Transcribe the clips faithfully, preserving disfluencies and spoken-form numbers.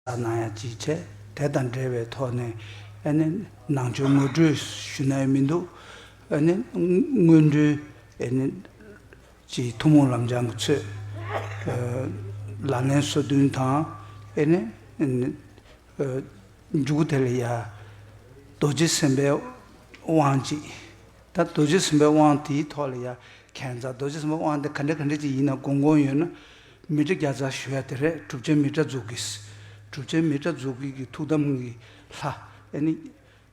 གནང་ཡ་ཅིག་བྱས། དེ་དང་འབྲེལ་བའི་ཐོག་ནས་ཨ་ནི་ནང་ཆོས་ངོ་སྤྲོད་ཞུ་ན་ཡང་མི་འདུག་ཨ་ནི་སྔོན་འགྲོའི་ཨ་ནི་ཅིག་ཐུན་མོང་ལམ་སྦྱང་གི་ཚོད། ཨ་ལག་ལེན་སོ་བདུན་དང་། ཨ་ནི་ཨ་ནི་ཨ་མཇུག་དེ་ལ་ཡ་རྡོ་རྗེ་སེམས་དཔའི་དབང་ཅིག་ད་རྡོ་རྗེ་སེམས་དཔའི་དབང་དེའི་ཐོག་ལ་ཡ་ཁྱད་མཚར། རྡོ་རྗེ་སེམས་དཔའི་དབང་དེ་ག་འདྲ་ག་འདྲ་ཅིག་ཡིན་ན་དགོངས་དགོངས་ཡོད་ན། མཎྜལ་བརྒྱ་རྩ་ཞུ་ཡ་དེ་རེད། གྲུབ་ཆེན་མཎྜལ་རྫོགས་ཀྱི། གྲུབ་ཆེན་མཎྜལ་རྫོགས་ཀྱི་གི་ཐུགས་དམ་གྱི་ལྷ་ཨ་ནི་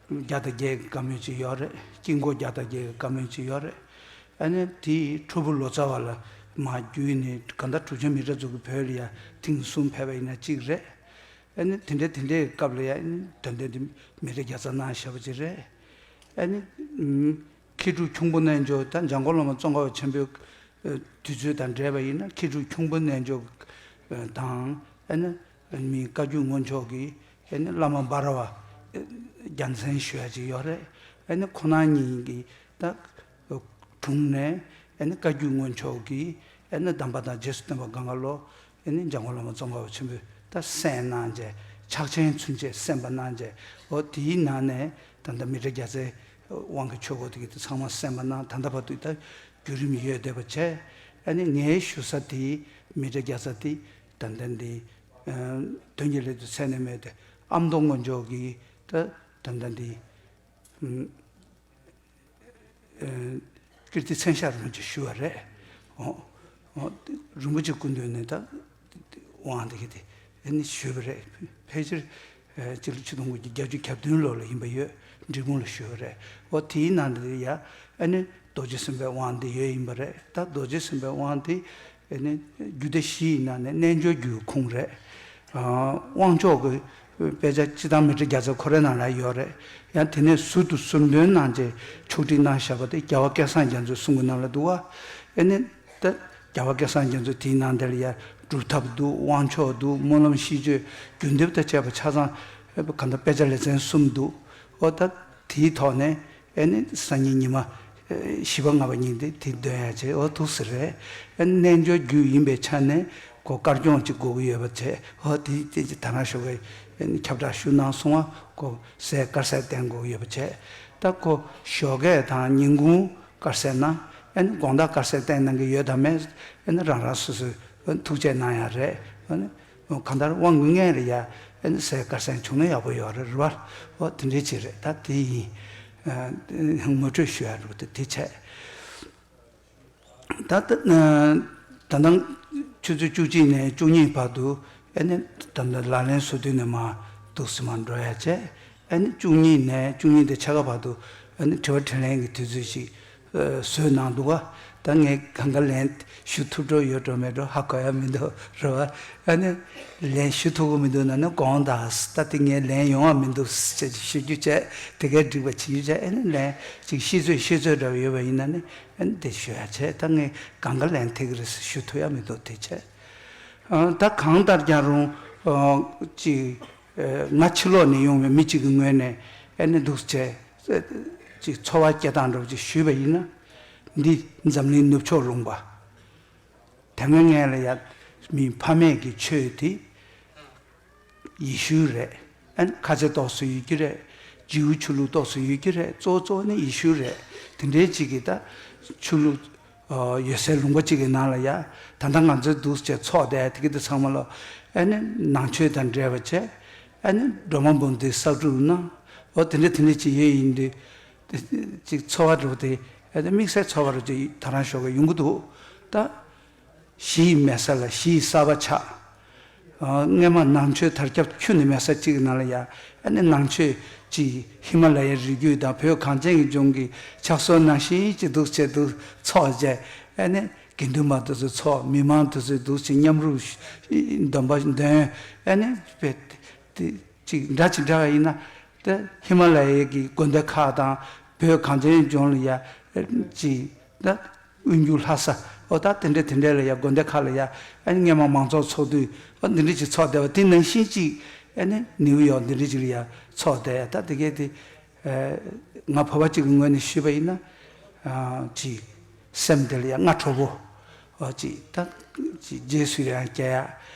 བརྒྱ་དང་བརྒྱད་ཀྱི་བཀའ་མོལ་ཅིག་ཡོད་རེད། དཀྱིལ་འཁོར་བརྒྱ་དང་བརྒྱད་ཀྱི་བཀའ་མོལ་ཅིག་ཡོད་རེད། ཨ་ནི་དེའི་ཁྲོ་ཕུ་ལོ་ཙཱ་བ་ལ་མར་བརྒྱུད་ནས་གང་ལྟར་གྲུབ་ཆེན་མཎྜལ་རྫོགས་ཀྱི་བོད་ལ་ཡ་ཐེངས་གསུམ་ཕེབས་པ་ཡིན་ན་གཅིག་རེད། ཨ་ནི་དེ་འདྲའི་དེ་འདྲའི་སྐབས་ལ་ཡ་ཨ་ནི་དོན་ལྡན་དེ་མཎྜལ་བརྒྱ་རྩ་གནང་བཞག་པ་ཅིག་རེད། ཨ་ནི་ཨུམ་མཁས་གྲུབ་ཁྱུང་པོ་རྣལ་འབྱོར། ད་འཇམ་མགོན་བླ་མ་ཙོང་ཁ་པ་ཆེན་པོའི་ཨ་དུས་ཚོད་དང་འབྲེལ་བ་ཡིན་ན་མཁས་གྲུབ་ཁྱུང་པོ་རྣལ་འབྱོར་དང་། ཨ་ནི་མི་བཀའ་བརྒྱུད་སྔོན་ཆད་ཀྱི་ཨ་ནི་བླ་མ་འབའ་ར་བ་ཨ་རྒྱལ་མཚན་ཞུ་ཡ་ཅིག་ཡོད་རེད། ཨ་ནི་ཁོང་རྣམ་གཉིས་ཀྱི་ད་དྲུང་ནས་ཨ་ནི་བཀའ་བརྒྱུད་སྔོན་ཆད་ཀྱི་ཨ་ནི་གདམས་པ་དང་རྗེས་སུ་སྟོན་པ་གང་ག་ལོ། ཨ་ནི་འཇམ་མགོན་བླ་མ་ཙོང་ཁ་པ་ཆེན་པོས་ད་གསན་གནང་བྱས། ཕྱག་ཆེན་ཚུན་ཆད་གསན་པ་གནང་བྱས། འོ་དེའི་ནང་ནས་ད་ལྟ་མཎྜལ་བརྒྱ་རྩའི་དབང་གི་ཆོས་སྐོར་དེ་གི་དེ་ཚང་མ་གསན་པ་གནང་། ད་ལྟ་བར་དུ་ད་བརྒྱུད་རིམ་ཡོད་བསྡད་པ་བྱས། ཨ་ནི་ངའི་ཞུ་ས་དེ་མཎྜལ་བརྒྱ་རྩ་དེ་ད་ལྟ་འདི་ཨ་དོན་གྱི་སླད་དུ་མཚན་ནས་མེད་དེ། ཨ་མདོ་སྔོན་ཆད་ཀྱི་ད་ད་ལྟ་འདི་ཨ་ཀིརྟི་མཚན་ཞབས་རིན་པོ་ཆེ་ཞུ་བ་རེད། འོ་འོ་རིན་པོ་ཆེ་སྐུ་མདུན་ནས་ད་དབང་དེ་གི་དེ་ཨ་ནི་ཞུས་པ་རེད། ཕལ་ཆེར་ཨ་སྤྱི་ལོ་ཆིག་སྟོང་དགུ་བརྒྱ་བརྒྱད་ཅུ་གྱ་བདུན་ལོ་ལ་ཡིན་པ་ཡོད། འབྲས་སྤུངས་ལ་ཞུས་པ་རེད། འོ་དེའི་ནང་དུ་ཡ་ཨ་ནི་རྡོ་རྗེ་སེམས་དཔའི་དབང་དེ་ཡོད་ཡིན་པ་རེད། ད་རྡོ་རྗེ་སེམས་དཔའི་དབང་དེ་ཨ་ནི་རྒྱུད་སྡེ་བཞི་ཡི་ནང་ནས་རྣལ་འབྱོར་རྒྱུད་ཁུངས་རེད། ཨ་དབང་ཆོག་གི་དཔེ་ཆ་སྤྱིར་བཏང་མཎྜལ་བརྒྱ་རྩ་ཁོ་རའི་ནང་ལ་ཡོད་རེད། ཡང་དེ་ནས་ཟུར་དུ་ཟུར་འདོན་གནང་རྗེས་ཕྱོགས་སྒྲིག་གནང་བཞག་པ་དེ་རྒྱལ་བ་སྐལ་བཟང་རྒྱ་མཚོའི་གསུང་གི་ནང་ལ་འདུག་བ། ཨ་ནི་ད་རྒྱལ་བ་སྐལ་བཟང་རྒྱ་མཚོ་དེའི་ནང་དེ་ལ་ཡ་སྒྲུབ་ཐབས་འདུག། དབང་ཆོག་འདུག། སྨོན་ལམ་ཤིས་བརྗོད། བརྒྱུད་འདེབས་དང་བཅས་པ་ཆ་ཚང་གང་ལྟར་དཔེ་ཆ་ལེ་ཚན་གསུམ་འདུག། འོ་ད་དེའི་ཐོག་ནས་ཨ་ནི་སང་ཉིན་ཉི་མ་བཞི་པ་ལྔ་པ་ཉིན་དེ་དེ་འདོན་ཡ་བྱས། འོ་འདུག་ཟེར་རེད། ཨ་ནི་རྣལ་འབྱོར་རྒྱུད་ཡིན་པའི་ཆ་ནས་ཁོ་དཀར་སྐྱོང་ཅིག་དགོས་ཀྱི་ཡོད་པ་བྱས། འོ་དེ་དེ་ཅིག་ད་རང་ཞོགས་ཀས་ཨ་ནི་ཁྱབ་བསྒྲགས་ཞུ་གནང་སོང་བ། ཁོ་ཟས་དཀར་ཟས་བསྟེན་དགོས་ཀྱི་ཡོད་པ་བྱས། ད་ཁོ་ཞོགས་ཀས་དང་ཉིན་གུང་དཀར་ཟས་གནང་། ཨ་ནི་དགོང་དག་དཀར་ཟས་བསྟེན་གནང་གི་ཡོད་དམ་མེད་ཨ་ནི་རང་རང་སོ་སོས་ཐུགས་རྗེ་གནང་ཡ་རེད། ཨ་ནི་གང་ལྟར་དབང་གི་སྔོན་ལ་ཡ་ཨ་ནི་ཟས་དཀར་ཟས་བྱུང་ན་ཡག་པོ་ཡོད་རེད། རེད་བ། འོ་དེ་འདྲའི་ཅིག་རེད། ད་དེ་ཡིན། ཨ་ངོ་སྤྲོད་ཞུ་ཡ་རེད་པ། དེ་དེ་བྱས། ད་ལྟ་ཨ་ད་ལྟ་ཆུ་ཚོད་བཅུ་གཅིག་ནས་བཅུ་གཉིས་བར་དུ་ཨ་ནི་ད་ལྟ་ལག་ལེན་སོ་བདུན་ནས་མར་འདུག་སེ་མར་འགྲོ་ཡ་བྱས། ཨ་ནི་བཅུ་གཉིས་ནས་བཅུ་གཉིས་དང་ཕྱེད་ཀ་བར་དུ་ཨ་ནི་དྲི་བ་དྲིས་ལན་གྱི་དུས་ཚོད་ཅིག་ཨ་བཟོས་གནང་འདུག་ག། ད་ངས་གང་ག་ལན་ཞུ་ཐུབ་འགྲོ་ཡོད་འགྲོ་མེད་འགྲོ་ཧ་གོ་ཡ་མི་འདུག། རེད་བ། ཨ་ནི་ལན་ཞུ་ཐུབ་ཀྱི་མི་འདུག་ན་ནི་དགོངས་དག། ད་དེ་ངས་ལན་ཡོང་བ་མི་འདུག་ཅེས་ཞུ་རྒྱུ་བྱས། དེ་གའི་འགྲིག་པ་བྱེད་རྒྱུ་བྱས། ཨ་ནི་ལན་ཅིག་ཤེས་ཚོད་ཤེས་ཚོད་འདྲ་བ་ཡོད་པ་ཡིན་ན་ནི་ཨ་ནི་དེ་ཞུ་ཡ་བྱས། ད་ངས་གང་ག་ལན་ཐེག་རེད་ཞུ་ཐུབ་ཡ་མི་འདུག། དེ་བྱས། ཨ་ད་གང་ལྟར་ཀྱང་རུང་ཨ་ཅིག་ཨ་ང་ཕྱི་ལོགས་ནས་ཡོང་བའི་མི་གཅིག་གི་ངོས་ནས་ཨ་ནི་འདུག་བྱས་ཅིག་ཚོར་བ་སྐྱེ་སྟངས་འདྲ་བོ་ཅིག་ཞུས་པ་ཡིན་ན། འདི་འཛམ་གླིང་ནུབ་ཕྱོགས་ལུང་པ། དེ་སྔ་ངས་ལ་ཡ་མི་ཕ་མེས་ཀྱི་ཆོས་དེ་ཡེ་ཤུ་རེད། ཨན་ཁ་ཆེ་ཏོག་སུ་ཡོད་ཀྱི་རེད། ཇིའུ་ཆོས་ལུགས་ཏོག་སུ་ཡོད་ཀྱི་རེད། གཙོ་བོ་གཙོ་བོ་ནི་ཡེ་ཤུ་རེད། དེ་འདྲའི་ཅིག་གི་ད་ཆོས་ལུགས་ཡོད་སའི་ལུང་པ་ཅིག་གི་ནང་ལ་ཡ་ད་ལྟ་ང་ཚོའི་འདུག་ཅེས་ཚོགས་བསྡད་དེ་གི་དེ་ཚང་མ་ལོ་ཨ་ནི་ནང་ཆོས་དང་འབྲེལ་བ་བྱས། ཨ་ནི་སྒྲོལ་མ་འབུམ་སྡེའི་བསགས་སྒྲུབ་གནང་། འོ་དེ་འདྲ་དེ་འདྲ་ཅིག་ཡོད་ཡིན་དུས། ཅིག་ཚོར་བ་འདྲ་བོ་དེ་ཨ་ནི་དམིགས་བསལ་ཚོར་བ་འདྲ་བོ་ཅིག་ད་རང་ཞོགས་ཀས་ཡོང་གི་འདུག། ད་གཞི་ཡི་མེད་ས་ལ་གཞི་ཡི་གསར་པ་ཆགས། ཨ་སྔས་མ་ནང་ཆོས་དར་ཁྱབ་ཁྱོན་ནས་མེད་ས་གཅིག་གི་ནང་ལ་ཡ་ཨ་ནི་ནང་ཆོས་ཅིག་ཧི་མ་ལ་ཡའི་རི་རྒྱུད་དང་བོད་གངས་ཅན་གྱི་ལྗོངས་ཀྱི་ཕྱག་སྲོལ་ནང་བཞིན་ཅིག་འདུག་བྱས་འདུག་ཚོགས་བྱས། ཨ་ནི་དགེ་འདུན་པ་དེ་ཚོ་ཚོགས། མི་མང་དེ་ཚོ་འདུག་བྱས་མཉམ་རུབ་སྡོམ་པ་འདོན། ཨ་ནི་བེད་དེ། ཅིག་འདྲ་ཅིག་འདྲ་བ་ཡིན་ན། དེ་ཧི་མ་ལ་ཡའི་གི་དགོན་སྡེ་ཁག་དང་བོད་གངས་ཅན་ལྗོངས་ལ་ཡ་ཅིག་ད་དབུས་འགྱུར་ལྷ་ས་འོ་ད་དེ་འདྲ་དེ་འདྲ་ལ་ཡ་དགོན་སྡེ་ཁག་ལ་ཡ་ཨ་ནི་སྔས་མ་མང་ཚོགས་ཚོགས་དུས་འོ་འདི་འདྲ་ཅིག་ཚོགས་བསྡད་པ་དེ་ནང་བཞིན་ཅིག་ཨ་ནི་ནིའུ་ཡོག་འདི་འདྲ་ཅིག་ལ་ཡ་ཚོགས་བསྡད་ཡ། ད་དེ་གས་དེ་ང་བོད་པ་ཅིག་གི་ངོས་ནས་ཞུས་པ་ཡིན་ན་ཅིག་སེམས་དེ་ལ་ཡང་སྔ་དྲོ་པོ། ཨོ་ཅིག་ད་ཅིག་རྗེས་སུ་ཡང་སྐྱེ་ཡ།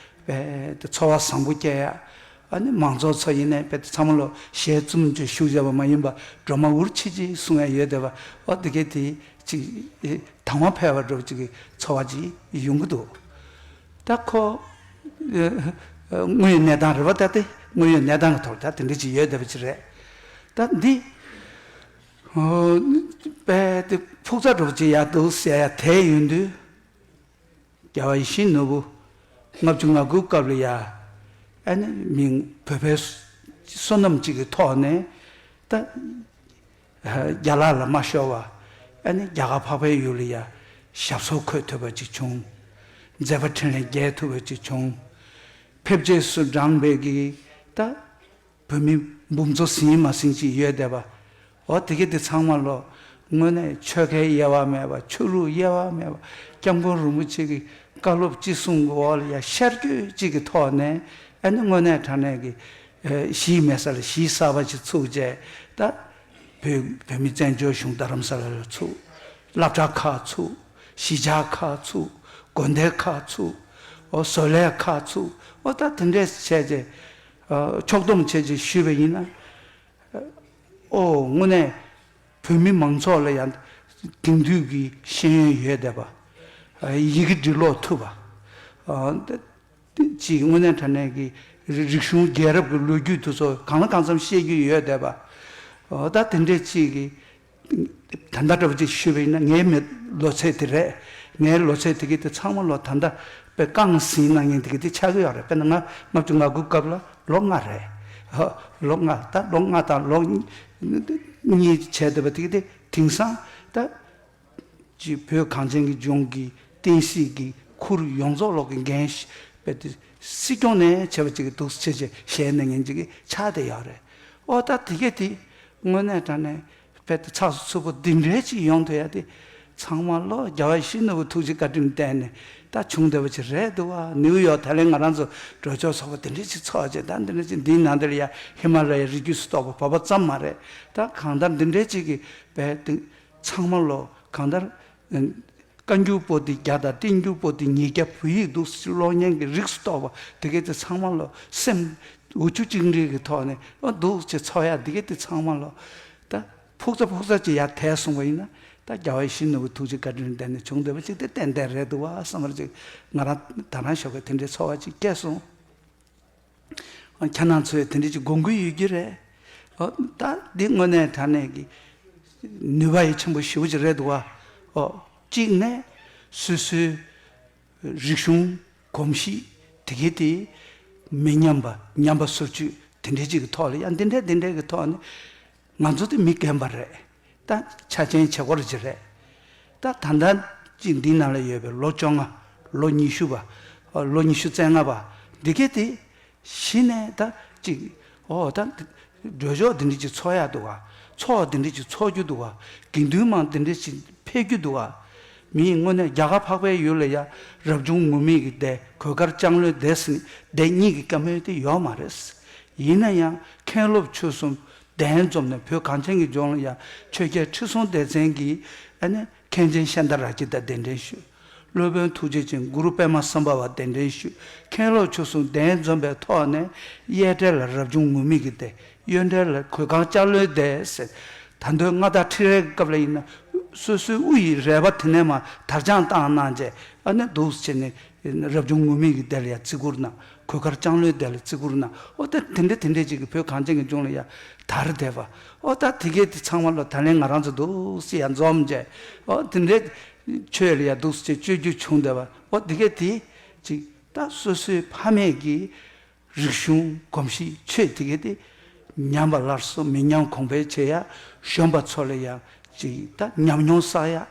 དཔེ་དེ་ཚོར་བ་བཟང་པོ་སྐྱེ་ཡ། ཨ་ནི་མང་ཚོགས་ཚོ་ཡིན་ནའི་དཔེ་དེ་ཚང་མ་ལོ་ཞལ་བཙུམ་གྱི་བཞུགས་བཞག་པ་མ་ཡིན་པ་སྒྲོལ་མ་འུར་ཆི་ཆི་གསུང་ཡ་ཡོད་བསྡད་པ། ཨོ་དེ་གས་དེ་ཅིག་དང་བ་འཕེལ་བ་འདྲ་པོ་ཅིག་གི་ཚོར་བ་ཅིག་ཡོང་གི་འདུག་ད་ཁོ་དངོས་ཡོད་གནས་སྟངས་རེད་པ། ད་དེ་དངོས་ཡོད་གནས་སྟངས་ཀྱི་ཐོག་ད་དེ་འདྲ་ཅིག་ཡོད་བསྡད་པ་ཅིག་རེད། ད་འདི་དཔེ་དེ་ཕུགས་རྩ་འདྲ་པོ་ཅིག་ཡག་འདུག་ཟེར་ཡ་དེ་ཡོང་དུས། རྒྱལ་བ་ཡིད་བཞིན་ནོར་བུ་ལྔ་བཅུ་ང་དགུའི་སྐབས་ལ་ཡ། ཨ་ནི་མིང་བོད་པའི་བསོད་ནམས་གཅིག་གི་ཐོག་ནས་ད་རྒྱ་ལག་ལ་མ་ཤོར་བ། ཨ་ནི་རྒྱ་གར་འཕགས་པའི་ཡུལ་ལ་ཡ་ཞབས་སོར་འཁོད་ཐུབ་པ་ཅིག་བྱུང་། མཛད་པ་འཕྲིན་ལས་རྒྱས་ཐུབ་པ་ཅིག་བྱུང་། ཕེབས་རྗེས་སུ་འབྲངས་པའི་གི་ད། བོད་མི་འབུམ་ཚོ་ཟིན་མ་ཟིན་ཅིག་ཡོད་བསྡད་པ། འོ་དེ་གས་དེ་ཚང་མ་ལོ་དངོས་གནས་ཆོལ་ཁའི་དབྱེ་བ་མེད་པ། ཆོས་ལུགས་དབྱེ་བ་མེད་པ། སྐྱབས་མགོན་རིན་པོ་ཆེ་གི་བཀའ་སློབ་ཅི་གསུང་གི་འོག་ལ་ཡ་ཤར་བསྐྱོད་ཅིག་གི་ཐོག་ནས་ཨ་ནི་དངོས་གནས་དྲང་གནས་ཀྱི་གཞིས་མེད་ས་ལ་གཞིས་གསར་པ་ཞིག་ཚུགས་བྱས། ད་བོད་བོད་མི་བཙན་བྱོལ་གཞུང་རྡ་རམ་ས་ལ་ལ་ཚུགས། སློབ་གྲྭ་ཁག་ཚུགས། གཞིས་ཆགས་ཁག་ཚུགས། དགོན་སྡེ་ཁག་ཚུགས། འོ་བཟོ་ལས་ཁག་ཚུགས། འོ་ད་དེ་འདྲས་བྱས་རྗེས། ཕྱོགས་བསྡོམས་བྱས་རྗེས་ཞུས་པ་ཡིན་ན། ཨོ་དངོས་གནས་བོད་མི་མང་ཚོགས་ལ་ཡང་དེང་དུས་ཀྱི་ཤེས་ཡོན་ཡོད་བསྡད་པ། ཡི་གེ་འབྲི་ཀློག་ཐུབ་པ། ཅིག་དངོས་གནས་དྲང་གནས་ཀྱི་རིག་གཞུང་རྒྱལ་རབས་ཀྱི་ལོ་རྒྱུས་དེ་ཚོ་གང་ལ་གང་འཚམ་ཤེས་རྒྱུ་ཡོད་བསྡད་པ། ད་དེ་འདྲས་ཅིག་གི་ད་ལྟ་འདྲ་པོ་ཅིག་ཞུས་པ་ཡིན་ན་ངའི་མི་ལོ་ཚད་དེ་རེད། ངའི་ལོ་ཚད་དེ་གི་དེ་ཚང་མ་ལོ་ད་ལྟ་དཔེ་རྐང་ཟིན་གནང་མཁན་དེ་གི་དེ་ཆགས་ཀྱི་ཡོད་རེད། དཔེར་ན་ང་ལྔ་བཅུ་ང་དགུ་སྐབས་ལ་ལོ་ལྔ་རེད། ཧ། ལོ་ལྔ། ད་ལོ་ལྔ་དང་ལོ་གཉིས་བྱས་བསྡད་པ་དེ་གི་དེ་དེང་སང་ད་ཅིག་བོད་གངས་ཅན་གྱི་ལྗོངས་ཀྱི་བསྟན་སྲིད་ཀྱི་ཁུར་ཡོངས་རྫོགས་ལོག་གི་འགན་ཞིག་དཔེ་དེ་སྲིད་སྐྱོང་ནས་བྱས་པ་ཅིག་གི་འདུག་བྱས་བྱས་གཞན་ནས་ངན་ཅིག་གི་ཆགས་བསྡད་ཡོད་རེད། ཨོ་ད་དེ་གས་དེ་དངོས་གནས་དྲང་གནས། དཔེ་དེ་ཚགས་སུ་ཚུད་པོ་འདི་འདྲའི་ཅིག་ཡོང་ཐུབ་ཡ་དེ། ཚང་མ་ལོ་རྒྱལ་བ་ཡིད་བཞིན་ནོར་བུ་ཐུགས་རྗེ་བཀའ་དྲིན་བརྟེན་ནས་ད་བྱུང་བསྡད་པ་ཅིག་རེད་འདུག་བ། ནིའུ་ཡོག་ད་ལན་ང་རང་ཚོ་འགྲོ་ཕྱོགས་ཚོགས་པ་འདི་འདྲའི་ཅིག་ཚོགས་བྱས། ད་འདི་འདྲའི་ཅིག་འདིའི་ནང་དེར་ཡ་ཧི་མ་ལ་ཡའི་རི་རྒྱུད་སུ་གཏོགས་པ་བོད་པ་ཙམ་མ་རེད། ད་གང་ལྟར་འདི་འདྲའི་ཅིག་གི་དཔེ་དེ་ཚང་མ་ལོ་གང་ལྟར། བཀའ་འགྱུར་པོ་ཏི་བརྒྱ་དང་བསྟན་འགྱུར་པོ་ཏི་ཉིས་བརྒྱ་བོད་ཡིག་འདུག་ཀློག་མཁན་གྱི་རིགས་སུ་གཏོགས་པ་དེ་གས་དེ་ཚང་མ་ལོ་སེམས་འུ་ཆུ་གཅིག་འདྲེས་ཀྱི་ཐོག་ནས་ཨ་འདུག་ཅེས་ཚོར་ཡ་དེ་གས་དེ་ཚང་མ་ལོ་ད་ཕུགས་རྩ་ཕུགས་རྩ་ཅིག་ཡར་དེད་སོང་བ་ཡིན་ན། ད་རྒྱལ་བ་ཡིད་བཞིན་ནོར་བུའི་ཐུགས་རྗེ་བཀའ་དྲིན་ལྡན་ནས་བྱུང་བསྡད་པ་ཅིག་དེ་ཏན་ཏན་རེད་འདུག་བ་བསམ་པ་ཅིག་ང་རང་ད་རང་ཞོགས་ཀས་དེ་འདྲའི་ཚོར་བ་ཅིག་སྐྱེས་སོང་། ཁྱེད་རང་ཚོས་དེ་འདྲ་ཅིག་དགོངས་ཀྱི་ཡོད་ཀྱི་རེད། ཨོ་ད་འདི་དངོས་གནས་དྲང་གནས་ཀྱི་ནུས་པ་ཡི་ཆེན་པོ་ཞེ་པོ་ཅིག་རེད་འདུག་བ། ཨོ་གཅིག་ནས་སོ་སོའི་རིག་གཞུང་གོམས་གཤིས་དེ་གས་དེ་མི་ཉམས་པ་ཉམས་པ་སོར་ཆུད་དེ་འདྲ་ཅིག་གི་ཐོག་ལ་ཡང་འདི་འདྲ་འདི་འདྲ་གི་ཐོག་ནས། ང་ཚོ་དེ་མི་རྒན་པ་རེད། ད་ཆ་ཆེན་བྱེད་སྒོ་རེ་ཅིག་རེད། ད་ད་ལྟ་ཅིག་འདི་ནང་ལ་ཡོད་པའི་ལོ་བཅོ་ལྔ། ལོ་ཉི་ཤུ་པ། ལོ་ཉི་ཤུ་རྩ་ལྔ་པ། འདི་གས་དེ་གཞི་ནས་ད་ཅིག་ཨོ་ད་འགྲོ་ཕྱོགས་འདི་འདྲ་ཅིག་འཚོ་ཡག་འདུག་ག་ཚོགས་འདི་འདྲ་ཅིག་འཚོགས་རྒྱུ་འདུག་ག་དགེ་འདུན་མང་འདི་འདྲ་ཅིག་ཕེབས་རྒྱུ་འདུག་ག་མིའི་དངོས་གནས་རྒྱ་གར་འཕགས་པའི་ཡུལ་ལ་ཡ་རབ་བྱུང་ངུར་སྨྲིག་གི་སྡེ། གོས་དཀར་ལྕང་ལོའི་སྡེ་ཟེར་ནས་སྡེ་གཉིས་ཀྱི་བཀའ་མོལ་དེ་ཡོད་མ་རེད། ཡིན་ན་ཡང་མཁན་སློབ་ཆོས་གསུམ་གདན་འཛོམས་ནས་བོད་གངས་ཅན་གྱི་ལྗོངས་ལ་ཡང་ཆོས་རྒྱལ་ཁྲི་སྲོང་ལྡེ་བཙན་གྱིས་ཨ་ནི་མཁན་ཆེན་ཤཱནྟ་ར་ཇི་དང་གདན་འདྲེན་ཞུས། སློབ་དཔོན་ཐུགས་རྗེ་ཅན་གུ་རུ་པདྨ་སམ་བྷ་བ་གདན་འདྲེན་ཞུས། མཁན་སློབ་ཆོས་གསུམ་གདན་འཛོམས་པའི་ཐོག་ནས་གཡས་གྲལ་ལ་རབ་བྱུང་ངུར་སྨྲིག་གི་སྡེ། གཡོན་གྲལ་ལ་གོས་དཀར་ལྕང་ལོའི་སྡེ་ཟེར། ད་དུང་མངའ་བདག་ཁྲི་རལ་གྱི་སྐབས་ལ་ཡིན་ན་སོ་སོའི་དབུ་ཡི་རལ་པ་དེ་ནས་མར་དར་དཔྱངས་བཏང་གནང་བྱས་ཨ་ནི་འདུག་སེ་བྱས་ནས། རབ་བྱུང་ངུར་སྨྲིག་གི་སྡེ་ལ་ཡང་བརྩི་བཀུར་གནང་། གོས་དཀར་ལྕང་ལོའི་སྡེ་ལ་བརྩི་བཀུར་གནང་། ཨོ་ད་དེ་འདྲ་དེ་འདྲ་ཅིག་གི་བོད་གངས་ཅན་གྱི་ལྗོངས་ལ་ཡང་དར་བསྡད་པ། ཨོ་ད་དེ་གས་དེ་ཚང་མ་ལོ་ད་ལན་ང་རང་ཚོ་འདུག་སེ་ཡང་འཛོམས་བྱས། ཨོ་དེ་འདྲ་ཆོས་ལ་ཡང་འདུག་སེ་སྤྱོད་རྒྱུ་བྱུང་བསྡད་པ། ཨོ་དེ་གས་དེ་ཅིག་ད་སོ་སོའི་ཕ་མེས་ཀྱི་རིག་གཞུང་གོམས་གཤིས་ཆོས་དེ་གས་དེ་ཉམས་པ་སླར་གསོ་མི་ཉམས་གོང་འཕེལ་བྱེད་ཡ། གཞོན་པ་ཚོ་ལ་ཡང་ཅིག་ད་ཉམས་མྱོང་བསགས་ཡ།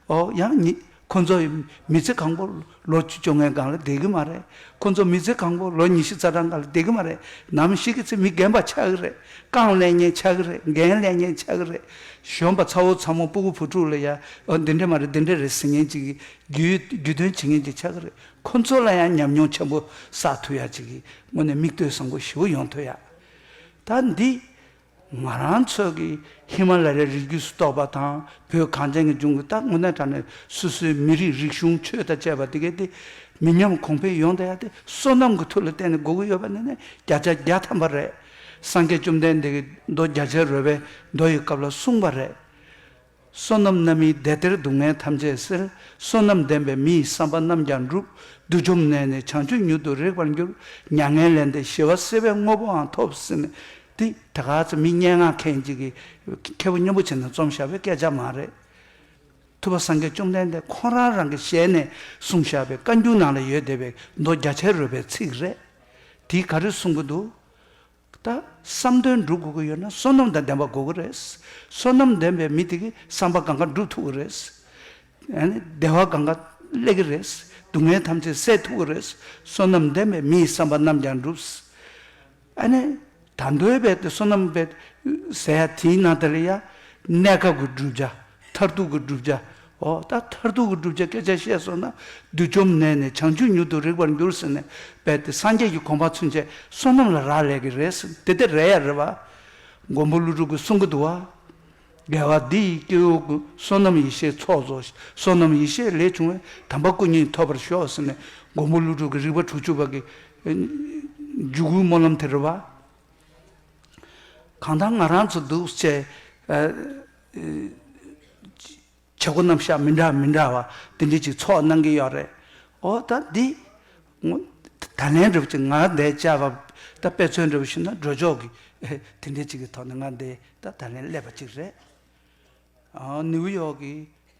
ཨོ་ཡང་ཉི་ཁོ་ཚོ་མི་ཚེ་གང་པོ་ལོ་བཅུ་བཅོ་ལྔའི་སྒང་ལ་བསྡད་ཀྱི་མ་རེད། ཁོ་ཚོ་མི་ཚེ་གང་པོ་ལོ་ཉི་ཤུ་རྩ་གྲངས་སྒང་ལ་བསྡད་ཀྱི་མ་རེད། ནམ་ཞིག་གི་ཚེ་མི་རྒན་པ་ཆགས་ཀྱི་རེད། རྐང་ལས་མཁན་ཆགས་ཀྱི་རེད། འགན་ལས་མཁན་ཆགས་ཀྱི་རེད། གཞོན་པ་ཚ་བོ་ཚ་མོ་སྤུ་གུ་བུ་ཕྲུག་ལ་ཡ་ཨོ་འདི་འདྲ་མ་རེད་འདི་འདྲ་རེད་ཟེར་མཁན་ཅིག་གི་རྒྱུས་རྒྱུས་སྟོན་བྱེད་མཁན་ཅིག་ཆགས་ཀྱི་རེད། ཁོ་ཚོ་ལ་ཡང་ཉམས་མྱོང་ཆེན་པོ་བསགས་ཐུབ་ཡ་ཅིག་གི་དངོས་གནས་མིག་ལྟོས་བཟང་པོ་ཞེ་པོ་ཡོང་ཐུབ་ཡ། ད་འདི་ ང་རང་ཚོ་གི་ཧི་མ་ལ་ཡའི་རི་རྒྱུད་སུ་གཏོགས་པ་དང་བོད་གངས་ཅན་གྱི་ལྗོངས་ཀྱི་ད་དངོས་གནས་དྲང་གནས་སོ་སོའི་མི་རིགས་རིག་གཞུང་ཆོས་དང་བཅས་པ་དེ་གས་དེ་མི་ཉམས་གོང་འཕེལ་ཡོང་བསྡད་ཡ་དེ་བསོད་ནམས་ཀྱི་མཐུ་ལ་བརྟེན་ནས་དགོས་ཀྱི་ཡོད་པ་ནི་ནི་བརྒྱ་ཆ་བརྒྱ་ཐམ་པ་རེད། སངས་རྒྱས་བཅོམ་ལྡན་འདས་ཀྱིས་མདོ་རྒྱ་ཆེར་རོལ་པའི་མདོ་ཡི་སྐབས་ལ་གསུངས་པ་རེད། བསོད་ནམས་རྣམ་སྨིན་བདེ་སྟེར་སྡུག་བསྔལ་ཐམས་ཅད་སེལ། བསོད་ནམས་ལྡན་པས་མི་ཡི་བསམ་པ་རྣམས་ཀྱང་འགྲུབ། བདུད་འཇོམས་ནས་ནི་བྱང་ཆུབ་མྱུར་དུ་རེག་པར་འགྱུར། མྱ་ངན་ལས་འདས་ཞི་བ་སྲིད་པའི་དངོས་པོའང་ཐོབ་ཟེར་ནས་དེ་ད་ག་ཚོད་མི་སྙན་ངག་མཁན་ཅིག་གིས་མཁས་པོ་སྙན་པོ་བྱས་ནས་རྩོམ་བཞག་པའི་སྐད་ཆ་མ་རེད། ཐུབ་པ་སངས་རྒྱས་བཅོམ་ལྡན་འདས་ཁོང་རང་རང་གི་ཞལ་ནས་གསུངས་བཞག་པའི་བཀའ་འགྱུར་ནང་ལ་ཡོད་བསྡད་པའི་མདོ་རྒྱ་ཆེར་རོལ་པའི་ཚིག་རེད། དེས་ག་རེ་གསུང་གི་འདུག་ད་བསམ་དོན་འགྲུབ་དགོས་ཀྱི་ཡོད་ན་བསོད་ནམས་དང་ལྡན་པ་དགོས་ཀྱི་རེད། བསོད་ནམས་ལྡན་པའི་མི་དེ་གིས་བསམ་པ་གང་ག་འགྲུབ་ཐུབ་ཀྱི་རེད། ཨ་ནི་བདེ་བ་གང་ག་སླེབས་ཀྱི་རེད། སྡུག་བསྔལ་ཐམས་ཅད་སེལ་ཐུབ་ཀྱི་རེད། བསོད་ནམས་ལྡན་པས་མི་ཡི་བསམ་པ་རྣམས་ཀྱང་འགྲུབ། ཨ་ནི་ད་འདོད་པའི་དེ་བསོད་ནམས་པའི་ཟེར་ཡ་དེའི་ནང་དེ་ལ་ཡ་གནས་སྐབས་ཀྱི་བསྒྲུབ་བྱ། མཐར་ཐུག་གི་བསྒྲུབ་བྱ། འོ་ད་མཐར་ཐུག་གི་བསྒྲུབ་བྱ་སྐད་ཆ་བཤད་སོང་ན་བདུད་འཇོམས་ནས་ནི་བྱང་ཆུབ་མྱུར་དུ་རེག་པར་འགྱུར་ཟེར་ནས་རྦད་དེ་སངས་རྒྱས་ཀྱི་གོ་འཕང་ཚུན་ཆད་བསོད་ནམས་ལ་རག་ལས་ཀྱི་རེད་ཟེར་དེ་དེ་རེད་ཡ་རེད་བ། མགོན་པོ་ཀླུ་སྒྲུབ་ཀྱིས་གསུང་གི་འདུག་བ། དགེ་བ་འདི་ཡིས་སྐྱེ་བོ་ཀུན། བསོད་ནམས་ཡེ་ཤེས་ཚོགས་རྫོགས་ཤིང་། བསོད་ནམས་ཡེ་ཤེས་ལས་བྱུང་བའི། དམ་པ་སྐུ་གཉིས་ཐོབ་པར་ཤོག་ཟེར་ནས་མགོན་པོ་ཀླུ་སྒྲུབ་ཀྱི་རིག་པ་དྲུག་ཅུ་པ་གི་འཇུག་སྒོའི་སྨོན་ལམ་དེ་རེད་བ། གང་ལྟར་ང་རང་ཚོ་འདུག་བྱས་ཨ། ཨ། བྱེད་སྒོ་རྣམ་གཞག་མི་འདྲ་མི་འདྲ་བ་དེ་འདྲ་ཅིག་ཚོགས་གནང་གི་ཡོད་རེད། ཨོ་ད་འདི་ངོ་ད་ལན་འདྲ་པོ་ཅིག་ང་འདས་བཅར་བ་ད་དཔེ་མཚོན་འདྲ་པོ་ཞུས་ན་འགྲོ་ཕྱོགས་ཀྱི་དེ་འདྲ་ཅིག་གི་ཐོག་ནས་ང་འདས་ད་ད་ལན་སླེབས་པ་ཅིག་རེད། ཨ། ནིའུ་ཡོག་གི་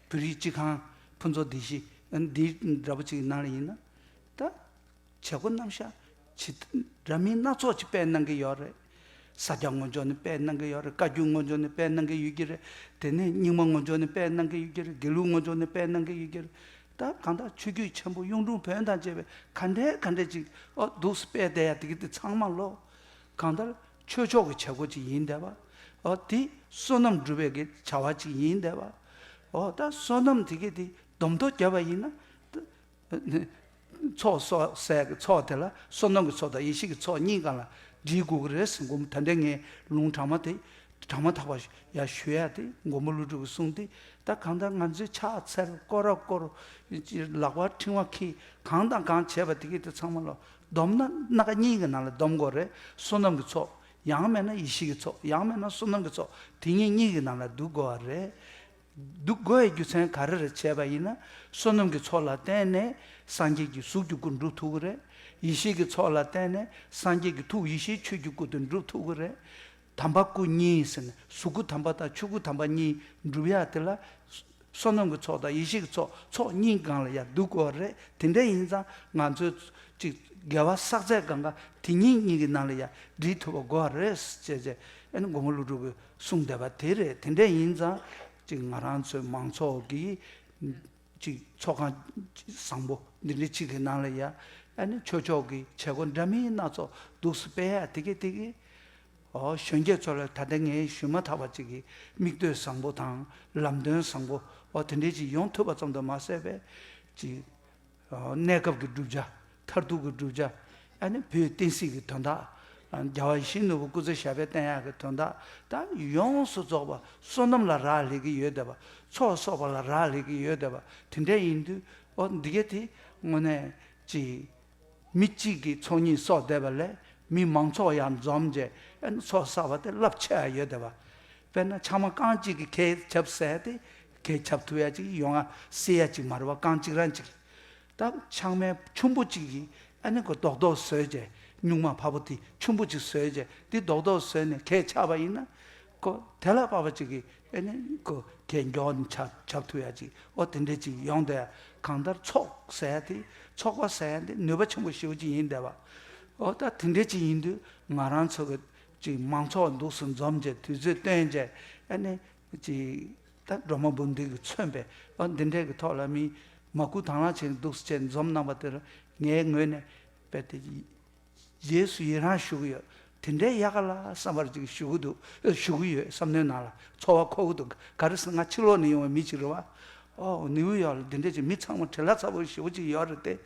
བོད་རིགས་སྤྱི་ཁང་ཕུན་ཚོགས་སྡེ་བཞི་འདི་འདྲ་པོ་ཅིག་གི་ནང་ལ་ཡིན་ན་ད། བྱེད་སྒོ་རྣམ་གཞག་ཇི་འདྲ་མིན་སྣ་ཚོགས་ཅིག་སྤེལ་གནང་གི་ཡོད་རེད། ས་སྐྱ་ངོས་ཕྱོགས་ནས་སྤེལ་གནང་གི་ཡོད་རེད། བཀའ་བརྒྱུད་ངོས་ཕྱོགས་ནས་སྤེལ་གནང་གི་ཡོད་ཀྱི་རེད། དེ་ནས་རྙིང་མ་ངོས་ཕྱོགས་ནས་སྤེལ་གནང་གི་ཡོད་ཀྱི་རེད། དགེ་ལུགས་ངོས་ཕྱོགས་ནས་སྤེལ་གནང་གི་ཡོད་ཀྱི་རེད། ད་གང་ལྟར་ཆོས་བརྒྱུད་ཆེན་པོ་གཡུང་དྲུང་བོན་དང་བཅས་པའི་ག་འདྲའི་ག་འདྲའི་ཅིག་ཨོ་འདུག་སྤེལ་བསྡད་ཡ་དེ་གི་དེ་ཚང་མ་ལོ། གང་ལྟར་ཆོས་ཕྱོགས་ཀྱི་བྱེད་སྒོ་ཅིག་ཡིན་བསྡད་པ། ཨོ་དེ་བསོད་ནམས་སྒྲུབ་པའི་གི་བྱ་བ་ཅིག་ཡིན་བསྡད་པ། ཨོ་ད་བསོད་ནམས་དེ་གི་དེ་སྡོམ་ཐོ་བརྒྱབ་པ་ཡིན་ན། ཚོགས་གསོག་ཟེར་གྱི་ཚོགས་དེ་ལ་བསོད་ནམས་ཀྱི་ཚོགས་དང་ཡེ་ཤེས་ཀྱི་ཚོགས་གཉིས་སྒང་ལ་སྒྲིལ་དགོས་ཀྱི་རེད་ཟེར། དགོངས་ད་ལྟ་ངས་ལུང་དྲང་མ་དེ་དྲང་མ་ཐག་པ་ཡ་ཞུ་ཡ་དེ་མགོན་པོ་ཀླུ་སྒྲུབ་ཀྱི་གསུང་དེ་ད་གང་ལྟར་ང་ཚོས་ཕྱག་འཚལ་སྐོར་ར་སྐོར་ལག་པ་ཕྲེང་བ་འཁྱེར་གང་དང་གང་བྱས་པ་དེ་གས་དེ་ཚང་མ་ལ་བསྡོམས་ན་སྣ་ཁ་གཉིས་ཀྱི་ནང་ལ་བསྡོམ་དགོས་རེད། བསོད་ནམས་ཀྱི་ཚོགས་ཡང་མེད་ན་ཡེ་ཤེས་ཀྱི་ཚོགས་ཡང་མེད་ན་བསོད་ནམས་ཀྱི་ཚོགས་དེ་གཉིས་གཉིས་ཀྱི་ནང་ལ་འདུ་དགོས་པ་རེད། འདུ་དགོས་པའི་རྒྱུ་མཚན་ག་རེ་རེད་བྱས་པ་ཡིན་ན། བསོད་ནམས་ཀྱི་ཚོགས་ལ་བརྟེན་ནས་སངས་རྒྱས་ཀྱི་གཟུགས་ཀྱི་སྐུ་འགྲུབ་ཐུབ་ཀྱི་རེད། ཡེ་ཤེས་ཀྱི་ཚོགས་ལ་བརྟེན་ནས་སངས་རྒྱས་ཀྱི་ཐུགས་ཡེ་ཤེས་ཆོས་ཀྱི་སྐུ་དེ་འགྲུབ་ཐུབ་ཀྱི་རེད། དམ་པ་སྐུ་གཉིས་ཟེར་ནས་གཟུགས་སྐུ་དམ་པ་དང་ཆོས་སྐུ་དམ་པ་གཉིས་འགྲུབ་ཡ་དེ་ལ་བསོད་ནམས་ཀྱི་ཚོགས་དང་ཡེ་ཤེས་ཀྱི་ཚོགས་ཚོགས་གཉིས་སྒང་ལ་ཡར་འདུ་དགོས་པ་རེད། དེ་འདྲ་ཡིན་ཙང་ང་ཚོས་ཅིག་དགེ་བ་བསགས་ཚད་སྒང་ག་དེ་གཉིས་གཉིས་ཀྱི་ནང་ལ་ཡར་སྒྲིལ་ཐུབ་པ་དགོས་པ་རེད་ཅེས་བྱས་ཨ་ནི་མགོན་པོ་ཀླུ་སྒྲུབ་ཀྱིས་གསུངས་བསྡད་པ་དེ་རེད། དེ་འདྲ་ཡིན་ཙང་། ཅིག་ང་རང་ཚོའི་མང་ཚོགས་ཀྱིས་ཅིག་ཚོགས་ཁང་བཟང་པོ་འདི་འདྲ་ཅིག་གི་ནང་ལ་ཡ་ཨ་ནི་ཆོས་ཕྱོགས་ཀྱི་བྱེད་སྒོ་འདྲ་མིན་སྣ་ཚོགས་འདུག་སེ་སྤེལ་ཡ་དེ་གི་དེ་གི་ཨོ་གཞོན་སྐྱེས་ཚོ་ལ་ད་ལྟ་ངས་ཞུས་མ་ཐག་པ་ཅིག་གི་མིག་ལྟོས་བཟང་པོ་དང་ལམ་སྟོན་བཟང་པོ་ཨོ་དེ་འདྲ་ཅིག་ཡོང་ཐུབ་པ་ཙམ་དུ་མ་ཟད་པའི་ཅིག་གནས་སྐབས་ཀྱི་བསྒྲུབ་བྱ། མཐར་ཐུག་གི་བསྒྲུབ་བྱ། ཨ་ནི་བོད་བསྟན་སྲིད་ཀྱི་དོན་དག་རྒྱལ་བ་ཡིད་བཞིན་ནོར་བུ་སྐུ་ཚེ་ཞབས་པད་བརྟན་ཡག་གི་དོན་དག་ད་ཡོངས་སུ་རྫོགས་པ་བསོད་ནམས་ལ་རག་ལས་ཀྱི་ཡོད་བསྡད་པ། ཚོགས་གསོག་པ་ལ་རག་ལས་ཀྱི་ཡོད་བསྡད་པ། དེ་འདྲ་ཡིན་དུས་ཨོ་འདི་ག་དེ་དངོས་གནས་ཀྱི་མི་གཅིག་གི་ཚོགས་གཉིས་གསོག་བསྡད་པ་ལས་མི་མང་ཚོགས་ཡར་འཛོམས་བྱས་ཨ་ནི་ཚོགས་བསགས་པ་དེ་རླབས་ཆེ་བ་ཡོད་བསྡད་པ། དཔེར་ན་ཆང་མ་རྐང་གཅིག་གིས་གད་ཁྱབ་ཟེར་ཏེ་གད་ཁྱབ་ཐུབ་ཡ་ཅིག་ཡོང་ང་སྲིད་ཡ་ཅིག་མ་རེད་བ། རྐང་གཅིག་རང་གཅིག་ད་ཆང་མའི་ཆུན་པོ་གཅིག་གིས་ཨ་ནི་ཁོ་རྡོག་རྡོག་བཟོས་བྱས་སྨྱུག་མ་ཕ་བོ་དེ་ཆུན་པོ་གཅིག་བཟོས་བྱས་དེ་རྡོག་རྡོག་བཟོས་ནས་གད་ཆགས་པ་ཡིན་ན་ཁོ་དེ་ལ་དཔག་པ་གཅིག་གིས་ཨ་ནི་ཁོ་གད་མགྱོགས་ནས་ཆགས་ཆགས་ཐུབ་ཡ་གཅིག་ཨོ་དེ་འདྲས་གཅིག་ཡོང་བསྡད་ཡ། གང་ལྟར་ཚོགས་ཟེར་ཡ་དེ་ཚོགས་པ་ཟེར་ཡ་དེ་ནུས་པ་ཆེན་པོ་ཞེ་པོ་གཅིག་ཡིན་བསྡད་པ། ཨོ་ད་དེ་འདྲས་གཅིག་ཡིན་དུས་ང་རང་ཚོ་གི་གཅིག་མང་ཚོགས་འདུག་སེ་འཛོམས་བྱས་དུས་ཚོད་བཏོན་བྱས་ཨ་ནི། ཅིག་ད་སྒྲོལ་མ་འབུམ་སྡེ་གིས་མཚོན་པའི་ཨ་འདི་འདྲའི་གི་ཐོག་ལ་མི་མ་བསྐུལ་དང་བླངས་བྱས་ནས་འདུག་སེ་བྱས་འཛོམས་གནང་བ་དེ་ལ་ངའི་ངོས་ནས་རྦད་དེ་རྗེས་སུ་ཡི་རང་ཞུ་གི་ཡོད། དེ་འདྲའི་ཡག་ག་ལ་བསམ་པར་ཅིག་ཞུ་གི་འདུག་ཞུ་གི་ཡོད། བསམ་བློའི་ནང་ལ་ཚོར་བ་འཁོར་གི་འདུག་ག་རེ་ཟེར་ན་ང་ཕྱི་ལོགས་ནས་ཡོང་བའི་མི་ཅིག་རེད་བ། ཨོ་ནིའུ་ཡོག་ལ་འདི་འདྲ་ཅིག་མི་ཚང་མ་བྲེལ་བ་ཚ་པོ་ཞེ་པོ་ཅིག་ཡོད་རེད་དེ།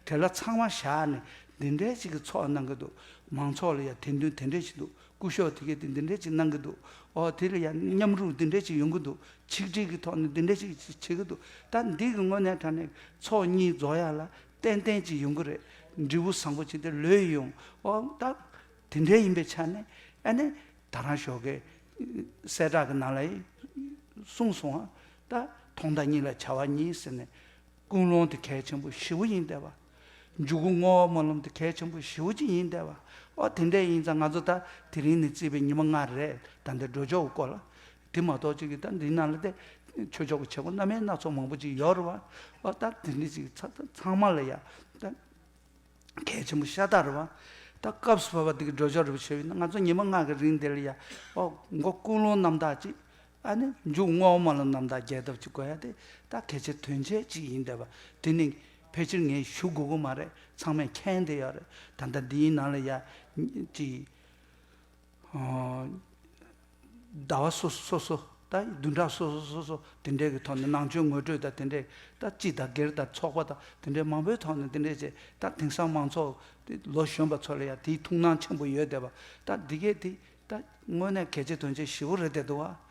བྲེལ་བ་ཚང་མ་བཞག་ནས་ འདི་འདྲའི་ཅིག་གི་ཚོགས་གནང་གི་འདུག། མང་ཚོགས་ལ་ཡང་དད་འདུན་དེ་འདྲའི་ཞིག་འདུག། སྐུ་ཞབས་དེ་གས་དེ་འདི་འདྲའི་ཅིག་གནང་གི་འདུག། ཨོ་དེ་ལ་ཡང་མཉམ་རུབ་འདི་འདྲའི་ཅིག་ཡོང་གི་འདུག། ཆིག་སྒྲིལ་གྱི་ཐོག་ནས་འདི་འདྲའི་ཅིག་བྱེད་ཀྱི་འདུག། ད་འདི་གི་དངོས་གནས་དྲང་གནས་ཚོགས་གཉིས་རྫོགས་ཡག་ལ་ཏན་ཏན་ཅིག་ཡོང་གི་རེད། འབྲས་བུ་བཟང་པོ་ཅིག་དེ་ལོས་ཡོང་། ཨོ་ད་དེ་འདྲའི་ཡིན་པའི་ཆ་ནས་ཨ་ནི་ད་རང་ཞོགས་ཀས་གསལ་བསྒྲགས་ཀྱི་ནང་ལ་གསུངས་སོང་ཨ། ད་ཐོག་མཐའ་གཉིས་ལ་བྱ་བ་གཉིས་ཟེར་ནས། ཀུན་སློང་དེ་གལ་ཆེན་པོ་ཞེ་པོ་ཡིན་བསྡད་པ། འཇུག་སྒོ་བསྔོ་བ་སྨོན་ལམ་དེ་གལ་ཆེན་པོ་ཞེ་པོ་ཅིག་ཡིན་བསྡད་པ། ཨོ་དེ་འདྲས་ཡིན་ཙང་ང་ཚོ་ད་དེ་རིང་ནས་བརྩིས་པའི་ཉི་མ་ལྔ་རེད། ད་འདི་འགྲོ་ཕྱོགས་སྐོར་ལ། དེ་མ་གཏོགས་ཅིག་གིས་ད་འདིའི་ནང་ལ་དེ་ཆོས་ཕྱོགས་ཀྱི་བྱེད་སྒོ་རྣམ་སྨིན་སྣ་ཚོགས་མང་པོ་ཅིག་ཡོད་རེད་བ། ཨོ་ད་དེ་འདྲས་ཅིག་ཚ་ཚ་ཚང་མ་ལ་ཡ་ད་གལ་ཆེན་པོ་ཤ་སྟག་རེད་བ། ད་སྐབས་སུ་བབས་པ་འདི་གི་འགྲོ་ཕྱོགས་རེ་བ་བྱས་ཡིན་ན་ང་ཚོ་ཉི་མ་ལྔ་གི་རིང་དེ་ལ་ཡ་ཨོ་མགོ་ཀུན་སློང་རྣམ་དག་ཅིག། ཨ་ནི་མཇུག་བསྔོ་བ་སྨོན་ལམ་རྣམ་དག་རྒྱས་གདབ་ཅིག་དགོས་ཡ་དེ་ད་གལ་ཆེ་དོན་ཆེ་ཅིག་ཡིན་བསྡད་པ། དེ་ནི་ཕལ་ཆེར་ངས་ཞུ་དགོས་ཀྱི་མ་རེད། ཚང་མས་མཁྱེན་བསྡད་ཡོད་རེད། ད་ལྟ་འདིའི་ནང་ལ་ཡ་ཅིག་ཟླ་བ་སོ་སོ་སོ་སོ་ད་བདུན་ཕྲག་སོ་སོ་སོ་སོ་དེ་འདྲའི་གི་ཐོག་ནས་ནང་ཆོས་ངོ་སྤྲོད་དང་དེ་འདྲའི་ད་སྤྱི་དང་སྒེར་དང་ཚོགས་པ་དང་དེ་འདྲའི་མང་པོའི་ཐོག་ནས་དེ་འདྲའི་བྱས། ད་དེང་སང་མང་ཚོགས་དེ་ལོ་གཞོན་པ་ཚོ་ལ་ཡ་དེའི་ཐུགས་སྣང་ཆེན་པོ་ཡོད་བསྡད་པ། ད་འདི་གས་དེ་ད་དངོས་གནས་གལ་ཆེ་དོན་ཆེ་ཞེ་པོ་རེད་བསྡད་འདུག་བ།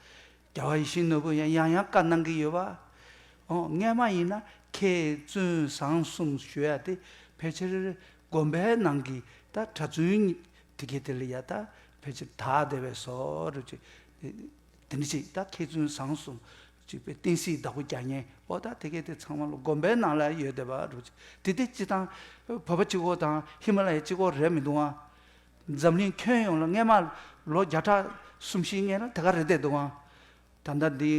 རྒྱལ་བ་ཡིད་བཞིན་ནོར་བུ་ཡང་ཡང་ཡང་བཀའ་གནང་གི་ཡོད་པ། ཨོ་སྔས་མ་ཡིན་ན་མཁས་བཙུན་བཟང་གསུམ་ཞུ་ཡ་དེ་ཕལ་ཆེར་དགོན་པའི་ནང་གི་ད་གྲྭ་བཙུན་དེ་གས་དེ་ལ་ཡ་ད་ཕལ་ཆེར་དག་བསྡད་པའི་བཟོ་འདྲ་ཅིག། དེ་འདྲ་ཅིག་ད་མཁས་བཙུན་བཟང་གསུམ་ཅིག་པའི་བསྟན་སྲིད་བདག་པོ་རྒྱག་མཁན་ཨོ་ད་དེ་གས་དེ་ཚང་མ་ལ་དགོན་པའི་ནང་ལ་ཡོད་བསྡད་པ་འདྲ་ཅིག། དེ་དེ་སྤྱི་བཏང་བོད་པ་གཅིག་པོ་དང་ཧི་མ་ལ་ཡ་གཅིག་པོ་རེད་མི་འདུག་ཨ། འཛམ་གླིང་ཁྱོན་ཡོངས་ལ་སྔས་མ་ལོ་བརྒྱ་ཕྲག་གསུམ་བཞི་སྔོན་ལ་དེ་ག་རེད་བསྡད་འདུག་ཨང་། ད་ལྟ་འདི་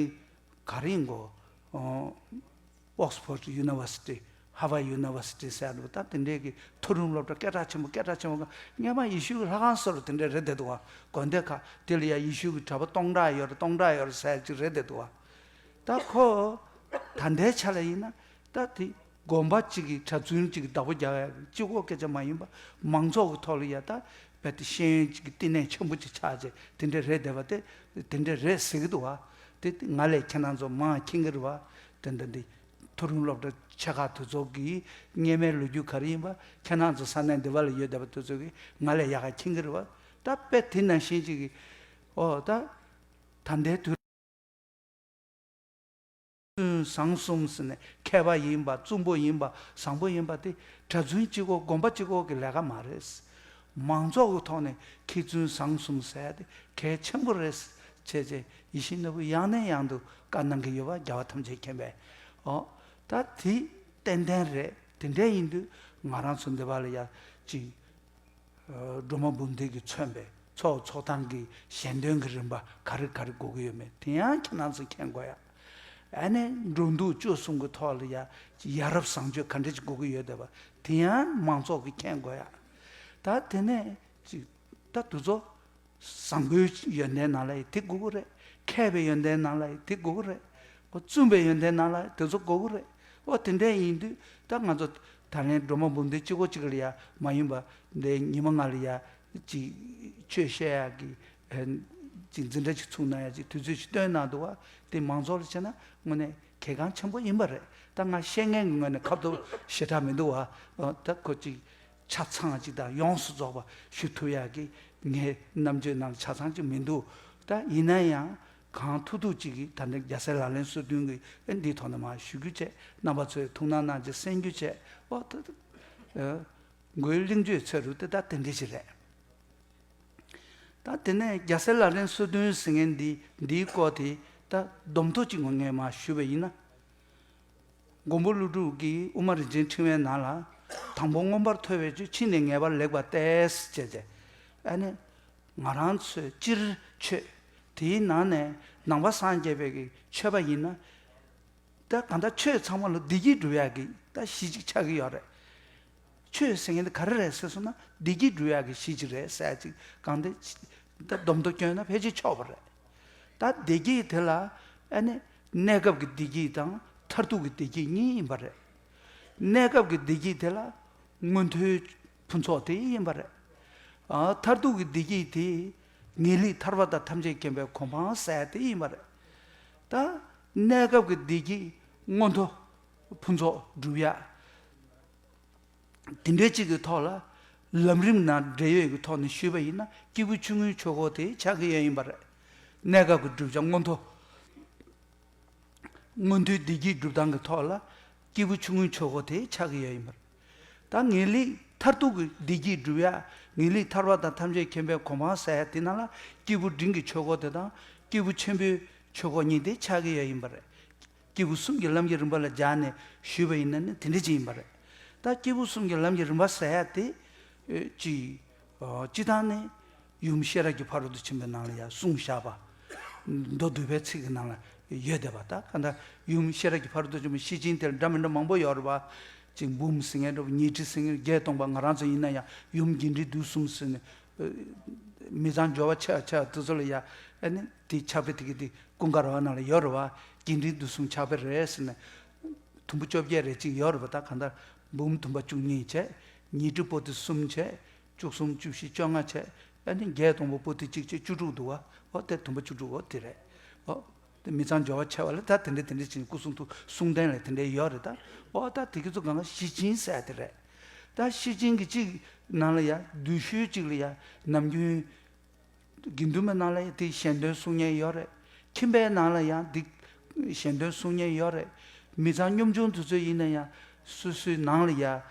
ག་རེ་ཡིན་གོ། ཨོག་སི་ཕོར་ཌི་ཡུ་ནི་ཝར་སི་ཊི། ཧ་ཝའི་ཡུ་ནི་ཝར་སི་ཊི་ཟེར་འདུག། ད་དེ་འདྲའི་གི་མཐོ་རིམ་སློབ་གྲྭ་སྐད་གྲགས་ཆེན་པོ་སྐད་གྲགས་ཆེན་པོ་ག་སྔས་མ་ཡེ་ཤུ་གི་ལྷ་ཁང་བཟོ་འདྲ་དེ་འདྲ་རེད་བསྡད་འདུག་ཨང་། དགོན་སྡེ་ཁག་དེ་ལ་ཡ་ཡེ་ཤུ་གི་གྲྭ་པ་སྟོང་ཕྲག་ཡོད་རེད་སྟོང་ཕྲག་ཡོད་རེད་ཟེར་ཅིག་རེད་བསྡད་འདུག་ཨང་། ད་ཁོ་ད་ལྟའི་ཆ་ལ་ཡིན་ན་ད་དེ་དགོན་པ་གཅིག་གི་གྲྭ་བཙུན་གཅིག་གི་བདག་པོ་རྒྱག་ཡ་གཅིག་པོ་སྐད་ཆ་མ་ཡིན་པ་མང་ཚོགས་ཀྱི་ཐོག་ལ་ཡ་ད་རྦད་དེ་ཤེས་ཡོན་གཅིག་གི་བསྟི་གནས་ཆེན་པོ་གཅིག་ཆགས་རྗེས་དེ་འདྲ་རེད་བསྡད་པ་དེ་དེ་འདྲ་རེད་ཟེར་གི་འདུག་བ། དེ་ང་ལས་ཁྱེད་རང་ཚོ་མང་མཁྱེན་གི་རེད་བ། དེ་འདྲ་འདི་མཐོ་རིམ་སློབ་གྲྭ་ཆེ་ཁག་དེ་ཚོ་གི་སྔས་མའི་ལོ་རྒྱུས་ག་རེ་ཡིན་པ་ཁྱེད་རང་ཚོ་ས་གནས་འདི་བ་ལ་ཡོད་བསྡད་པ་དེ་ཚོ་གི་ང་ལས་ཡག་ག་མཁྱེན་གི་རེད་བ། ད་དཔེ་དེ་ནང་བཞིན་གཅིག་གི་ཨོ་ད་ད་ལྟའི་དུས་བཟང་གསུམ་ཟེར་ནས་མཁས་པ་ཡིན་པ་བཙུན་པོ་ཡིན་པ་བཟང་པོ་ཡིན་པ་དེ་གྲྭ་བཙུན་གཅིག་པོ་དགོན་པ་གཅིག་པོ་གི་ལས་ཀ་མ་རེད། མང་ཚོགས་ཀྱི་ཐོག་ནས་མཁས་བཙུན་བཟང་གསུམ་ཟེར་དེ་གལ་ཆེན་པོ་རེད། བྱས་རྗེས་ཡིད་བཞིན་ནོར་བུ་ཡང་ནས་ཡང་དུ་བཀའ་གནང་གི་ཡོད་པ་རྒྱལ་བ་ཐམས་ཅད་མཁྱེན་པས། ཨོ་ད་དེ་ཏན་ཏན་རེད། དེ་འདྲ་ཡིན་དུས་ང་རང་ཚོ་འདི་བ་ལ་ཡ་ཅིག་སྒྲོལ་མ་འབུམ་ལྡན་གྱིས་མཚོན་པའི་ཚོགས་ཚོགས་སྟངས་ཀྱི་ཞལ་འདོན་གྱི་རིམ་པ་ག་རེ་ག་རེ་དགོས་ཀྱི་ཡོད་མེད་དེ་ཡང་ཁྱེད་རང་ཚོས་མཁྱེན་དགོས་ཡ། ཨ་ནི་འགྲོ་འདུག་སྤྱོད་གསུམ་གྱི་ཐོག་ལ་ཡ་ཡ་རབས་བཟང་སྤྱོད་ག་འདྲ་ཅིག་དགོས་ཀྱི་ཡོད་བསྡད་པ་དེ་ཡང་མང་ཚོགས་ཀྱིས་མཁྱེན་དགོས་ཡ། ད་དེ་ནས་ཅིག་ད་དུ་ཚོ་བཟང་པོའི་ཡོན་ཏན་ནང་ལ་ཡི་དེ་དགོས་ཀྱི་རེད། མཁས་པའི་ཡོན་ཏན་ནང་ལ་ཡི་དེ་དགོས་ཀྱི་རེད། ཨོ་བཙུན་པའི་ཡོན་ཏན་ནང་ལ་དེ་ཚོ་དགོས་ཀྱི་རེད། ཨོ་དེ་འདྲ་ཡིན་དུས་ད་ང་ཚོ་ད་ལན་སྒྲོལ་མ་འབུམ་ལྡན་གཅིག་པོ་གཅིག་ལ་ཡ་མ་ཡིན་པ་འདི་ཉི་མ་ལྔ་ལ་ཡ་ཅིག་ཆོས་བཤད་ཡག་གི་ཅིག་འཛིན་གྲྭ་ཅིག་ཚུགས་གནང་ཡ་ཅིག་དུས་ཚོད་ཅིག་བཏོན་གནང་འདུག་བ། དེ་མང་ཚོགས་ལ་བྱས་ན་དངོས་གནས་གལ་འགངས་ཆེན་པོ་ཡིན་པ་རེད། ད་ང་བཤད་མཁན་གྱི་ངོས་ནས་ཁ་ཐོར་ཞེ་དྲག་མི་འདུག་བ། ད་ཁོ་ཅིག་ཆ་ཚང་ཅིག་དང་ཡོངས་སུ་རྫོགས་པ་ཞུ་ཐུབ་ཡག་གི་ངའི་རྣམ་དཔྱོད་ནང་ཆ་ཚང་ཅིག་མི་འདུག། ད་ཡིན་ན་ཡང་གང་ཐུབ་ཐུབ་ཅིག་གིས་ད་ལྟ་རྒྱལ་སྲས་ལག་ལེན་སོ་བདུན་གྱི་འདིའི་ཐོག་ནས་མར་ཞུ་རྒྱུ་བྱས། རྣམ་པ་ཚོས་ཐུགས་སྣང་གནང་རྗེས་གསན་རྒྱུ་བྱས། ཨོ་ད་ད་མགོའི་གླེང་བརྗོད་ཚོད་རུ་དེ་ད་དེ་འདྲ་ཞིག་རེད། ད་དེ་ནས་རྒྱལ་སྲས་ལག་ལེན་སོ་བདུན་ཟེར་མཁན་འདི་འདིའི་སྐོར་དེ་ད་སྡོམ་ཐོ་གཅིག་ངོ་ངས་མར་ཞུས་པ་ཡིན་ན། མགོན་པོ་ཀླུ་སྒྲུབ་ཀྱིས་དབུ་མ་རིན་ཆེན་ཕྲེང་བའི་ནང་ལ། དང་པོ་མངོན་པར་མཐོ་བའི་ཆོས། ཕྱིས་ནི་ངེས་པར་ལེགས་པ་སྟེ། ཞེས་བྱས། ཨ་ནི། ང་རང་ཚོས་སྤྱིར་ཆོས། དེའི་ནང་ནས་ནང་པ་སངས་རྒྱས་པའི་གི་ཆོས་པ་ཡིན་ན། ད་གང་ལྟར་ཆོས་ཚང་མ་ལ་བདེ་སྐྱིད་སྒྲུབ་ཡག་གི་ད་གཞི་གཅིག་ཆགས་ཀྱི་ཡོད་རེད། ཆོས་ཟེར་མཁན་དེ་ག་རེ་རེད་ཟེར་སོང་ན་བདེ་སྐྱིད་སྒྲུབ་ཡག་གི་གཞི་གཅིག་རེད་ཟེར་ཅིག་གང་དེ་ད་སྡོམ་ཐོ་བསྐྱོན་ན་ཕལ་ཆེར་ཆོག་པ་རེད། ད་བདེ་སྐྱིད་དེ་ལ་ཨ་ནི་གནས་སྐབས་ཀྱི་བདེ་སྐྱིད་དང་མཐར་ཐུག་གི་བདེ་སྐྱིད་གཉིས་ཡིན་པ་རེད། གནས་སྐབས་ཀྱི་བདེ་སྐྱིད་དེ་ལ་མངོན་མཐོའི་ཕུན་ཚོགས་དེ་ཡིན་པ་རེད། ཨ་མཐར་ཐུག་གི་བདེ་སྐྱིད་དེ་ངེས་ལེགས་ཐར་པ་དང་ཐམས་ཅད་མཁྱེན་པའི་གོ་འཕང་ཟེར་དེ་ཡིན་པ་རེད། ད་གནས་སྐབས་ཀྱི་བདེ་སྐྱིད་མངོན་མཐོ་ཕུན་ཚོགས་སྒྲུབ་ཡག་དེ་འདྲའི་གཅིག་གི་ཐོག་ལ་ ལམ་རིམ་ནང་འབྲེལ་ཡོད་ཀྱི་ཐོག་ནས་ཞུས་པ་ཡིན་ན། སྐྱེས་བུ་ཆུང་ངུའི་ཆོས་འཁོར་དེ་ཆགས་ཀྱི་ཡོད་ཡིན་པ་རེད། གནས་སྐབས་ཀྱི་བསྒྲུབ་བྱ་མངོན་མཐོ། མངོན་མཐོའི་བདེ་སྐྱིད་སྒྲུབ་སྟངས་ཀྱི་ཐོག་ལ་སྐྱེས་བུ་ཆུང་ངུའི་ཆོས་འཁོར་དེ་ཆགས་ཀྱི་ཡོད་ཡིན་པ་རེད། ད་ངེས་ལེགས་མཐར་ཐུག་གི་བདེ་སྐྱིད་སྒྲུབ་ཡ། ངེས་ལེགས་ཐར་པ་དང་ཐམས་ཅད་མཁྱེན་པའི་གོ་འཕང་ཟེར་ཡ་དེ་ནང་ལ་སྐྱེས་བུ་འབྲིང་གི་ཆོས་འཁོར་དེ་དང་སྐྱེས་བུ་ཆེན་པོའི་ཆོས་འཁོར་གཉིས་དེ་ཆགས་ཀྱི་ཡོད་ཡིན་པ་རེད། སྐྱེས་བུ་གསུམ་གྱི་ལམ་གྱི་རིམ་པ་ལ་སྦྱར་ནས་ཞུས་པ་ཡིན་ན་ནི་དེ་འདྲ་ཅིག་ཡིན་པ་རེད། ད་སྐྱེས་བུ་གསུམ་གྱི་ལམ་གྱི་རིམ་པ་ཟེར་ཡ་དེ། ཨེ་ཅི། ཨ་སྤྱི་བཏང་ནས་ཡུམ་ཤེས་རབ་ཀྱི་ཕ་རོལ་ཏུ་ཕྱིན་པའི་ནང་ལ་ཡང་གསུངས་བཞག་པ། མདོ་སྡུད་པའི་ཚིག་གི་ནང་ལ་ཡོད་བསྡད་པ། ད་ག་འདྲ་ཡུམ་ཤེས་རབ་ཀྱི་ཕ་རོལ་ཏུ་ཕྱིན་པའི་ཤེར་ཕྱིན་དེ་ལ་འདྲ་མི་འདྲ་མང་པོ་ཡོད་རེད་པ། ཅིག་འབུམ་ཟེར་མཁན་འདྲ་པོ། ཉི་ཁྲི་ཟེར་མཁན། བརྒྱད་སྟོང་པ། ང་རང་ཚོ་ཡིན་ན་ཡང་ཡུམ་རྒྱས་འབྲིང་བསྡུས་གསུམ་ཟེར་ནས། མི་ཚང་འབྱོར་བ་ཆེ་བ་ཆེ་བ་དེ་ཚོ་ལ་ཡ། ཨ་ནི་དེ་ཕྱག་དཔེ་དེ་གི་དེ་ཀུན་དགའ་ར་བ་ནང་ལ་ཡོད་རེད་པ། རྒྱས་འབྲིང་བསྡུས་གསུམ་ཕྱག་དཔེ་རེད་ཟེར་ནས། དུམ་བུ་བཅོ་བརྒྱད་རེ་གཅིག་ཡོད་རེད་པ། ད་གང་ལྟར་འབུམ་དུམ་པ་བཅུ་གཉིས་བྱས། ཉི་ཁྲི་པོ་ཏི་གསུམ་བྱས། བཅུ་གསུམ། བཅུ་བཞི། བཅོ་ལྔ་བྱས། ཨ་ནི་བརྒྱད་སྟོང་པ་པོ་ཏི་གཅིག་བྱས། བཅུ་དྲུག་འདུག་པ། འོ་དེ་དུམ་པ་བཅུ་དྲུག་འོ་དེ་རེད། འོ། དེ་མི་ཚང་འབྱོར་བ་ཆེ་བ་ལ་ད་དེ་འདྲ་དེ་འདྲ་བྱས་ནས་སྐུ་གསུང་ཐུགས་གསུང་རྟེན་ལ་དེ་འདྲ་ཡོད་རེད་ད། འོ་ད་དེ་གི་ཚོ་གང་ག་ཤེར་ཕྱིན་ཟེར་དེ་རེད། ད་ཤེར་ཕྱིན་གྱི་གཅིག་ནང་ལ་ཡ། བསྡུས་ཤོས་གཅིག་ལ་ཡ། ནམ་རྒྱུན་དགེ་འདུན་པའི་ནང་ལ་ཡ་དེ་གཞན་དོན་གསུང་མཁན་ཡོད་རེད། ཁྱིམ་པའི་ནང་ལ་ཡང་འདི་གཞན་དོན་གསུང་མཁན་ཡོད་རེད། མི་ཚང་གཉོམ་ཆུང་དེ་ཚོ་ཡིན་ན་ཡང་སོ་སོའི་ནང་ལ་ཡ་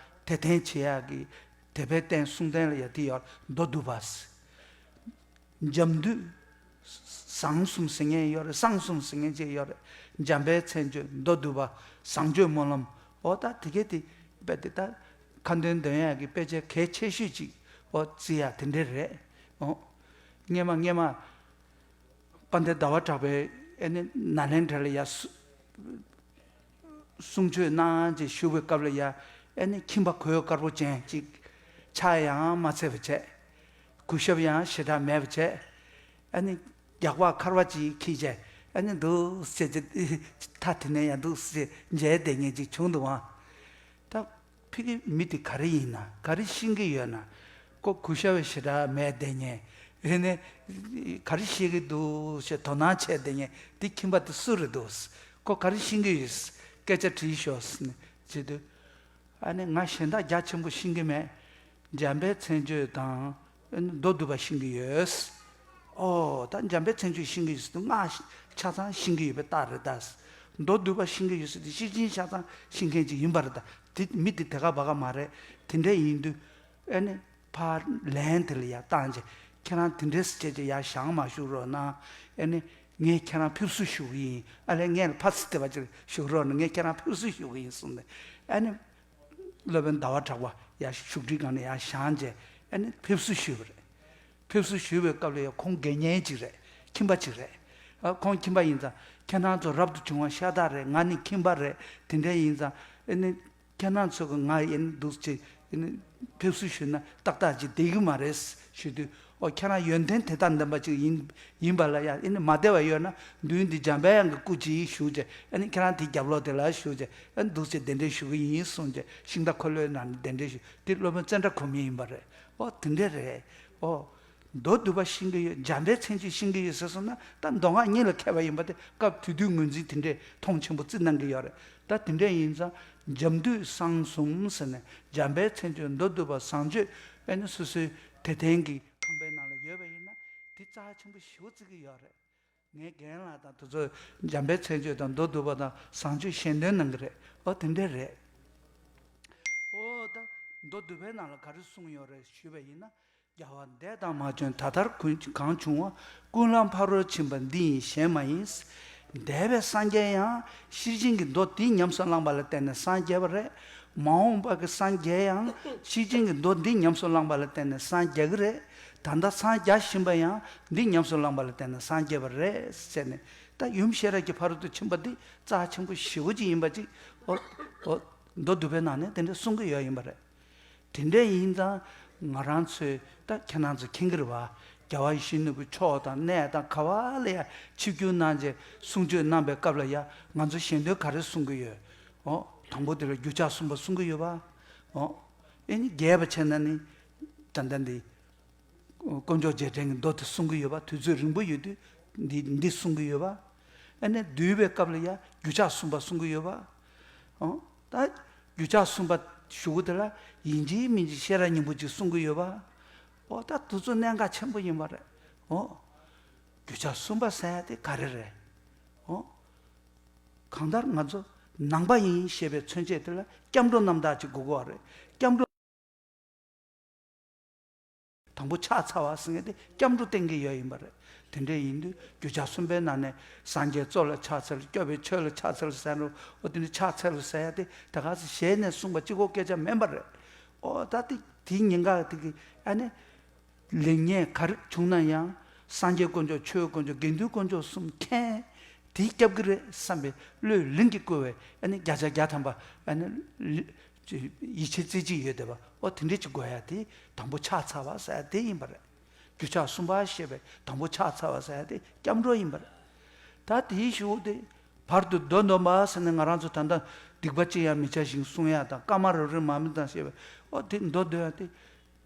དད་རྟེན་བྱེད་ཡག་གི་དད་པའི་རྟེན་གསུང་རྟེན་ལ་ཡ་དེ་ཡོད། མདོ་སྡུད་པ། འཇམ་འདུས། བཟང་གསུམ་ཟེར་མཁན་ཡོད་རེད། གསང་གསུམ་ཟེར་མཁན་ཅིག་ཡོད་རེད། འཇམ་དཔལ་མཚན་བརྗོད། མདོ་སྡུད་པ། བཟང་སྤྱོད་སྨོན་ལམ། འོ་ད་དེ་གས་དེ་དཔེ་དེ་ད་ཁ་འདོན་འདོན་ཡག་གི་དཔེ་ཆ་གལ་ཆེ་ཤོས་ཅིག་འོ་བརྩི་ཡག་དེ་འདྲས་རེད། འོ། སྔས་མ་སྔས་མ་དཔལ་ལྡན་ཟླ་བ་གྲགས་པས་ཨ་ནི་ནཱ་ལེནྡྲ་ལ་ཡ་གསུང་ཆོས་གནང་ཅེས་ཞུ་བའི་སྐབས་ལ་ཡ། ཨ་ནི་ཁྱིམ་པ་གོས་དཀར་པོ་ཅན་ཅིག་ཕྱག་ཡང་མ་འཚལ་བ་བྱས། གུས་ཞབས་ཡང་ཞེ་དྲག་མེད་པ་བྱས། ཨ་ནི་རྒྱགས་པ་ཁར་བ་ཅིག་འཁྱེར་བྱས། ཨ་ནི་འདུག་སེ་ཅིག་ཐ་དེ་ནས་ཡང་འདུག་སེ་མཇལ་བསྡད་མཁན་ཅིག་བྱུང་འདུག་ཨང་། ད་ཕ་གི་མི་དེ་ག་རེ་ཡིན་ན། ག་རེ་ཤེས་ཀྱི་ཡོད་ན། ཁོ་གུས་ཞབས་ཞེ་དྲག་མེད་བསྡད་མཁན། ཨ་ནི་ག་རེ་ཤེས་ཀྱི་འདུག་ཞེས་དོ་སྣང་བྱས་བསྡད་མཁན་དེ་ཁྱིམ་པ་དེ་སུ་རེད་འདུག་ཁོ་ག་རེ་ཤེས་ཀྱི་ཡོད། སྐད་ཆ་དྲིས་ཤོག་ཟེར་ནས་བྱེད་དུས། ཨ་ནི་ང་གཞན་དག་རྒྱ་ཆེན་པོ་ཤེས་ཀྱི་མེད། འཇམ་དཔལ་མཚན་བརྗོད་དང་མདོ་སྡུད་པ་ཤེས་ཀྱི་ཡོད། ཨོ་ད་འཇམ་དཔལ་མཚན་བརྗོད་ཤེས་ཀྱི་ཡོད་ཟེར་དུས་སྔགས་ཆ་ཚང་ཤེས་ཀྱི་ཡོད་པའི་རྟགས་རེད་ད། མདོ་སྡུད་པ་ཤེས་ཀྱི་ཡོད་ཟེར་དུས་ཤེར་ཕྱིན་ཆ་ཚང་ཤེས་མཁན་ཅིག་ཡིན་པ་རེད་ད། དེ་མི་དེ་དེ་ག་བ་ག་མ་རེད། དེ་འདྲ་ཡིན་དུས། ཨ་ནི་ཕར་ལན་དེ་ལ་ཡར་བཏང་བྱས། ཁྱེད་རང་དེ་འདྲས་བྱས་བྱས་ཡར་བཞེངས་མ་བཞུགས་རོགས་གནང་། ཨ་ནི་ངས་ཁྱེད་རང་ཕེབས་བསུ་ཞུ་གི་ཡིན། ཨ་ལས་ངས་ཕར་ཙམ་དེ་བ་ཅིག་བཞུགས་རོགས་གནང་། ངས་ཁྱེད་རང་ཕེབས་བསུ་ཞུ་གི་ཡིན་གསུངས་ནས། ཨ་ནི། སློབ་དཔོན་ཟླ་བ་གྲགས་པ་ཡར་བཞུགས་ཁྲིའི་སྒང་ནས་ཡར་བཞེངས་བྱས། ཨ་ནི་ཕེབས་བསུ་ཞུས་པ་རེད། ཕེབས་བསུ་ཞུས་པའི་སྐབས་ལ་ཡང་ཁོང་དགེ་བསྙེན་ཅིག་རེད། ཁྱིམ་པ་ཅིག་རེད། ཨ་ཁོང་ཁྱིམ་པ་ཡིན་ཙང་ཁྱེད་རང་ཚོ་རབ་ཏུ་བྱུང་བ་ཤ་སྟག་རེད། ང་ནི་ཁྱིམ་པ་རེད། དེ་འདྲ་ཡིན་ཙང་ཨ་ནི་ཁྱེད་རང་ཚོ་གི་ང་ཡིན་འདུག་ཅེས་ཨ་ནི་ཕེབས་བསུ་ཞུས་ན་ཏག་ཏག་ཅིག་བསྡད་ཀྱི་མ་རེད་ཞུས་དུས། ཨོ་ཁྱེད་རང་ཡོན་ཏན་དེ་དག་ལྡན་པ་ཅིག་ཡིན་ཡིན་པ་ལ་ཡང་ཨ་ནི་མ་བདེ་བ་ཡོད་ན་མདུན་འདི་འཇམ་པའི་དབྱངས་ཀྱི་སྐུ་ཅིག་བཞུགས་བྱས། ཨ་ནི་ཁྱེད་རང་དེའི་རྒྱབ་ལོགས་དེ་ལ་བཞུགས་བྱས། ཨ་ནི་འདུག་ཅེས་གདན་འདྲེན་ཞུ་གི་ཡིན་གསུངས་བྱས། ཤིང་རྟ་འཁོར་ལོའི་ནང་ནས་གདན་འདྲེན་ཞུ། དེ་སློབ་དཔོན་ཙནྡྲ་གོ་མི་ཡིན་པ་རེད། ཨོ་དེ་འདྲས་རེད། ཨོ། མདོ་སྡུད་པ་ཤེས་ཀྱི་ཡོད། འཇམ་དཔལ་མཚན་བརྗོད་ཤེས་ཀྱི་ཡོད་ཟེར་སོང་ན་ད་མདོ་སྔགས་གཉིས་ལ་མཁས་པ་ཡིན་པ་དེ་སྐབས་དེ་དུས་ངོས་འཛིན་དེ་འདྲས་མཐོང་ཆེན་པོ་བརྩི་གནང་གི་ཡོད་རེད། ད་དེ་འདྲས་ཡིན་ཙང་འཇམ་འདུས་གསང་གསུམ་ཟེར་ནས་འཇམ་དཔལ་མཚན་བརྗོད། མདོ་སྡུད་པ། བཟང་སྤྱོད། ཨ་ནི་སོ་སོའི་དད་རྟེན་གྱི་ཁང་པའི་ནང་ལ་ཡོད་པ་ཡིན་ན་དེ་རྩ་ཆེན་པོ་ཞེ་པོ་བརྩི་གི་ཡོད་རེད། ངའི་རྒན་ལགས་དང་དེ་ཚོ་འཇམ་དཔལ་མཚན་བརྗོད་དང་མདོ་སྡུད་པ་དང་བཟང་སྤྱོད་ཞལ་འདོན་གནང་གི་རེད། ཨོ་དེ་འདྲས་རེད། ཨོ་ད་མདོ་སྡུད་པའི་ནང་ལ་ག་རེ་གསུངས་ཡོད་རེད་ཞུས་པ་ཡིན་ན། རྒྱལ་བ་འདས་དང་མ་བྱོན་ད་ལྟར་གང་བྱུང་བ། ཀུན་ལ་ཕ་རོལ་ཕྱིན་པ་འདི་ཡིས་གཞན་མ་ཡིན། འདས་པའི་སངས་རྒྱས་ཡང་ཤེར་ཕྱིན་གྱི་མདོ་འདི་ཉམས་སུ་བླངས་པ་ལ་བརྟེན་ནས་སངས་རྒྱས་པ་རེད། མ་འོངས་པ་གི་སངས་རྒྱས་ཡང་ཤེར་ཕྱིན་གྱི་མདོ་འདི་ཉམས་སུ་བླངས་པ་ལ་བརྟེན་ནས་སངས་རྒྱས་ཀྱི་རེད། ད་ལྟ་སངས་རྒྱས་བཞིན་པ་ཡང་འདི་ཉམས་སུ་བླངས་པ་ལ་བརྟེན་ནས་སངས་རྒྱས་པ་རེད་ཟེར་ནས། ད་ཡུམ་ཤེས་རབ་ཀྱི་ཕ་རོལ་ཏུ་ཕྱིན་པ་འདི་རྩ་ཆེན་པོ་ཞེ་པོ་ཅིག་ཡིན་པ་ཅིག་ཨོ་ཨོ་མདོ་སྡུད་པའི་ནང་ནས་དེ་འདྲ་གསུང་གི་ཡོད་ཡིན་པ་རེད། དེ་འདྲ་ཡིན་ཙང་ང་རང་ཚོས་ད་ཁྱེད་རང་ཚོ་མཁྱེན་གྱི་རེད་བ། རྒྱལ་བ་ཡིད་བཞིན་ནོར་བུའི་ཕྱོགས་དང་གནས་དང་ག་བ་ལ་ཡ་ཆིབས་བསྒྱུར་གནང་བྱས་གསུང་ཆོས་གནང་པའི་སྐབས་ལ་ཡ་ང་ཚོ་གཞན་དོན་ག་རེ་གསུང་གི་ཡོད། ཨོ་དང་པོ་དེ་ལ་རྒྱུ་ཆ་གསུམ་པ་གསུང་གི་ཡོད་པ། ཨོ་ཨེ་ནི་རྒྱས་པ་བྱས་ན་ནི་ད་ལྟ་འདི་དཀོན་མཆོག་རྗེས་དྲན་གྱི་མདོ་དེ་གསུང་གི་ཡོད་པ། དུས་ཚོད་རིང་པོ་ཡོད་དུས་འདི་འདི་གསུང་གི་ཡོད་པ། ཨ་ནི་བསྡུས་པའི་སྐབས་ལ་ཡ་རྒྱུ་ཆ་གསུམ་པ་གསུང་གི་ཡོད་པ། ཨོ་ད་རྒྱུ་ཆ་གསུམ་པ་ གཞུག་གུ་དེ་ལ་ཡིན་གཅིག་མིན་གཅིག་ཤེས་རབ་སྙིང་པོ་ཅིག་གསུང་གི་ཡོད་པ། འོ་ད་དེ་ཚོ་གནད་འགག་ཆེན་པོ་ཡིན་པ་རེད། འོ། རྒྱུ་ཆ་གསུམ་པ་ཟེར་ཡ་དེ་ག་རེ་རེད། འོ། གང་ལྟར་ང་ཚོ་ནང་པ་ཡིན་ཞེས་པའི་མཚོན་བྱེད་དེ་ལ་སྐྱབས་འགྲོ་རྣམ་དག་ཅིག་དགོས་ཀྱི་ཡོད་རེད། སྐྱབས་འགྲོ། དང་པོ་ཕྱག་འཚལ་བ་ཟེར་མཁན་དེ་སྐྱབས་འགྲོ་བསྟན་གྱི་ཡོད་ཡིན་པ་རེད། དེ་འདྲ་ཡིན་དུས་རྒྱུ་ཆ་གསུམ་པའི་ནང་ནས་སངས་རྒྱས་གཙོ་ལ་ཕྱག་འཚལ། སྐྱོབ་པའི་ཆོས་ལ་ཕྱག་འཚལ་ཟེར་རོ། འོ་དེ་འདྲ་ཕྱག་འཚལ་ཟེར་ཡ་དེ་ད་ག་ཟེ་ཞལ་ནས་གསུངས་པ་གཅིག་པོ་སྐད་ཆ་མིན་པ་རེད། འོ་ད་དེ་དེའི་ཉེན་ཁ་དེ་གི་ཨ་ནི། ལེགས་ཉེས་ག་རེ་བྱུང་ན་ཡང་སངས་རྒྱས་དཀོན་མཆོག་ཆོས་དཀོན་མཆོག་དགེ་འདུན་དཀོན་མཆོག་གསུམ་མཁྱེན། དེས་སྐྱོབ་ཀྱི་རེད་བསམ་པའི་བློས་ལིང་གིས་བསྐུལ་བའི་ཨ་ནི་བརྒྱ་ཆ་བརྒྱ་ཐམ་པ་ཨ་ནི་ལི་ཡིད་ཆེས་རྩེ་གཅིག་ཡོད་བསྡད་པ། འོ་དེ་འདྲས་ཅིག་དགོས་ཡ་དེ་དང་པོ་ཕྱག་འཚལ་བ་ཟེར་ཡ་དེ་ཡིན་པ་རེད། རྒྱུ་ཆ་གསུམ་པ་ཞེས་པའི་དང་པོ་ཕྱག་འཚལ་བ་ཟེར་ཡ་དེ་སྐྱབས་འགྲོ་ཡིན་པ་རེད། ད་དེའི་གཞུག་དེ་བར་དུ་མདོ་འདོན་པ་ཟེར་ནས་ང་རང་ཚོ་ད་ལྟ་སྡིག་པ་ཅི་ཡང་མི་བྱ་ཞིང་གསུང་ཡ་དང་བཀའ་མ་རབ་རིབ་མ་མི་དང་ཞེས་པའི་འོ་དེ་མདོ་འདོན་ཡ་དེ།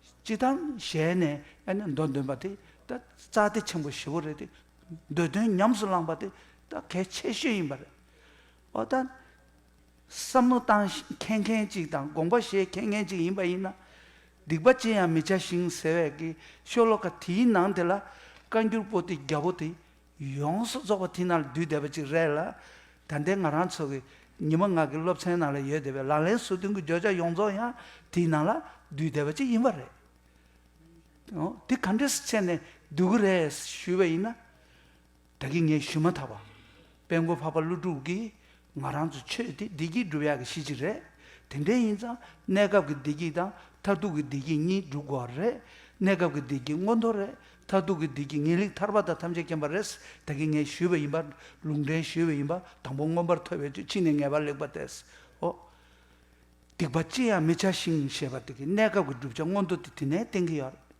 སྤྱིར་བཏང་ཞལ་ནས་ཨ་ནི་མདོ་འདོན་པ་དེ་ད་རྩ་དེ་ཆེན་པོ་ཞེ་པོ་རེད་དེ། མདོ་དོན་ཉམས་སུ་བླངས་པ་དེ་ད་གལ་ཆེ་ཤོས་ཡིན་པ་རེད། འོ་ད་བསམ་བློ་བཏང་མཁན་མཁན་ཅིག་དང་དགོངས་པ་བཞེས་མཁན་མཁན་ཅིག་ཡིན་པ་ཡིན་ན། སྡིག་པ་ཅི་ཡང་མི་བྱ་ཞིང་ཟེར་བའི་གི་ཤོ་ལོ་ཀ་དེའི་ནང་དེ་ལ་བཀའ་འགྱུར་པོ་ཏི་རྒྱལ་པོ་དེ། ཡོངས་སུ་རྫོགས་པ་དེ་ནང་ལ་བསྡུས་བསྡད་པ་ཅིག་རེད་ལ། ད་ལྟའི་ང་རང་ཚོ་གི་ཉི་མ་ལྔ་གི་སློབ་ཚན་ནང་ལ་ཡོད་བསྡད་པའི་ལག་ལེན་སོ་བདུན་གྱི་བརྗོད་བྱ་ཡོངས་རྫོགས་ཡང་དེའི་ནང་ལ་བསྡུས་བསྡད་པ་ཅིག་ཡིན་པ་རེད། འོ། དེ་ག་འདྲས་བྱས་ནས་བསྡུ་གི་རེད་ཞུས་པ་ཡིན་ན། ད་གིན་ངས་ཞུས་མ་ཐག་པ། དཔལ་མགོན་འཕགས་པ་ཀླུ་སྒྲུབ་ཀྱིས། ང་རང་ཚོ་ཆོས་འདི་བདེ་སྐྱིད་སྒྲུབ་ཡག་གི་གཞི་གཅིག་རེད། དེ་འདྲ་ཡིན་ཙང་གནས་སྐབས་ཀྱི་བདེ་སྐྱིད་དང་མཐར་ཐུག་གི་བདེ་སྐྱིད་གཉིས་སྒྲུབ་དགོས་རེད། གནས་སྐབས་ཀྱི་བདེ་སྐྱིད་མངོན་མཐོ་རེད། མཐར་ཐུག་གི་བདེ་སྐྱིད་ངེས་ལེགས་ཐར་པ་དང་ཐམས་ཅད་མཁྱེན་པ་རེད། ད་གིན་ངས་ཞུས་པ་ཡིན་པ། ལུང་འདྲེན་ཞུས་པ་ཡིན་པ། དང་པོ་མངོན་པར་མཐོ་བའི་ཆོས། ཕྱིས་ནས་ངེས་པར་ལེགས་པ་སྟེ། འོ། སྡིག་པ་ཅི་ཡང་མི་བྱ་ཞིང་ཞེས་པ་དེ་གི་གནས་སྐབས་ཀྱི་བསྒྲུབ་བྱ་མངོན་མཐོ་དེ་དེ་ནས་བསྟན་གྱི་ཡོད་རེད།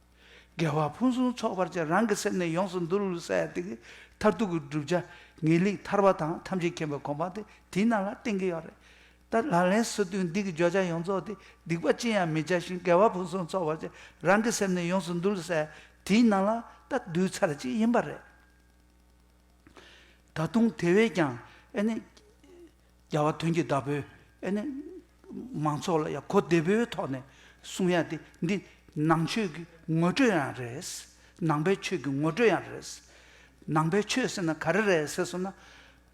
དགེ་བ་ཕུན་སུམ་ཚོགས་པར་བྱ། རང་གི་སེམས་ནི་ཡོངས་སུ་འདུལ་ཟེར་ཡ་དེ་གི་མཐར་ཐུག་གི་བསྒྲུབ་བྱ་ངེས་ལེགས་ཐར་པ་དང་ཐམས་ཅད་མཁྱེན་པའི་གོ་འཕང་དེ་དེའི་ནང་ལ་བསྟན་གྱི་ཡོད་རེད། ད་ལག་ལེན་སོ་བདུན་འདི་གི་བརྗོད་བྱ་ཡོངས་རྫོགས་དེ་སྡིག་པ་ཅི་ཡང་མི་བྱ་ཞིང་དགེ་བ་ཕུན་སུམ་ཚོགས་པར་བྱ། རང་གི་སེམས་ནི་ཡོངས་སུ་འདུལ་ཟེར་དེའི་ནང་ལ་ད་བསྡུས་ཚར་ཅིག་ཡིན་པ་རེད། ད་དུང་དེ་བས་ཀྱང་ཨེ་ནི། རྒྱལ་བ་དོན་གྱི་བདག་པོས་ཨེ་ནི། མང་ཚོགས་ལ་ཡང་གོ་བདེ་པོའི་ཐོག་ནས་གསུང་ཡ་དེ་འདི་ནང་ཆོས་ཀྱི་ངོ་སྤྲོད་ཡང་རེད། ནང་པའི་ཆོས་ཀྱི་ངོ་སྤྲོད་ཡང་རེད། ནང་པའི་ཆོས་ཟེར་ན་ག་རེ་རེད་ཟེར་སོང་ན།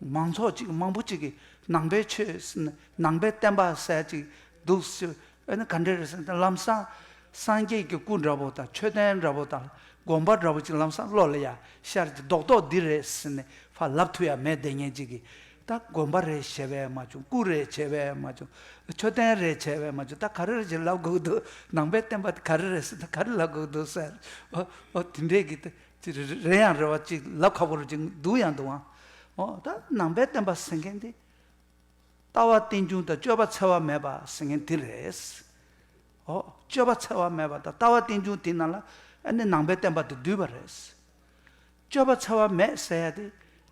མང་ཚོགས་ཅིག་མང་པོ་ཅིག་གིས་ནང་པའི་ཆོས་ཟེར་ན་ནང་པའི་བསྟན་པ་ཟེར་ཅིག་འདུག་ཟེར། ཨ་ནི་ག་འདྲ་རེད་ཟེར་ན་ལམ་སང་སངས་རྒྱས་ཀྱི་སྐུ་འདྲ་པོ་དང་མཆོད་རྟེན་འདྲ་པོ་དང་དགོན་པ་འདྲ་པོ་ཅིག་ལམ་སང་བློ་ལ་ཡ་ཤར་གྱི་རྡོག་རྡོག་འདི་རེད་ཟེར་ནས་ཕར་ལབ་ཐུབ་ཡ་མེད་བསྡད་མཁན་ཅིག་གིས། ད་དགོན་པ་རེད་བྱས་པས་མ་བྱུང་། སྐུ་རེད་བྱས་པས་མ་བྱུང་། མཆོད་རྟེན་རེད་བྱས་པས་མ་བྱུང་། ད་ག་རེ་རེད་ཅེས་ལབ་དགོས་འདུག་ནང་པའི་བསྟན་པ་དེ་ག་རེ་རེད་ཟེར། ད་ག་རེ་ལབ་དགོས་འདུག་ཟེར། ཨོ་ཨོ་དེ་འདྲས་ཀྱི་ད་ཅི་རེད་ཡང་རེད་བ་ཅིག་ལབ་ཁག་པོ་རེད་ཅིག་འདུག་ཡང་འདུག་ཨང་། ཨོ་ད་ནང་པའི་བསྟན་པ་ཟེར་མཁན་དེ། ལྟ་བ་རྟེན་འབྱུང་དང་སྤྱོད་པ་འཚེ་བ་མེད་པ་ཟེར་མཁན་དེ་རེད། ཨོ། སྤྱོད་པ་འཚེ་བ་མེད་པ་དང་ལྟ་བ་རྟེན་འབྱུང་དེ་རྣམས་ལ་ཨ་ནི་ནང་པའི་བསྟན་པ་དེ་བསྡུས་པ་རེད། སྤྱོད་པ་འཚེ་བ་མེད་ཟེར་ཡ་དེ་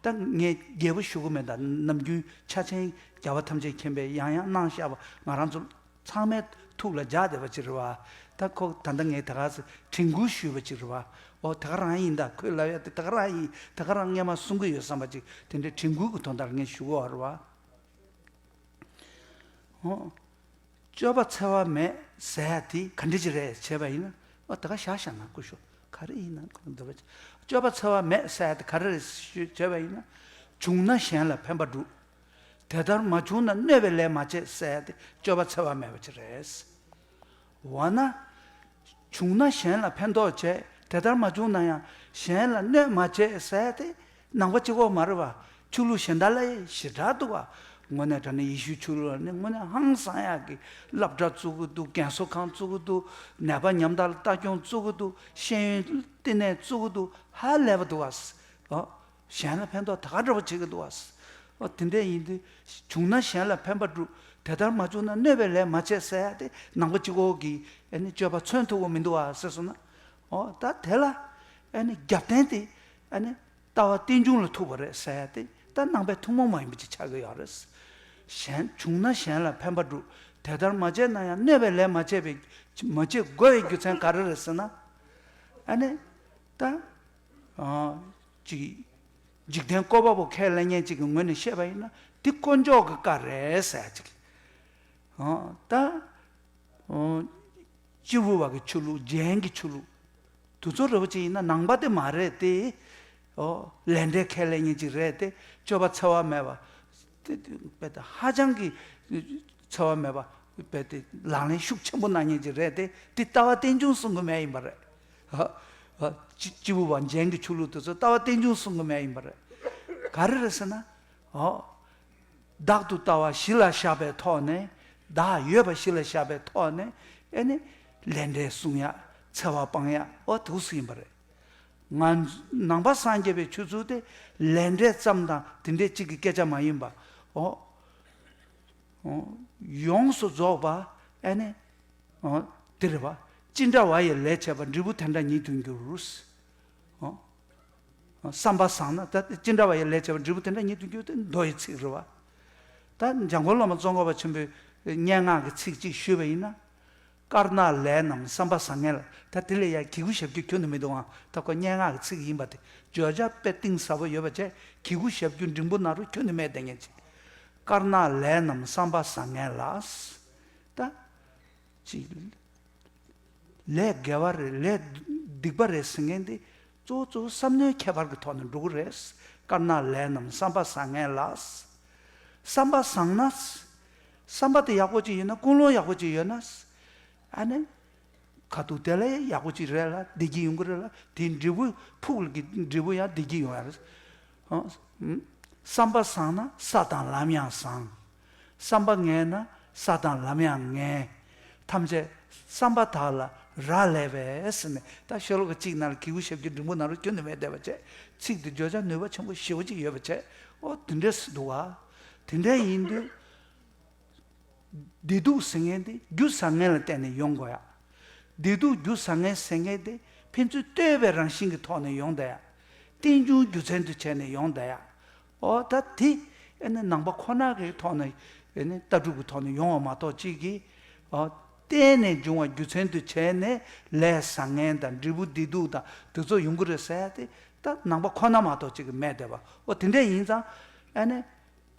ད་ངས་རྒྱས་པོ་ཞུ་གི་མེད། ད་ནམ་རྒྱུན་ཆ་ཆེན་རྒྱལ་བ་ཐམས་ཅད་མཁྱེན་པས་ཡང་ཡང་གནང་བཞག་པ་ང་རང་ཚོ་ཚང་མའི་ཐུགས་ལ་འཇགས་བསྡད་པ་ཅིག་རེད་བ། ད་ཁོ་ད་ལྟ་ངས་ད་ག་ཚོད་དྲན་སྐུལ་ཞུས་པ་ཅིག་རེད་བ། ཨོ་ད་ག་རང་ཡིན། ད་ཁོས་ལབ་ཡ་དེ་ད་ག་རང་ཡིན། ད་ག་རང་སྔས་མ་གསུང་གི་ཡོད་བསམ་པ་ཅིག་དེ་འདྲའི་དྲན་སྐུལ་གྱི་དོན་དག་ལ་ངས་ཞུ་གི་ཡོད་རེད་བ། ཨོ། སྤྱོད་པ་འཚེ་བ་མེད་ཟེར་ཡ་དེ་ག་འདྲ་ཅིག་རེད་བྱས་པ་ཡིན་ན། ཨོ་ད་ག་བཞག་བཞག་ན་སྐུ་ཞོག་ག་རེ་ཡིན་ན་ཁོ་འདོད་པ་ཅིག་སྤྱོད་པ་འཚེ་བ་མེད་ཟེར་ཡ་དེ་ག་རེ་རེད་ཞུ་བྱས་པ་ཡིན་ན། བྱུང་ན་གཞན་ལ་ཕན་པ་སྒྲུབ། དེ་ལྟར་མ་བྱུང་ན་གནོད་པའི་ལས་མ་བྱེད་ཟེར་ཡ་དེ་སྤྱོད་པ་འཚེ་བ་མེད་པ་ཅིག་རེད། འོ་ན། བྱུང་ན་གཞན་ལ་ཕན་ཐོགས་བྱེད། དེ་ལྟར་མ་བྱུང་ན་ཡང་གཞན་ལ་གནོད་མ་བྱེད་ཟེར་ཏེ་ནང་པ་གཅིག་པོ་མ་རེད་བ། ཆོས་ལུགས་གཞན་དག་ལ་ཞེ་དྲག་འདུག་བ། དངོས་གནས་དྲང་གནས་ཡེ་ཤུའི་ཆོས་ལུགས་ལ་ནི་དངོས་གནས་ཧང་སང་ཡག་གི་སློབ་གྲྭ་བཙུགས་ཀྱི་འདུག་རྒན་གསོ་ཁང་བཙུགས་ཀྱི་འདུག་ནད་པ་ཉམ་ཐག་ལ་ལྟ་སྐྱོང་བཙུགས་ཀྱི་འདུག་ཤེས་ཡོན་བསྟི་གནས་བཙུགས་ཀྱི་འདུག་ཧ་ལས་པ་འདུག་བ། ཨོ། གཞན་ལ་ཕན་ཐོགས་ད་ག་འདྲ་པོ་བྱེད་ཀྱི་འདུག་བ། ཨོ་དེ་འདྲ་ཡིན་དུས་བྱུང་ན་གཞན་ལ་ཕན་པ་སྒྲུབ། དེ་ལྟར་མ་བྱུང་ན་གནོད་པའི་ལས་མ་བྱེད་ཟེར་ཡ་དེ་ནང་པ་གཅིག་པོ་གིས་ཨ་ནི་སྤྱོད་པ་མཚོན་ཐུབ་ཀྱི་མི་འདུག་བ་ཟེར་སོང་ན། ཨོ་ད་དེ་ལ་ཨ་ནི་རྒྱབ་རྟེན་དེ་ཨ་ནི་ལྟ་བ་རྟེན་འབྱུང་ལ་ཐུག་པ་རེད་ཟེར་ཡ་དེ་ད་ནང་པའི་ཐུན་མོང་མ་ཡིན་པ་ཅིག་ཆགས་ཀྱི་ཡོད་རེད། གཞན་བྱུང་ན་གཞན་ལ་ཕན་པ་སྒྲུབ། དེ་ལྟར་མ་བྱས་ན་ཡང་གནོད་པའི་ལས་མ་བྱས་པའི་མ་བྱེད་དགོས་པའི་རྒྱུ་མཚན་ག་རེ་རེད་ཟེར་ན། ཨ་ནི་ད། ཨ། ཅིག་འཇིག་རྟེན་བཀོད་པ་པོ་ཁས་ལེན་མཁན་ཅིག་གི་ངོས་ནས་བཤད་པ་ཡིན་ན་འདི་དཀོན་མཆོག་གི་བཀའ་རེད་ཟེར་ཅིག་ཨ། ད་ ཨོ། སྤྱི་བོ་བ་གི་ཆོས་ལུགས། རྒྱན་གྱི་ཆོས་ལུགས། དེ་ཚོ་རེད་པ་ཅིག་ཡིན་ན་ནང་པ་དེ་མ་རེད་དེ། ཨོ། ལས་འབྲས་ཁས་ལེན་མཁན་ཅིག་རེད་དེ། སྤྱོད་པ་འཚེ་བ་མེད་པ། དེ་དེ་དཔེ་དེ་ཧ་ཅང་གི་འཚེ་བ་མེད་པ། དཔེ་དེ་ལག་ལེན་ཤུགས་ཆེན་པོ་གནང་མཁན་ཅིག་རེད་དེ། དེ་ལྟ་བ་རྟེན་འབྱུང་གསུང་གི་མེད་ཡིན་པ་རེད། ཨ། ཨ། སྤྱི་སྤྱི་བོ་བ་རྒྱན་གྱི་ཆོས་ལུགས་དེ་ཚོ་ལྟ་བ་རྟེན་འབྱུང་གསུང་གི་མེད་ཡིན་པ་རེད། ག་རེ་རེད་ཟེར་ན། ཨོ། བདག་ཏུ་ལྟ་བ་གཞི་ལ་བཞག་པའི་ཐོག་ནས། བདག་ཡོད་པ་གཞི་ལ་བཞག་པའི་ཐོག་ནས། ཨེ་ནི། ལས་འབྲས་སྲུང་ཡ། འཚེ་བ་སྤང་ཡ། ཨོ། དེ་ཚོ་ཡིན་པ་རེད། ང་ནང་པ་སངས་རྒྱས་པའི་ཆོས་ཚུལ་དེ་ལས་འབྲས་ཙམ་དང་དེ་འདྲའི་གཅིག་གི་སྐད་ཆ་མ་ཡིན་པ། ཨོ། ཨོ། ཡོངས་སུ་རྫོགས་པ། ཨེ་ནི། ཨོ། དེ་རེད་པ། ཅི་འདྲ་བ་ཡི་ལས་བྱས་པ། འབྲས་བུ་དེ་འདྲ་ཉིད་དུ་འགྱུར། ཨོ། བསམ་པ་བཟང་ན། ད་ཅི་འདྲ་བ་ཡི་ལས་བྱས་པ། འབྲས་བུ་དེ་འདྲ་ཉིད་དུ་འགྱུར་ཏེ། མདོ་ཡི་ཚིག་རེད་པ། ད་འཇམ་མགོན་བླ་མ་ཙོང་ཁ་པ་ཆེན་པོའི་སྙན་ངག་གི་ཚིག་གཅིག་ཞུས་པ་ཡིན་ན། དཀར་ནག་ལས་རྣམས་བསམ་པ་བཟང་ངན་ལ། ད་དེ་ལས་ཡ་གི་གུ་ཞབས་ཀྱུ་ཁྱོན་ནས་མི་འདུག་ཨང་། ད་ཁོ་སྙན་ངག་གི་ཚིག་ཡིན་པ་དེ། བརྗོད་བྱ་དཔེ་གཏིང་ཟབ་པོ་ཡོད་པ་བྱས། གི་གུ་ཞབས་ཀྱུ་འབྲིང་པོ་ནང་རུ་ཁྱོན་ནས་མེད་དེ་ངེས་ཅིག་དཀར་ནག་ལས་རྣམས་བསམ་པ་བཟང་ངན་ལ། ད། ཅིག་ལས་དགེ་བ་རེད། ལས་སྡིག་པ་རེད་ཟེར་མཁན་དེ་གཙོ་བོ་གཙོ་བོ་བསམ་མནོའི་ཁྱད་པར་གྱི་ཐོག་ནས་འགྲོ་གི་རེད། དཀར་ནག་ལས་རྣམས་བསམ་པ་བཟང་ངན་ལ། བསམ་པ་བཟང་ན། བསམ་པ་དེ་ཡག་པོ་ཅིག་ཡོད་ན། ཀུན་སློང་ཡག་པོ་ཅིག་ཡོད་ན། ཨ་ནི། ཁ་ཐུག་དེ་ལ་ཡག་པོ་ཅིག་རེད་ལ། བདེ་སྐྱིད་ཡོང་གི་རེད་ལ། དེའི་འབྲས་བུ། ཕུགས་ཀྱི་འབྲས་བུ་ཡང་བདེ་སྐྱིད་ཡོང་ཡ་རེད། ཨ། བསམ་པ་བཟང་ན་ས་དང་ལམ་ཡང་བཟང་། བསམ་པ་ངན་ན་ས་དང་ལམ་ཡང་ངན། ཐམས་ཅད་བསམ་པ་དག་ལ་རག་ལས་པས་ཟེར་ནས། ད་ཤོ་ལོ་ཀ་གཅིག་ནང་ལ་གི་གུ་ཞབས་ཀྱུ་འབྲིང་པོ་ནང་རུ་ཁྱོན་ནས་མེད་བསྡད་པ་བྱས། ཚིག་དེ་བརྗོད་བྱ་ནུས་པ་ཆེན་པོ་ཞེ་པོ་ཅིག་ཡོད་པ་བྱས། ཨོ། དེ་འདྲས་སུ་འདུག་བ། དེ་འདྲས་ཡིན་དུས། བདེ་སྡུག་ཟེར་མཁན་དེ་རྒྱུ་བཟང་ངན་ལ་བརྟེན་ནས་ཡོང་དགོས་ཡ། བདེ་སྡུག་རྒྱུ་བཟང་ངན་ཟེར་མཁན་དེ་ཕན་ཚུན་ལྟོས་པའི་རང་བཞིན་གྱི་ཐོག་ནས་ཡོང་བསྡད་ཡ། རྟེན་འབྱུང་རྒྱུ་མཚན་དུ་བྱས་ནས་ཡོང་བསྡད་ཡ། ཨོ། ད་དེ་ཨེ་ནི་ནང་པ་ཁོ་ན་གི་ཐོག་ནས། ཨེ་ནི་ལྟ་གྲུབ་ཀྱི་ཐོག་ནས་ཡོང་བ་མ་གཏོགས། གཅིག་གིས། ཨོ། བརྟེན་ནས་འབྱུང་བ་རྒྱུ་མཚན་དུ་བྱས་ནས་ལས་བཟང་ངན་དང་འབྲས་བུ་བདེ་སྡུག་དང་དེ་ཚོ་ཡོང་གི་རེད་ཟེར་ཡ་དེ། ད་ནང་པ་ཁོ་ན་མ་གཏོགས་གཅིག་གིས་མེད་བསྡད་པ། ཨོ། དེ་འདྲས་ཡིན་ཙང་། ཨེ་ནི།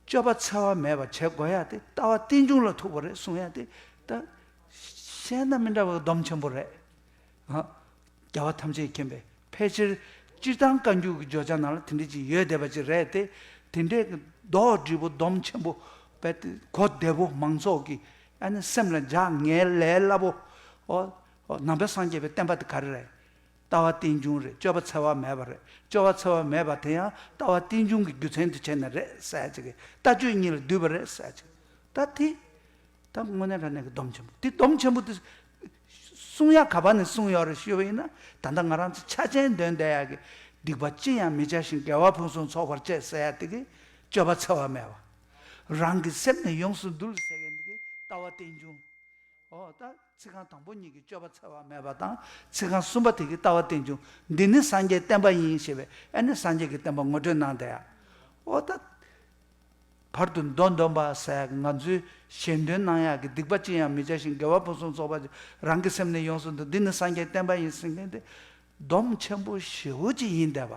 སྤྱོད་པ་འཚེ་བ་མེད་པ་བྱེད་དགོས་ཡ་དེ། ལྟ་བ་རྟེན་འབྱུང་ལ་ཐུག་པ་རེད་གསུང་ཡ་དེ། ད་བཤད་ན་མི་འདྲ་བའི་སྡོམ་ཆེན་པོ་རེད། ཨ། རྒྱལ་བ་ཐམས་ཅད་མཁྱེན་པའི་ཕལ་ཆེར་སྤྱིར་བཏང་བཀའ་འགྱུར་གྱི་བརྗོད་བྱ་ནང་ལ་དེ་འདྲ་ཅིག་ཡོད་བསྡད་པ་ཅིག་རེད་དེ། དེ་འདྲའི་རྡོག་སྒྲིལ་པོ་སྡོམ་ཆེན་པོ། དཔེ་དེ་གོ་བདེ་པོ་མང་ཚོགས་ཀྱི་ཨ་ནི་སེམས་ལ་འཇགས་ངེས་ལས་སླ་པོ། ཨོ། ཨོ། ནང་པའི་སངས་རྒྱས་པའི་བསྟན་པ་དེ་ག་རེ་རེད། ལྟ་བ་རྟེན་འབྱུང་རེད། སྤྱོད་པ་འཚེ་བ་མེད་པ་རེད། སྤྱོད་པ་འཚེ་བ་མེད་པ་དེ་ཡང་ལྟ་བ་རྟེན་འབྱུང་གི་རྒྱུ་མཚན་དུ་བྱས་ནས་རེད་ཟེར་ཅིག་ལྟ་སྤྱོད་གཉིས་ལ་འདུས་པ་རེད་ཟེར་ཅིག་ད་དེ། ད་དངོས་གནས་དྲང་གནས་ཀྱི་སྡོམ་ཆེན་པོ་དེ། སྡོམ་ཆེན་པོ་དེ་གསུང་ཡ་ག་པ་ནས་གསུང་ཡོད་རེད་ཞུས་པ་ཡིན་ན། ད་ལྟ་ང་རང་ཚོ་ཆ་ཅན་འདོན་བསྡད་ཡ་གི། སྡིག་པ་ཅི་ཡང་མི་བྱ་ཞིང་། དགེ་བ་ཕུན་སུམ་ཚོགས་པར་སྤྱད་ཟེར་ཡ་དེ་གི་སྤྱོད་པ་འཚེ་བ་མེད་པ། རང་གི་སེམས་ནི་ཡོངས་སུ་འདུལ་ཟེར་མཁན་དེ་གི་ལྟ་བ་རྟེན་འབྱུང་། ཨོ། ད་ཚིག་རྐང་དང་པོ་གཉིས་ཀྱི་སྤྱོད་པ་འཚེ་བ་མེད་པ་དང་། ཚིག་རྐང་གསུམ་པ་དེ་གི་ལྟ་བ་རྟེན་འབྱུང་། འདི་ནི་སངས་རྒྱས་བསྟན་པ་ཡིན་ཞེས་པའི་ཨ་ནི་སངས་རྒྱས་ཀྱི་བསྟན་པ་ངོ་སྤྲོད་གནང་བསྡད་ཡ། ཨོ། ད་བར་དུ་མདོ་འདོན་པ་ཟེར་ཡ་གི་ང་ཚོའི་ཞལ་འདོན་གནང་ཡ་གི། སྡིག་པ་ཅི་ཡང་མི་བྱ་ཞིང་། དགེ་བ་ཕུན་སུམ་ཚོགས་པར། རང་གི་སེམས་ནི་ཡོངས་སུ་འདུལ། འདི་ནི་སངས་རྒྱས་བསྟན་པ་ཡིན་ཟེར་མཁན་དེ་སྡོམ་ཆེན་པོ་ཞེ་པོ་ཅིག་ཡིན་བསྡད་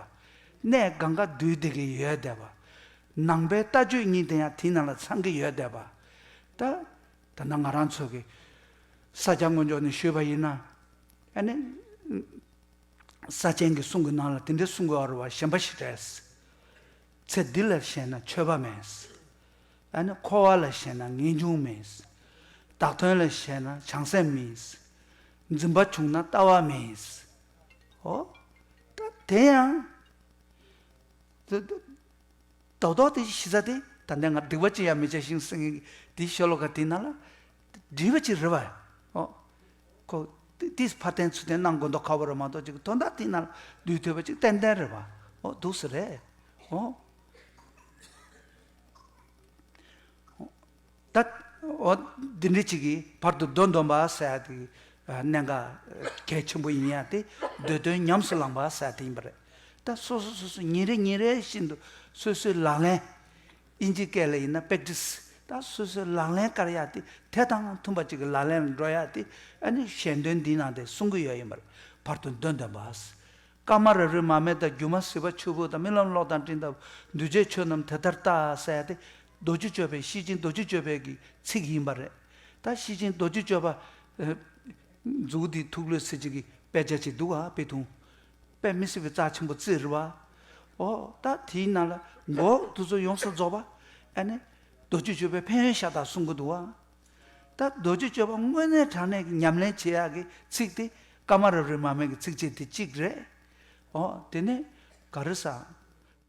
པ། གནས་གང་ག་འདུས་བསྡད་ཀྱི་ཡོད་བསྡད་པ། ནང་པའི་ལྟ་སྤྱོད་གཉིས་དེ་ཡང་དེའི་ནང་ལ་ཚང་གི་ཡོད་བསྡད་པ། ད། ད་ལྟ་ང་རང་ཚོ་གི་ས་སྐྱ་ངོས་ཕྱོགས་ནས་ཞུས་པ་ཡིན་ན། ཨ་ནི། ས་ཆེན་གྱི་གསུང་གི་ནང་ལ་དེ་འདྲའི་གསུང་གི་ཡོད་རེད་བ། ཞེན་པ་ཞེ་དྲག་ཚེ་འདི་ལ་ཞེན་ན་ཆོས་པ་མེད། ཨ་ནི་འཁོར་བ་ལ་ཞེན་ན་ངེས་འབྱུང་མེད། བདག་དོན་ལ་ཞེན་ན་བྱང་སེམས་མེད། འཛིན་པ་བྱུང་ན་ལྟ་བ་མེད། ཨོ། ད་དེ་ཡང་། ད་ད་རྡོག་རྡོག་དེ་གཞི་རྩ་དེ་ད་ལྟ་ང་སྡིག་པ་ཅི་ཡང་མི་བྱ་ཞིང་ཟེར་མཁན་དེའི་ཤོ་ལོ་ཀ་དེའི་ནང་ལ་བྲིས་པ་ཅིག་རེད་བ། ཨོ། ཁོ་དེ་དེས་ཕར་བསྟན་ཚུར་བསྟན་གནང་དགོས་མདོག་ཁ་པོ་རེད་མ་གཏོགས། ཅིག་དོན་དག་དེའི་ནང་ལ་བསྡུས་ཐུབ་པ་ཅིག་ཏན་ཏན་རེད་བ། ཨོ། འདུག་སེ་རེད། ཨོ། ད། འོ། འདི་འདྲ་ཅིག་གིས་བར་དུ་མདོ་འདོན་པ་ཟེར་ཡ་དེ་གནད་འགག་གལ་ཆེན་པོ་ཡིན་ཡ་དེ། མདོ་དོན་ཉམས་སུ་བླང་པ་ཟེར་ཡ་དེ་ཡིན་པ་རེད། ད་སོ་སོ་སོ་སོ་ཉིན་རེ་ཉིན་རེ་བཞིན་དུ་སོ་སོའི་ལག་ལེན། ཨིན་ཇི་སྐད་ལ་ཡིན་ན་པེག་ཊི་སི། ད་སོ་སོའི་ལག་ལེན་བཀར་ཡ་དེ་དེ་དང་མཐུན་པ་ཅིག་གི་ལག་ལེན་ལ་འགྲོ་ཡ་དེ། ཨ་ནི་ཞལ་འདོན་འདིའི་ནང་དེ་གསུང་གི་ཡོད་ཡིན་པ་རེད། བར་དུ་མདོ་འདོན་པ། ཀ་མ་ར་རུ་མ་མེ་དང་། སྒྱུ་མ་བྱི་བ་ཆུ་བུར་དང་། རྨི་ལམ་གློག་དང་སྤྲིན་ལྟ་བུ། འདུས་བྱས་ཆོས་རྣམས་དེ་ལྟར་བལྟ་ཟེར་ཡ་དེ། རྡོ་རྗེ་གཅོད་པའི། ཤེར་ཕྱིན་རྡོ་རྗེ་གཅོད་པའི་གི་ཚིག་ཡིན་པ་རེད། ད་ཤེར་ཕྱིན་རྡོ་རྗེ་གཅོད་པ་ མཛུག་འདི་ཐུགས་ལོས་ཟེར་གྱི་གི་དཔེ་ཆ་ཅིག་འདུག་ག་དཔེ་ཐུང་། དཔེ་མི་སྲིད་པའི་རྩ་ཆེན་པོ་བརྩིགས་རེད་བ། ཨོ་ད་དེའི་ནང་ལ་མགོ་དེ་ཚོ་ཡོངས་སུ་རྫོགས་པ་ཨ་ནི་རྡོ་རྗེ་གཅོད་པའི་ཕན་ཡོན་ཤ་སྟག་གསུང་གི་འདུག་བ། ད་རྡོ་རྗེ་གཅོད་པ་དངོས་གནས་དྲང་གནས་ཀྱི་ཉམས་ལེན་བྱེད་ཡག་གི་ཚིག་དེ་ཀ་མ་ར་རི་མ་མེ་གི་ཚིགས་བཅད་དེ་གཅིག་རེད། ཨོ་དེ་ནས་ག་རེ་ཟ།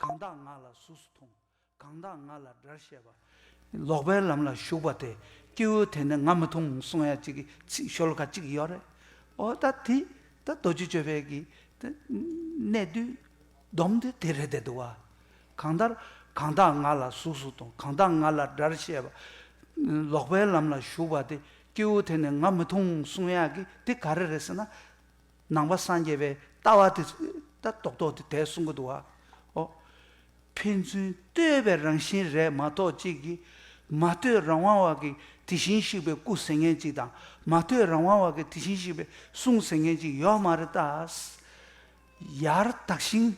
གང་དག་ང་ལ་གཟུགས་སུ་མཐོང་། གང་དག་ང་ལ་དགྲར་བཤད་པ། ལོག་པའི་ལམ་ལ་ཞུགས་པ་དེ། སྐྱེ་བོ་དེ་ནི་ང་མི་མཐོང་གསུང་ཡ་གཅིག་གི་ཚིག་ཤོ་ལོ་ཀ་གཅིག་ཡོད་རེད། ཨོ་ད་དེ་ད་རྡོ་རྗེ་གཅོད་པའི་གི་ད་གནད་བསྡུས་སྡོམ་དེ་དེ་རེད་བསྡད་འདུག་བ། གང་ལྟར་གང་དག་ང་ལ་གཟུགས་སུ་མཐོང་། གང་དག་ང་ལ་དགྲར་བཤད་པ། ལོག་པའི་ལམ་ལ་ཞུགས་པ་དེ། སྐྱེ་བོ་དེ་ནི་ང་མི་མཐོང་གསུང་ཡ་གི་དེ་ག་རེ་རེད་ཟེར་ན། ནང་པ་སངས་རྒྱས་པའི་ལྟ་བ་དེ་ད་རྡོག་རྡོག་དེ་དེ་གསུང་གི་འདུག་བ། ཨོ། ཕན་ཚུན་ལྟོས་པའི་རང་བཞིན་རེད་མ་གཏོགས་གཅིག་གིས་མ་ལྟོས་རང་དབང་བ་གི་དེ་བཞིན་གཤེགས་པའི་སྐུ་ཟེར་མཁན་གཅིག་དང་མ་ལྟོས་རང་དབང་བ་གི་དེ་བཞིན་གཤེགས་པའི་གསུང་ཟེར་མཁན་གཅིག་ཡོད་མ་རེད་ད། ཡར་དག་ཞིང་།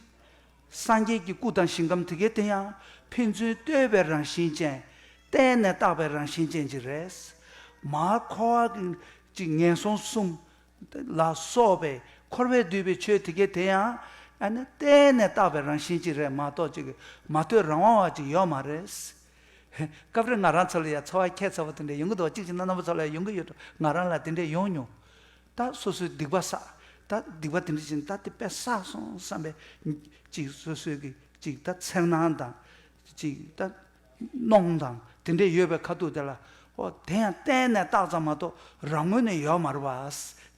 སངས་རྒྱས་ཀྱི་སྐུ་དང་ཞིང་ཁམས་དེ་གའི་དེ་ཡང་ཕན་ཚུན་ལྟོས་པའི་རང་བཞིན་ཅན། བརྟེན་ནས་བཏགས་པའི་རང་བཞིན་ཅན་གཅིག་རེད། མར་འཁོར་བ་གི་གཅིག་ངན་སོང་གསུམ། ལ་སོགས་པའི་འཁོར་བས་བསྡུས་པའི་ཆོས་དེ་གའི་དེ་ཡང་ཨ་ནི་བརྟེན་ནས་བཏགས་པའི་རང་བཞིན་གཅིག་རེད་མ་གཏོགས་གཅིག་མ་ལྟོས་རང་དབང་བ་གཅིག་ཡོད་མ་རེད། སྐབས་རེ་ང་རང་ཚོ་ལ་ཡང་ཚོར་བ་ཁྱད་མཚར་པོ་དེ་འདྲ་ཡོང་གི་འདུག་གཅིག་བྱས་ན་རྣམ་པ་ཚོ་ལ་ཡང་ཡོང་གི་ཡོད་འགྲོ། ང་རང་ལ་དེ་འདྲ་ཡོང་མྱོང་། ད་སོ་སོའི་སྡིག་པ་བསགས། ད་སྡིག་པ་དེ་འདྲ་བྱས་ན་ད་དེ་དཔེ་བསགས་སོང་བསམ་པའི་གཅིག་སོ་སོའི་གི་གཅིག་ད་འཚེར་སྣང་དང་གཅིག་ད། གནོང་དང་དེ་འདྲས་ཡོད་པའི་ཁ་ཐུག་དེ་ལ། ཨོ་དེ་ཡང་བརྟེན་ནས་བཏགས་ཙམ་མ་གཏོགས་རང་ངོས་ནས་ཡོད་མ་རེད་བ།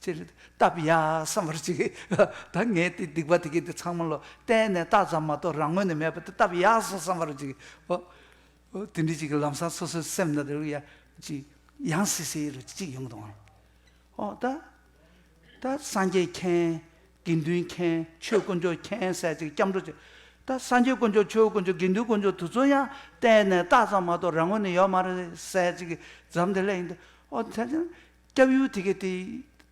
ཅེས་བཏབ་ཡ་བསམ་པར་ཅིག་ད་ངས་དེ་སྡིག་པ་དེ་གའི་དེ་ཚང་མ་ལོ་བརྟེན་ནས་བཏགས་ཙམ་མ་གཏོགས་རང་ངོས་ནས་མེད་པ་དེ་བཏབ་ཡ་སོང་བསམ་པར་ཅིག་ཨོ། ཨོ་དེ་འདྲས་ཅིག་གི་ལམ་སང་སོ་སོའི་སེམས་ནང་དུ་ཡ་ཅིག་ཡང་སི་སི་རུ་ཅིག་ཡོང་གི་འདུག་ཨོ་ད། ད་སངས་རྒྱས་མཁྱེན། དགེ་འདུན་མཁྱེན། ཆོས་དཀོན་མཆོག་མཁྱེན་ཟེར་ཅིག་སྐྱབས་འགྲོ་ཅིག་ད་སངས་རྒྱས་དཀོན་མཆོག་ཆོས་དཀོན་མཆོག་དགེ་འདུན་དཀོན་མཆོག་དེ་ཚོ་ཡང་བརྟེན་ནས་བཏགས་ཙམ་མ་གཏོགས་རང་ངོས་ནས་ཡོད་མ་རེད་ཟེར་ཅིག་འཛམ་དེ་ལས་ཡིན་ཏེ། ཨོ་ད་ཅང་སྐྱབས་ཡུལ་དེ་གའི་དེ་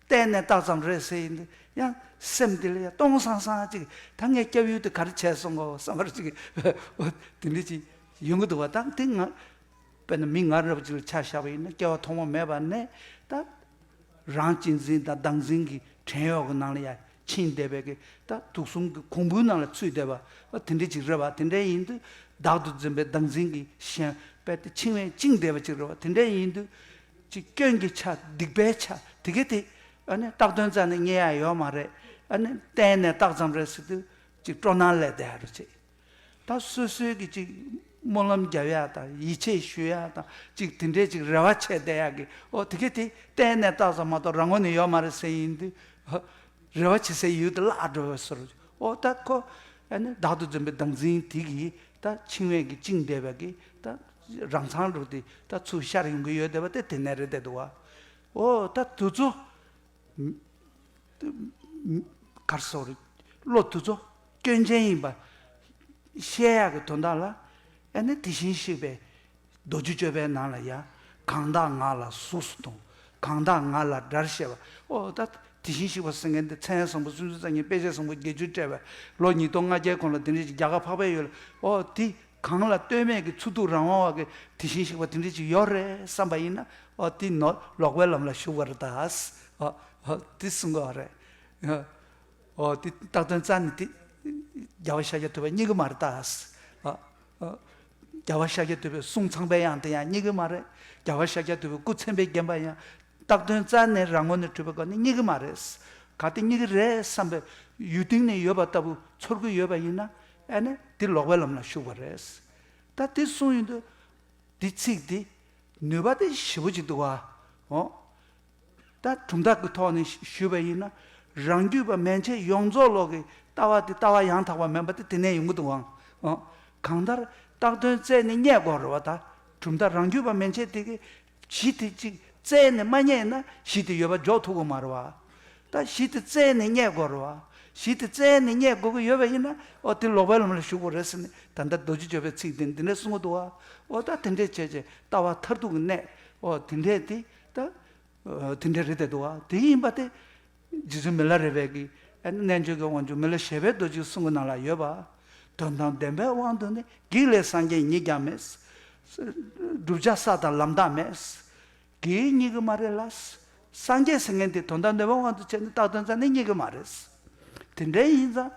བརྟེན་ནས་བཏགས་ཙམ་རེད་ཟེར་ཡིན་ཏེ་ཡང་སེམས་དེ་ལ་ཡང་སྟོང་སང་སང་ཅིག་ད་ངས་སྐྱབས་ཡུལ་དེ་ག་རེ་བྱས་སོང་གོ་བསམ་པར་ཅིག་ཨོ་དེ་འདྲ་ཅིག་ཡོང་གི་འདུག་བ། ད་དེ་ང་དཔེར་ན་མི་ང་རབས་ཅིག་ལ་ཆ་བཞག་པ་ཡིན་ན་སྐྱེ་བ་ཐོག་མ་མེད་པ་ནས་ད། རང་གཅེས་འཛིན་དང་བདག་འཛིན་གྱི་བྲན་གཡོག་གི་ནང་ལ་ཡང་ཕྱིན་བསྡད་པའི་གི་ད་དུག་གསུམ་གྱི་གོང་བུའི་ནང་ལ་ཚུད་བསྡད་པ་ཨ་དེ་འདྲ་ཅིག་རེད་བ། དེ་འདྲ་ཡིན་དུས་བདག་ཏུ་འཛིན་པའི་བདག་འཛིན་གྱི་ཞེན་པས་དེ་འཆིང་བས་བཅིངས་བསྡད་པ་ཅིག་རེད་བ། དེ་འདྲ་ཡིན་དུས་ཅིག་སྐྱོན་གྱི་ཆ་སྡིག་པའི་ཆ་དེ་ག་དེ་ཨ་ནི་བཏགས་དོན་རྩ་ནས་རྙེད་ཡ་ཡོད་མ་རེད། ཨ་ནི་བརྟེན་ནས་བཏགས་ཙམ་རེད་ཟེར་དུས་ཅིག་སྤྲོ་སྣང་སླེབས་བསྡད་ཡ་རེད་ཅེས། ད་སོ་སོའི་གི་ཅིག་སྨོན་ལམ་རྒྱབ་ཡག་དང་ཡིད་ཆེས་ཞུ་ཡག་དང་ཅིག་དེ་འདྲའི་ཅིག་རེ་བ་བྱས་བསྡད་ཡག་གི་ཨོ་དེ་ག་དེ་གཏན་ནས་བཏགས་ཙམ་མ་གཏོགས་རང་ངོས་ནས་ཡོད་མ་རེད་ཟེར་ཡིན་དུས་ཨོ་རེ་བ་བྱེད་སའི་ཡུལ་དེ་བརླག་འགྲོ་བའི་བཟོ་འདྲ། ཨོ་ད་ཁོ་ཨ་ནི་བདག་ཏུ་འཛིན་པའི་བདག་འཛིན་དེ་གིས་ད་འཆིང་བས་ཀྱི་བཅིངས་བསྡད་པའི་གི་ད་རང་མཚང་རུ་དེ་ད་ཚུར་ཤར་ཡོང་གི་ཡོད་བསྡད་པ་དེ་དེ་ནས་རེད་བསྡད་འདུག་བ། ཨོ་ད་དུས་ཚོད། གར་སོགས་བློ་དེ་ཚོ་སྐྱོན་ཅན་ཡིན་པ་ཤེས་ཡག་གི་དོན་དག་ལ་ཨ་ནི་དེ་བཞིན་གཤེགས་པའི་རྡོ་རྗེ་གཅོད་པའི་ནང་ལ་ཡང་གང་དག་ང་ལ་གཟུགས་སུ་མཐོང་། གང་དག་ང་ལ་དགྲར་བཤད་པ། ཨོ་ད་དེ་བཞིན་གཤེགས་པ་ཟེར་མཁན་དེ་མཚན་བཟང་པོ་སུམ་ཅུ་རྩ་གཉིས་དཔེ་བྱད་བཟང་པོ་བརྒྱད་ཅུ་སྤྲས་པའི་ལོ་ཉིས་སྟོང་ལྔ་བརྒྱའི་གོང་ལ་དེ་འདྲ་ཞིག་རྒྱ་གར་འཕགས་པའི་ཡུལ་ལ་ཨོ་དེ། གང་ལ་ལྟོས་མེད་ཀྱི་ཚུར་ཐུག་རང་དབང་བ་གི་དེ་བཞིན་གཤེགས་པ་དེ་འདྲ་ཅིག་ཡོད་རེད་བསམ་པ་ཡིན་ན་ཨོ་དེ་ནོ་ལོག་པའི་ལམ་ལ་ཞུགས་པ་རེད་ད། ཨོ་ཨོ་དེ་གསུང་གི་ཡོད་རེད། ཨོ་དེ་བཏགས་དོན་རྩ་ནས་དེ་རྒྱལ་བ་ཤཱཀྱ་ཐུབ་པ་རྙེད་ཀྱི་མ་རེད་ད། ཨོ་ཨོ་རྒྱལ་བ་ཤཱཀྱ་ཐུབ་པའི་གསུང་ཚངས་པའི་དབྱངས་དེ་ཡང་རྙེད་ཀྱི་མ་རེད། རྒྱལ་བ་ཤཱཀྱ་ཐུབ་པའི་སྐུ་མཚན་དཔེས་བརྒྱན་པ་ཡང་བཏགས་དོན་རྩ་ནས་རང་ངོས་ནས་གྲུབ་པའི་སྒོ་ནས་རྙེད་ཀྱི་མ་རེད། གལ་ཏེ་རྙེད་ཀྱི་རེད་བསམ་པའི་ཡུལ་སྟེང་ནས་ཡོད་པ་ལྟ་བུ་ཚོར་གྱི་ཡོད་པ་ཡིན་ན་ཨ་ནི་དེ་ལོག་པའི་ལམ་ལ་ཞུགས་པ་རེད། ད་དེ་གསུངས་ཡོང་དུས་དེ་ཚིག་དེ་ནུས་པ་དེ་ཞེ་པོ་ཅིག་འདུག་བ། འོ། ད་གྲུབ་མཐའ་གི་ཐོག་ནས་ཞུས་པ་ཡིན་ན་རང་རྒྱུད་པ་མན་ཆད་ཡོངས་རྫོགས་ལོག་གི་ལྟ་བ་དེ་ལྟ་བ་ཡང་དག་པ་མིན་པ་དེ་དེ་ནས་ཡོང་གི་འདུག་བ། འོ། གང་ལྟར་བཏགས་དོན་རྩད་ནས་རྙེད་དགོས་རེད་བ། ད་གྲུབ་མཐའ་རང་རྒྱུད་པ་མན་ཆད་དེ་གི་གཞི་དེ་གཅིག་རྩད་ནས་མ་རྙེད་ན་གཞི་དེ་ཡོད་པ་འཇོག་ཐུབ་ཀྱི་མ་རེད་བ། ད་གཞི་དེ་རྩད་ནས་རྙེད་དགོས་རེད་བ། གཞི་དེ་རྩད་ནས་རྙེད་དགོས་ཀྱི་ཡོད་པ་ཡིན་ན་ཨོ་དེ་ལོག་པའི་ལམ་ལ་ཞུགས་པ་རེད་ཟེར་ནས་ད་ལྟ་རྡོ་རྗེ་གཅོད་པའི་ཚིག་དེ་འདི་འདྲ་གསུང་གི་འདུག་བ། ཨོ་ད་དེ་འདྲས་བྱས་བྱས་ལྟ་བ་མཐར་ཐུག་གི་གནད་ཨོ་དེ་འདྲས་དེ་ད། དེ་འདྲ་རེད་དེ་འདུག་བ། དེ་ཡིན་པ་དེ། རྗེ་བཙུན་མི་ལ་རས་པས་ཀྱིས་རྣལ་འབྱོར་གྱི་དབང་ཕྱུག་མི་ལ་བཞད་པའི་རྡོ་རྗེའི་གསུང་གི་ནང་ལ་ཡོད་པ། དོན་དམ་བདེན་པའི་དབང་དུ་ནི། བགེགས་ལས་སངས་རྒྱས་ཉིད་ཀྱང་མེད། བསྒྲུབ་བྱ་ས་དང་ལམ་དག་མེད། བགེགས་རྙེད་ཀྱི་མ་རེད་ལ། སངས་རྒྱས་ཟེར་མཁན་དེ་དོན་དམ་བདེན་པའི་དབང་དུ་བྱས་ནས་བཏགས་དོན་རྩ་ནས་རྙེད་ཀྱི་མ་རེད། དེ་འདྲ་ཡིན་ཙང་།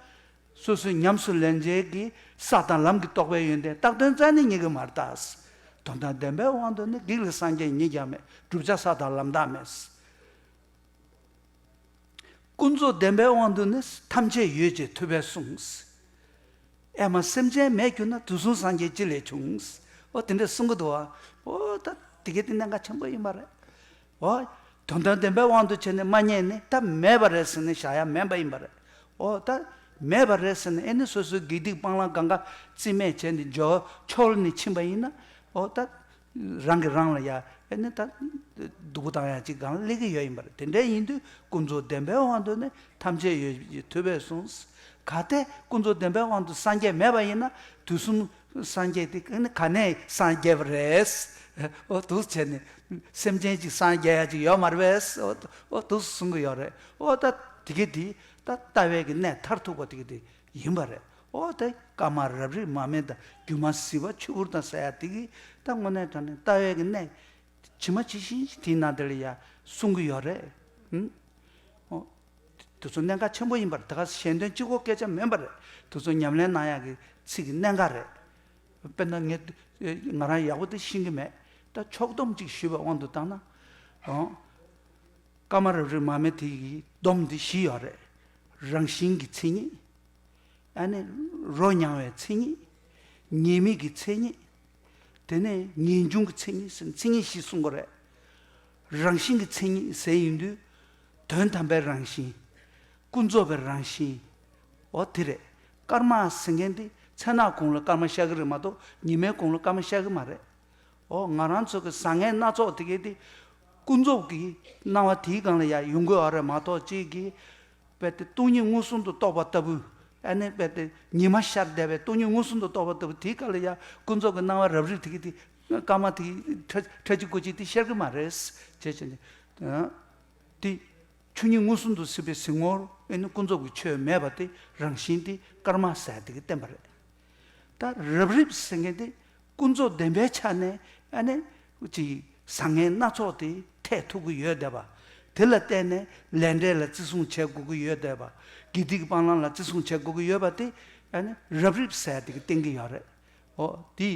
སོ་སོའི་ཉམས་སུ་ལེན་བྱེད་ཀྱི་ས་དང་ལམ་གྱི་རྟོགས་པའི་ཡོན་ཏན་བཏགས་དོན་རྩ་ནས་རྙེད་ཀྱི་མ་རེད་ད། དོན་དམ་བདེན་པའི་དབང་དུ་ནི་བགེགས་ལས་སངས་རྒྱས་ཉིད་ཀྱང་མེད། བསྒྲུབ་བྱ་ས་དང་ལམ་དག་མེད། ཀུན་རྫོབ་བདེན་པའི་དབང་དུ་ནི་ཐམས་ཅད་ཡོད་ཅེས་ཐུབ་པས་གསུངས། ཨེ་མ་སེམས་ཅན་མེད་གྱུར་ན། དུས་གསུམ་སངས་རྒྱས་ཅི་ལས་བྱུང་། འོ་དེ་འདྲ་གསུང་གི་འདུག་བ། འོ་ད་དེ་གའི་དེ་གནད་འགག་ཆེན་པོ་ཡིན་པ་རེད། འོ། དོན་དམ་བདེན་པའི་དབང་དུ་བྱས་ནས་མ་རྙེད་ནས་ད་མེད་པ་རེད་ཟེར་ནས་བཞག་ཡ་མེད་པ་ཡིན་པ་རེད། འོ་ད་མེད་པ་རེད་ཟེར་ནས་ཨེ་ནི་སོ་སོའི་དགེ་སྡིག་སྤང་བླང་གང་ག་རྩིས་མེད་བྱས་ནས་འཇོག་ཆོག་ནས་ཕྱིན་པ་ཡིན་ན། འོ་ད། རང་གིས་རང་ལ་ཡ་ཨེ་ནི་ད་སྡུག་པོ་བཏང་ཡ་ཅིག་སྒང་ལ་སླེབས་ཀྱི་ཡོད་ཡིན་པ་རེད། དེ་འདྲ་ཡིན་དུས་ཀུན་རྫོབ་བདེན་པའི་དབང་དུ་ནི་ཐམས་ཅད་ཡོད་ཅེས་ཐུབ་པས་གསུངས། གལ་ཏེ་ཀུན་རྫོབ་བདེན་པའི་དབང་དུ་སངས་རྒྱས་མེད་པ་ཡིན་ན། དུས་གསུམ་སངས་རྒྱས་དེ་ཨེ་ནི་ག་ནས་སངས་རྒྱས་པ་རེད། འོ་འདུག་བྱས་ནས་སེམས་ཅན་ཅིག་སངས་རྒྱས་ཡ་ཅིག་ཡོད་མ་རེད་པས། འོ་འོ་འདུག་གསུང་གི་ཡོད་རེད། འོ་ད་དེ་གི་དེ་ད་ལྟ་བའི་གི་གནས་མཐར་ཐུག་པ་དེ་གི་དེ། ཡིན་པ་རེད། འོ་དེ་སྐར་མ་རབ་རིབ་མར་མེ་དང་སྒྱུ་མ་ཟིལ་པ་ཆུ་བུར་དང་ཟེར་ཡ་དེ་གིས་ད་དངོས་གནས་དྲང་གནས་ལྟ་བའི་གི་གནས་ཇི་མ་ཇི་བཞིན་ཞིག་དེའི་ནང་དེ་ལ་ཡ་གསུང་གི་ཡོད་རེད། ཨང་། འོ། དེ་ཚོ་གནད་འགག་ཆེན་པོ་ཡིན་པ་རེད། ད་ག་ཞལ་འདོན་གཅིག་པོ་སྐད་ཆ་མིན་པ་རེད། དེ་ཚོ་ཉམས་ལེན་གནང་ཡ་གི་ཚིག་གི་གནད་འགག་རེད། དཔེར་ན་ངས་ང་རང་ཡག་པོ་དེ་ཤེས་ཀྱི་མེད། ད་ཕྱོགས་བསྡོམས་ཅིག་ཞུས་པའི་དབང་དུ་བཏང་ན། ཨང་། སྐར་མ་རབ་རིབ་མར་མེ་དེ་གི་སྡོམ་འདི་བཞི་ཡོད་རེད། རང་བཞིན་གྱི་མཚན་ཉིད། ཨ་ནི་རོ་མྱང་བའི་མཚན་ཉིད། ཉེས་དམིགས་ཀྱི་མཚན་ཉིད། དེ་ནས་ངེས་འབྱུང་གི་མཚན་ཉིད་ཟེར་མཚན་ཉིད་བཞི་གསུང་གི་རེད། རང་བཞིན་གྱི་མཚན་ཉིད་ཟེར་ཡིན་དུས། དོན་དམ་པའི་རང་བཞིན། ཀུན་རྫོབ་པའི་རང་བཞིན། འོ་དེ་རེད། སྐར་མ་ཟེར་མཁན་དེ་མཚན་ནག་གུང་ལ་སྐར་མ་ཤར་གི་རེད་མ་གཏོགས་ཉི་མའི་གུང་ལ་སྐར་མ་ཤར་གི་མ་རེད། འོ་ང་རང་ཚོ་གི་བཟང་ངན་སྣ་ཚོགས་དེ་གའི་དེ་ཀུན་རྫོབ་ཀྱི་སྣང་བ་དེའི་སྒང་ལ་ཡ་ཡོང་གི་ཡོད་རེད་མ་གཏོགས་གཅིག་གིས་རྦད་དེ་སྟོང་ཉིད་མངོན་སུམ་དུ་རྟོགས་པ་ལྟ་བུ། ཨ་ནི་རྦད་དེ་ཉི་མ་ཤར་བསྡད་པའི་སྟོང་ཉིད་མངོན་སུམ་དུ་རྟོགས་པ་ལྟ་བུ་དེའི་སྒང་ལ་ཡ་ཀུན་རྫོབ་ཀྱི་སྣང་བ་རབ་རིབ་དེ་གའི་དེ་སྐར་མ་དེ་ཁྲ་ཁྲ་ཆི་ཀོ་ཆི་དེ་ཤར་གི་མ་རེད། བྱས་བྱས་ནས་དེ། ཆོས་ཉིད་མངོན་སུམ་དུ་གཟིགས་པའི་གཟིགས་ངོར་ཨེ་ནི་ཀུན་རྫོབ་ཀྱི་ཆོས་མེད་པ་དེ་རང་བཞིན་དེ་སྐར་མ་ཟེར་དེ་གིས་བསྟན་པ་རེད། ད་རབ་རིབ་ཟེར་མཁན་དེ་ཀུན་རྫོབ་བདེན་པའི་ཆ་ནས་ཨ་ནི་ཅིག་བཟང་ངན་སྣ་ཚོགས་དེ་འཕྲད་ཐུབ་ཀྱི་ཡོད་བསྡད་པ། དེ་ལ་བརྟེན་ནས་ལས་འབྲས་ལ་བརྩི་སྲུང་བྱེད་དགོས་ཀྱི་ཡོད་བསྡད་པ། དགེ་སྡིག་སྤང་བླང་ལ་བརྩི་སྲུང་བྱེད་དགོས་ཀྱི་ཡོད་པ་དེ་ཨ་ནི་རབ་རིབ་ཟེར་དེ་གིས་བསྟན་གྱི་ཡོད་རེད། འོ་དེ་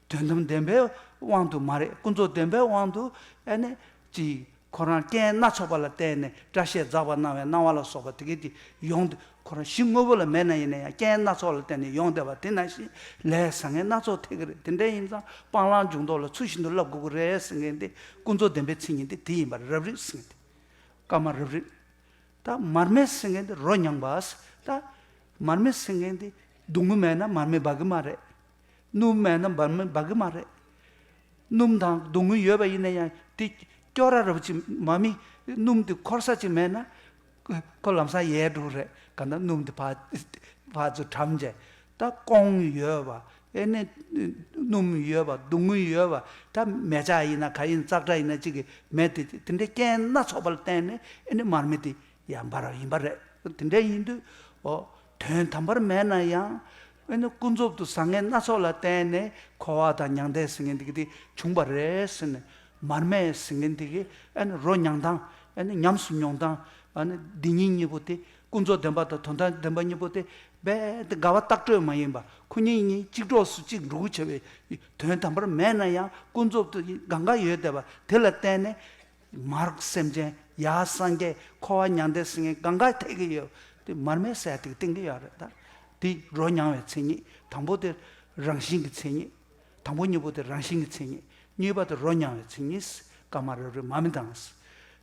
དོན་དམ་བདེན་པའི་དབང་དུ་མ་རེད། ཀུན་རྫོབ་བདེན་པའི་དབང་དུ་ཨ་ནི་ཅིག་ཁོ་རང་རྐྱེན་སྣ་ཚོགས་པ་ལ་བརྟེན་ནས་སྐྲ་ཤད་འཛག་པ་སྣང་བའི་སྣང་བ་ལ་སོགས་པ་དེ་གའི་དེ་ཡོང་དུས་ཁོ་རང་གཞི་དངོས་པོ་ལ་མེད་ན་ཡིན་ན་ཡང་རྐྱེན་སྣ་ཚོགས་ལ་བརྟེན་ནས་ཡོང་བསྡད་པ་དེ་ནང་བཞིན་ལས་བཟང་ངན་སྣ་ཚོགས་འཕྲད་ཀྱི་རེད། དེ་འདྲ་ཡིན་ཙང་སྤང་བླང་འཇུག་ལྡོག་ལ་ཚུལ་བཞིན་དུ་བསླབ་དགོས་ཀྱི་རེད་ཟེར་མཁན་དེ་ཀུན་རྫོབ་བདེན་པའི་མཚན་ཉིད་དེ་དེ་ཡིན་པ་རེད། རབ་རིབ་ཟེར་མཁན་དེ། སྐར་མ་རབ་རིབ། ད་མར་མེ་ཟེར་མཁན་དེ་རོ་མྱང་བ། ད་མར་མེ་ཟེར་མཁན་དེ་སྡུག་བསྔལ་མེད་ན་མར་མེ་འབབ་གི་མ་རེད། སྣུམ་མེད་ན་མར་མེ་འབབ་གི་མ་རེད། སྣུམ་དང་སྡུག་བསྔལ་ཡོད་པ་ཡིན་ན་ཡང་དེ་སྐྱོ་ར་རབ་ཅིག་མ་མི་སྣུམ་དེ་འཁོར་ས་ཅིག་མེད་ན་ཁོ་ལམ་སང་ཡལ་འགྲོ་རེད། གང་ལྟར་སྣུམ་དེ་ཕར་ཕར་ཚུར་གྲམ་བྱས། ད་སྐོང་ཡོད་པ། ཨེ་ནི་སྣུམ་ཡོད་པ། སྡུག་བསྔལ་ཡོད་པ། ད་མལ་ཆ་ཡིན་ན་ག་ཡིན། ཙག་སྒྲ་ཡིན་ན་གཅིག་གི་མེད་དེ། དེ་འདྲའི་རྐྱེན་སྣ་ཚོགས་པ་ལ་བརྟེན་ནས་ཨེ་ནི་མར་མེ་དེ་ཡང་འབར་བ་ཡིན་པ་རེད། དེ་འདྲ་ཡིན་དུས་འོ་དོན་དམ་པར་མེད་ན་ཡང་ཨེ་ནི་ཀུན་རྫོབ་ཏུ་བཟང་ངན་སྣ་ཚོགས་ལ་བརྟེན་ནས་འཁོར་བ་དང་མྱང་འདས་ཟེར་མཁན་དེ་གི་དེ་བྱུང་བ་རེད་ཟེར་ནས། མར་མེ་ཟེར་མཁན་དེ་གི་ཨེ་ནི་རོ་མྱང་སྟངས། ཨེ་ནི་ཉམས་སུ་མྱོང་སྟངས། ཨེ་ནི་འདི་གཉིས་གཉིས་པོ་དེ། ཀུན་རྫོབ་བདེན་པ་དང་དོན་དམ་བདེན་པ་གཉིས་པོ་དེ་རྦད་དེ་འགལ་བ་ལྟག་སྤྲོད་མ་ཡིན་པ། ཁོ་གཉིས་གཉིས་གཅིག་གྲོགས་སུ་གཅིག་འགྲོ་གི་བྱ་བའི་དོན་དམ་པར་མེད་ན་ཡང་ཀུན་རྫོབ་ཏུ་གང་ག་ཡོད་བསྡད་པ་དེ་ལ་བརྟེན་ནས། མར་སེམས་ཅན། ཡར་སངས་རྒྱས། འཁོར་བ་མྱང་འདས་ཟེར་མཁན་གང་ག་འཐད་ཀྱི་ཡོད། དེ་མར་མེ་ཟེར་དེ་གི་བསྟན་གྱི་ཡོད་རེད་ད། དེ་རོ་མྱང་བའི་མཚན་ཉིད། དང་པོ་དེ་རང་བཞིན་གྱི་མཚན་ཉིད། དང་པོ་གཉིས་པོ་དེ་རང་བཞིན་གྱི་མཚན་ཉིད། གཉིས་པ་དེ་རོ་མྱང་བའི་མཚན་ཉིད། སྐར་མ་རབ་རིབ་མར་མེ་དང་།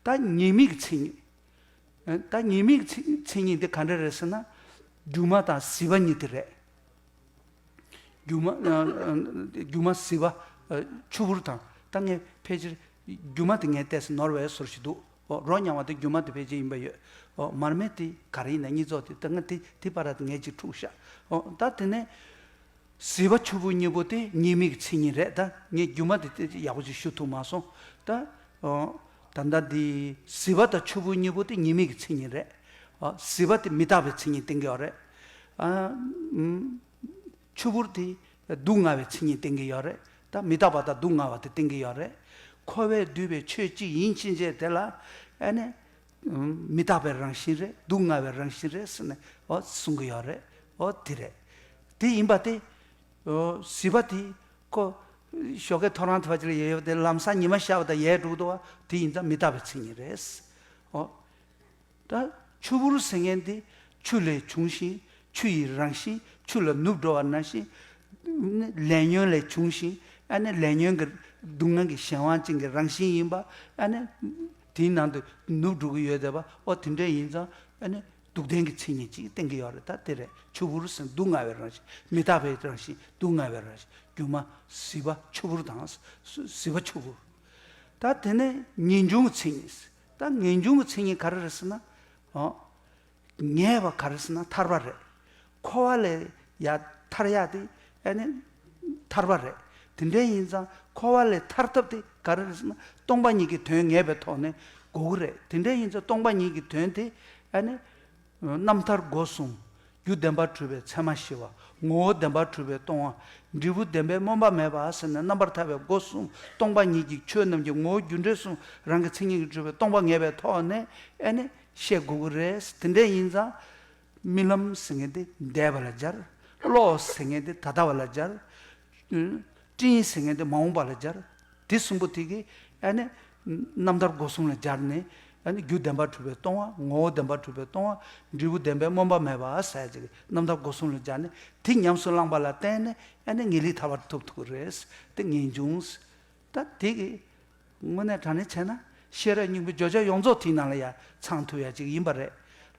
ད་ཉེས་དམིགས་ཀྱི་མཚན་ཉིད། ད་ཉེས་དམིགས་ཀྱི་མཚན་ཉིད་དེ་ག་འདྲ་རེད་ཟེར་ན། སྒྱུ་མ་དང་ཟིལ་པ་གཉིས་དེ་རེད། སྒྱུ་མ། ཨ། ཨ། སྒྱུ་མ་ཟིལ་པ། ཨ། ཆུ་བུར་དང་། ད་ངས་ཕལ་ཆེར་སྒྱུ་མ་དེ་ངས་ཏོག་ཙམ་ནོར་བའི་བཟོ་འདྲ་ཞིག་འདུག། འོ། རོ་མྱང་བ་དེ་སྒྱུ་མ་དེ་ཕལ་ཆེར་ཡིན་པ་ཡོད། འོ། མར་མེ་དེ་ག་རེ་ཡིན་ན་གཉིས་ཚོགས་དེ། ད་ང་དེ་དེ་བར་དུ་ངས་ཅིག་འཁྲུག་ཤག། འོ། ད་དེ་ནས་ཟིལ་པ་ཆུ་བུར་གཉིས་པོ་དེ་ཉེས་དམིགས་ཀྱི་མཚན་ཉིད་རེད། ད་ངས་སྒྱུ་མ་དེ་ཡག་པོ་ཅིག་ཞུ་ཐུབ་མ་སོང་། ད། འོ། ད་ལྟ་འདི་ཟིལ་པ་དང་ཆུ་བུར་གཉིས་པོ་དེ་ཉེས་དམིགས་ཀྱི་མཚན་ཉིད་རེད། འོ། ཟིལ་པ་དེ་མི་རྟག་པའི་མཚན་ཉིད་བསྟན་གྱི་ཡོད་རེད། ཨ། ཨུམ། ཆུ་བུར་དེ་སྡུག་བསྔལ་བའི་མཚན་ཉིད་བསྟན་གྱི་ཡོད་རེད། ད་མི་རྟག་པ་དང་སྡུག་བསྔལ་བ་དེ་བསྟན་གྱི་ཡོད་རེད། འཁོར་བས་བསྡུས་པའི་ཆོས་གཅིག་ཡིན་ཕྱིན་ཆད་དེ་ལ་ ཨ་ནི་མི་རྟག་པའི་རང་བཞིན་རེད། སྡུག་བསྔལ་བའི་རང་བཞིན་རེད་ཟེར་ནས་འོ་གསུང་གི་ཡོད་རེད། འོ་དེ་རེད། དེ་ཡིན་པ་དེ། གཟིགས་པ་དེ་ཁོ་ཞོགས་ཀས་ཐོ་རངས་ཐོ་བ་ཅིག་ལ་ཡལ་ཡོད་པ་དེ་ལམ་སང་ཉི་མ་ཤར་བ་དང་ཡལ་འགྲོ་གི་འདུག་བ། དེ་ཡིན་ཙང་མི་རྟག་པའི་མཚན་ཉིད་རེད། འོ། ད་ཆུ་བུར་ཟེར་མཁན་དེ་ཆུ་ལས་བྱུང་ཞིང་ཆུ་ཡི་རང་བཞིན་ཆུ་ལ་ནུབ་འགྲོ་བ་ནང་བཞིན། ལས་ཉོན་ལས་བྱུང་ཞིང་ཨ་ནི་ལས་ཉོན་གྱི་སྡུག་བསྔལ་གྱི་གཞན་དབང་ཅན་གྱི་རང་བཞིན་ཡིན་པ། ཨ་ནི་དེའི་ནང་དུ་ནུབ་འགྲོ་གི་ཡོད་བསྡད་པ། ཨོ་དེ་འདྲ་ཡིན་ཙང་ཨ་ནི་སྡུག་བདེན་གྱི་མཚན་ཉིད་ཅིག་བསྟན་གྱི་ཡོད་རེད། ད་དེ་རེད། ཆུ་བུར་ཟེར་སྡུག་བསྔལ་བའི་རང་བཞིན། མི་རྟག་པའི་རང་བཞིན། སྡུག་བསྔལ་བའི་རང་བཞིན། སྒྱུ་མ། གཟིགས་པ་ཆུ་བུར་དང་། གཟིགས་པ་ཆུ་བུར། ད་དེ་ནས་ངེས་འབྱུང་གི་མཚན་ཉིད། ད་ངེས་འབྱུང་གི་མཚན་ཉིད་ག་རེ་རེད་ཟེར་ན། ཨོ། ངེས་པ་ག་རེ་ཟེར་ན་ཐར་པ་རེད། འཁོར་བ་ལས་ཡར་ཐར་ཡག་དེ་ཨ་ནི་ཐར་པ་རེད། དེ་འདྲ་ཡིན་ཙང་འཁོར་བ་ལས་ཐར་ཐབས་དེ་ག་རེ་རེད་ཟེར་ན་སྟོང་པ་ཉིད་ཀྱི་དོན་ངེས་པའི་ཐོག་ནས་དགོས་ཀྱི་རེད། དེ་འདྲ་ཡིན་ཙང་སྟོང་པ་ཉིད་ཀྱི་དོན་དེ་ཨ་ནི་རྣམ་ཐར་སྒོ་གསུམ། རྒྱུ་བདེན་པར་གྲུབ་པའི་ཚད་མ་ཞི་བ། ངོ་བོ་བདེན་པར་གྲུབ་པའི་སྟོང་པ། འབྲས་བུ་བདེན་པས་སྨོན་པ་མེད་པ་ཟེར་ནས་རྣམ་པར་ཐར་པའི་སྒོ་གསུམ། སྟོང་པ་ཉིད་ཀྱི་ཆོས་རྣམས་ཀྱི་ངོ་བོ་རྒྱུ་འབྲས་གསུམ་རང་གི་མཚན་ཉིད་ཀྱིས་གྲུབ་པའི་སྟོང་པ་ངེས་པའི་ཐོག་ནས་ཨ་ནི་བཤད་དགོས་ཀྱི་རེད། དེ་འདྲ་ཡིན་ཙང་རྨི་ལམ་ཟེར་མཁན་དེ་འདས་པ་ལ་སྦྱར། བློ་ཟེར་མཁན་དེ་ད་ལྟ་བ་ལ་སྦྱར། སྤྲིན་ཟེར་མཁན་དེ་མ་འོངས་པ་ལ་སྦྱར། དེ་གསུམ་པོ་དེ་གིས་ཨ་ནི་རྣམ་ཐར་སྒོ་གསུམ་ལ་སྦྱར་ནས་ཨ་ནི་རྒྱུ་བདེན་པར་གྲུབ་པའི་སྟོང་པ། ངོ་བོ་བདེན་པར་གྲུབ་པའི་སྟོང་པ། འབྲས་བུ་བདེན་པས་སྨོན་པ་མེད་པ་ཟེར་ཅིག་རྣམ་ཐར་སྒོ་གསུམ་ལ་སྦྱར་ནས་དེ་ཉམས་སུ་བླངས་པ་ལ་བརྟེན་ནས་ཨ་ནི་ངེས་ལེགས་ཐར་པར་ཐུག་ཐུབ་ཀྱི་རེད། དེ་ངེས་འབྱུང་། ད་དེ་གི་དངོས་གནས་དྲང་གནས་བྱས་ན་ཤེས་རབ་སྙིང་པོའི་བརྗོད་བྱ་ཡོངས་རྫོགས་དེའི་ནང་ལ་ཡང་ཚང་ཐུབ་ཡ་ཅིག་ཡིན་པ་རེད།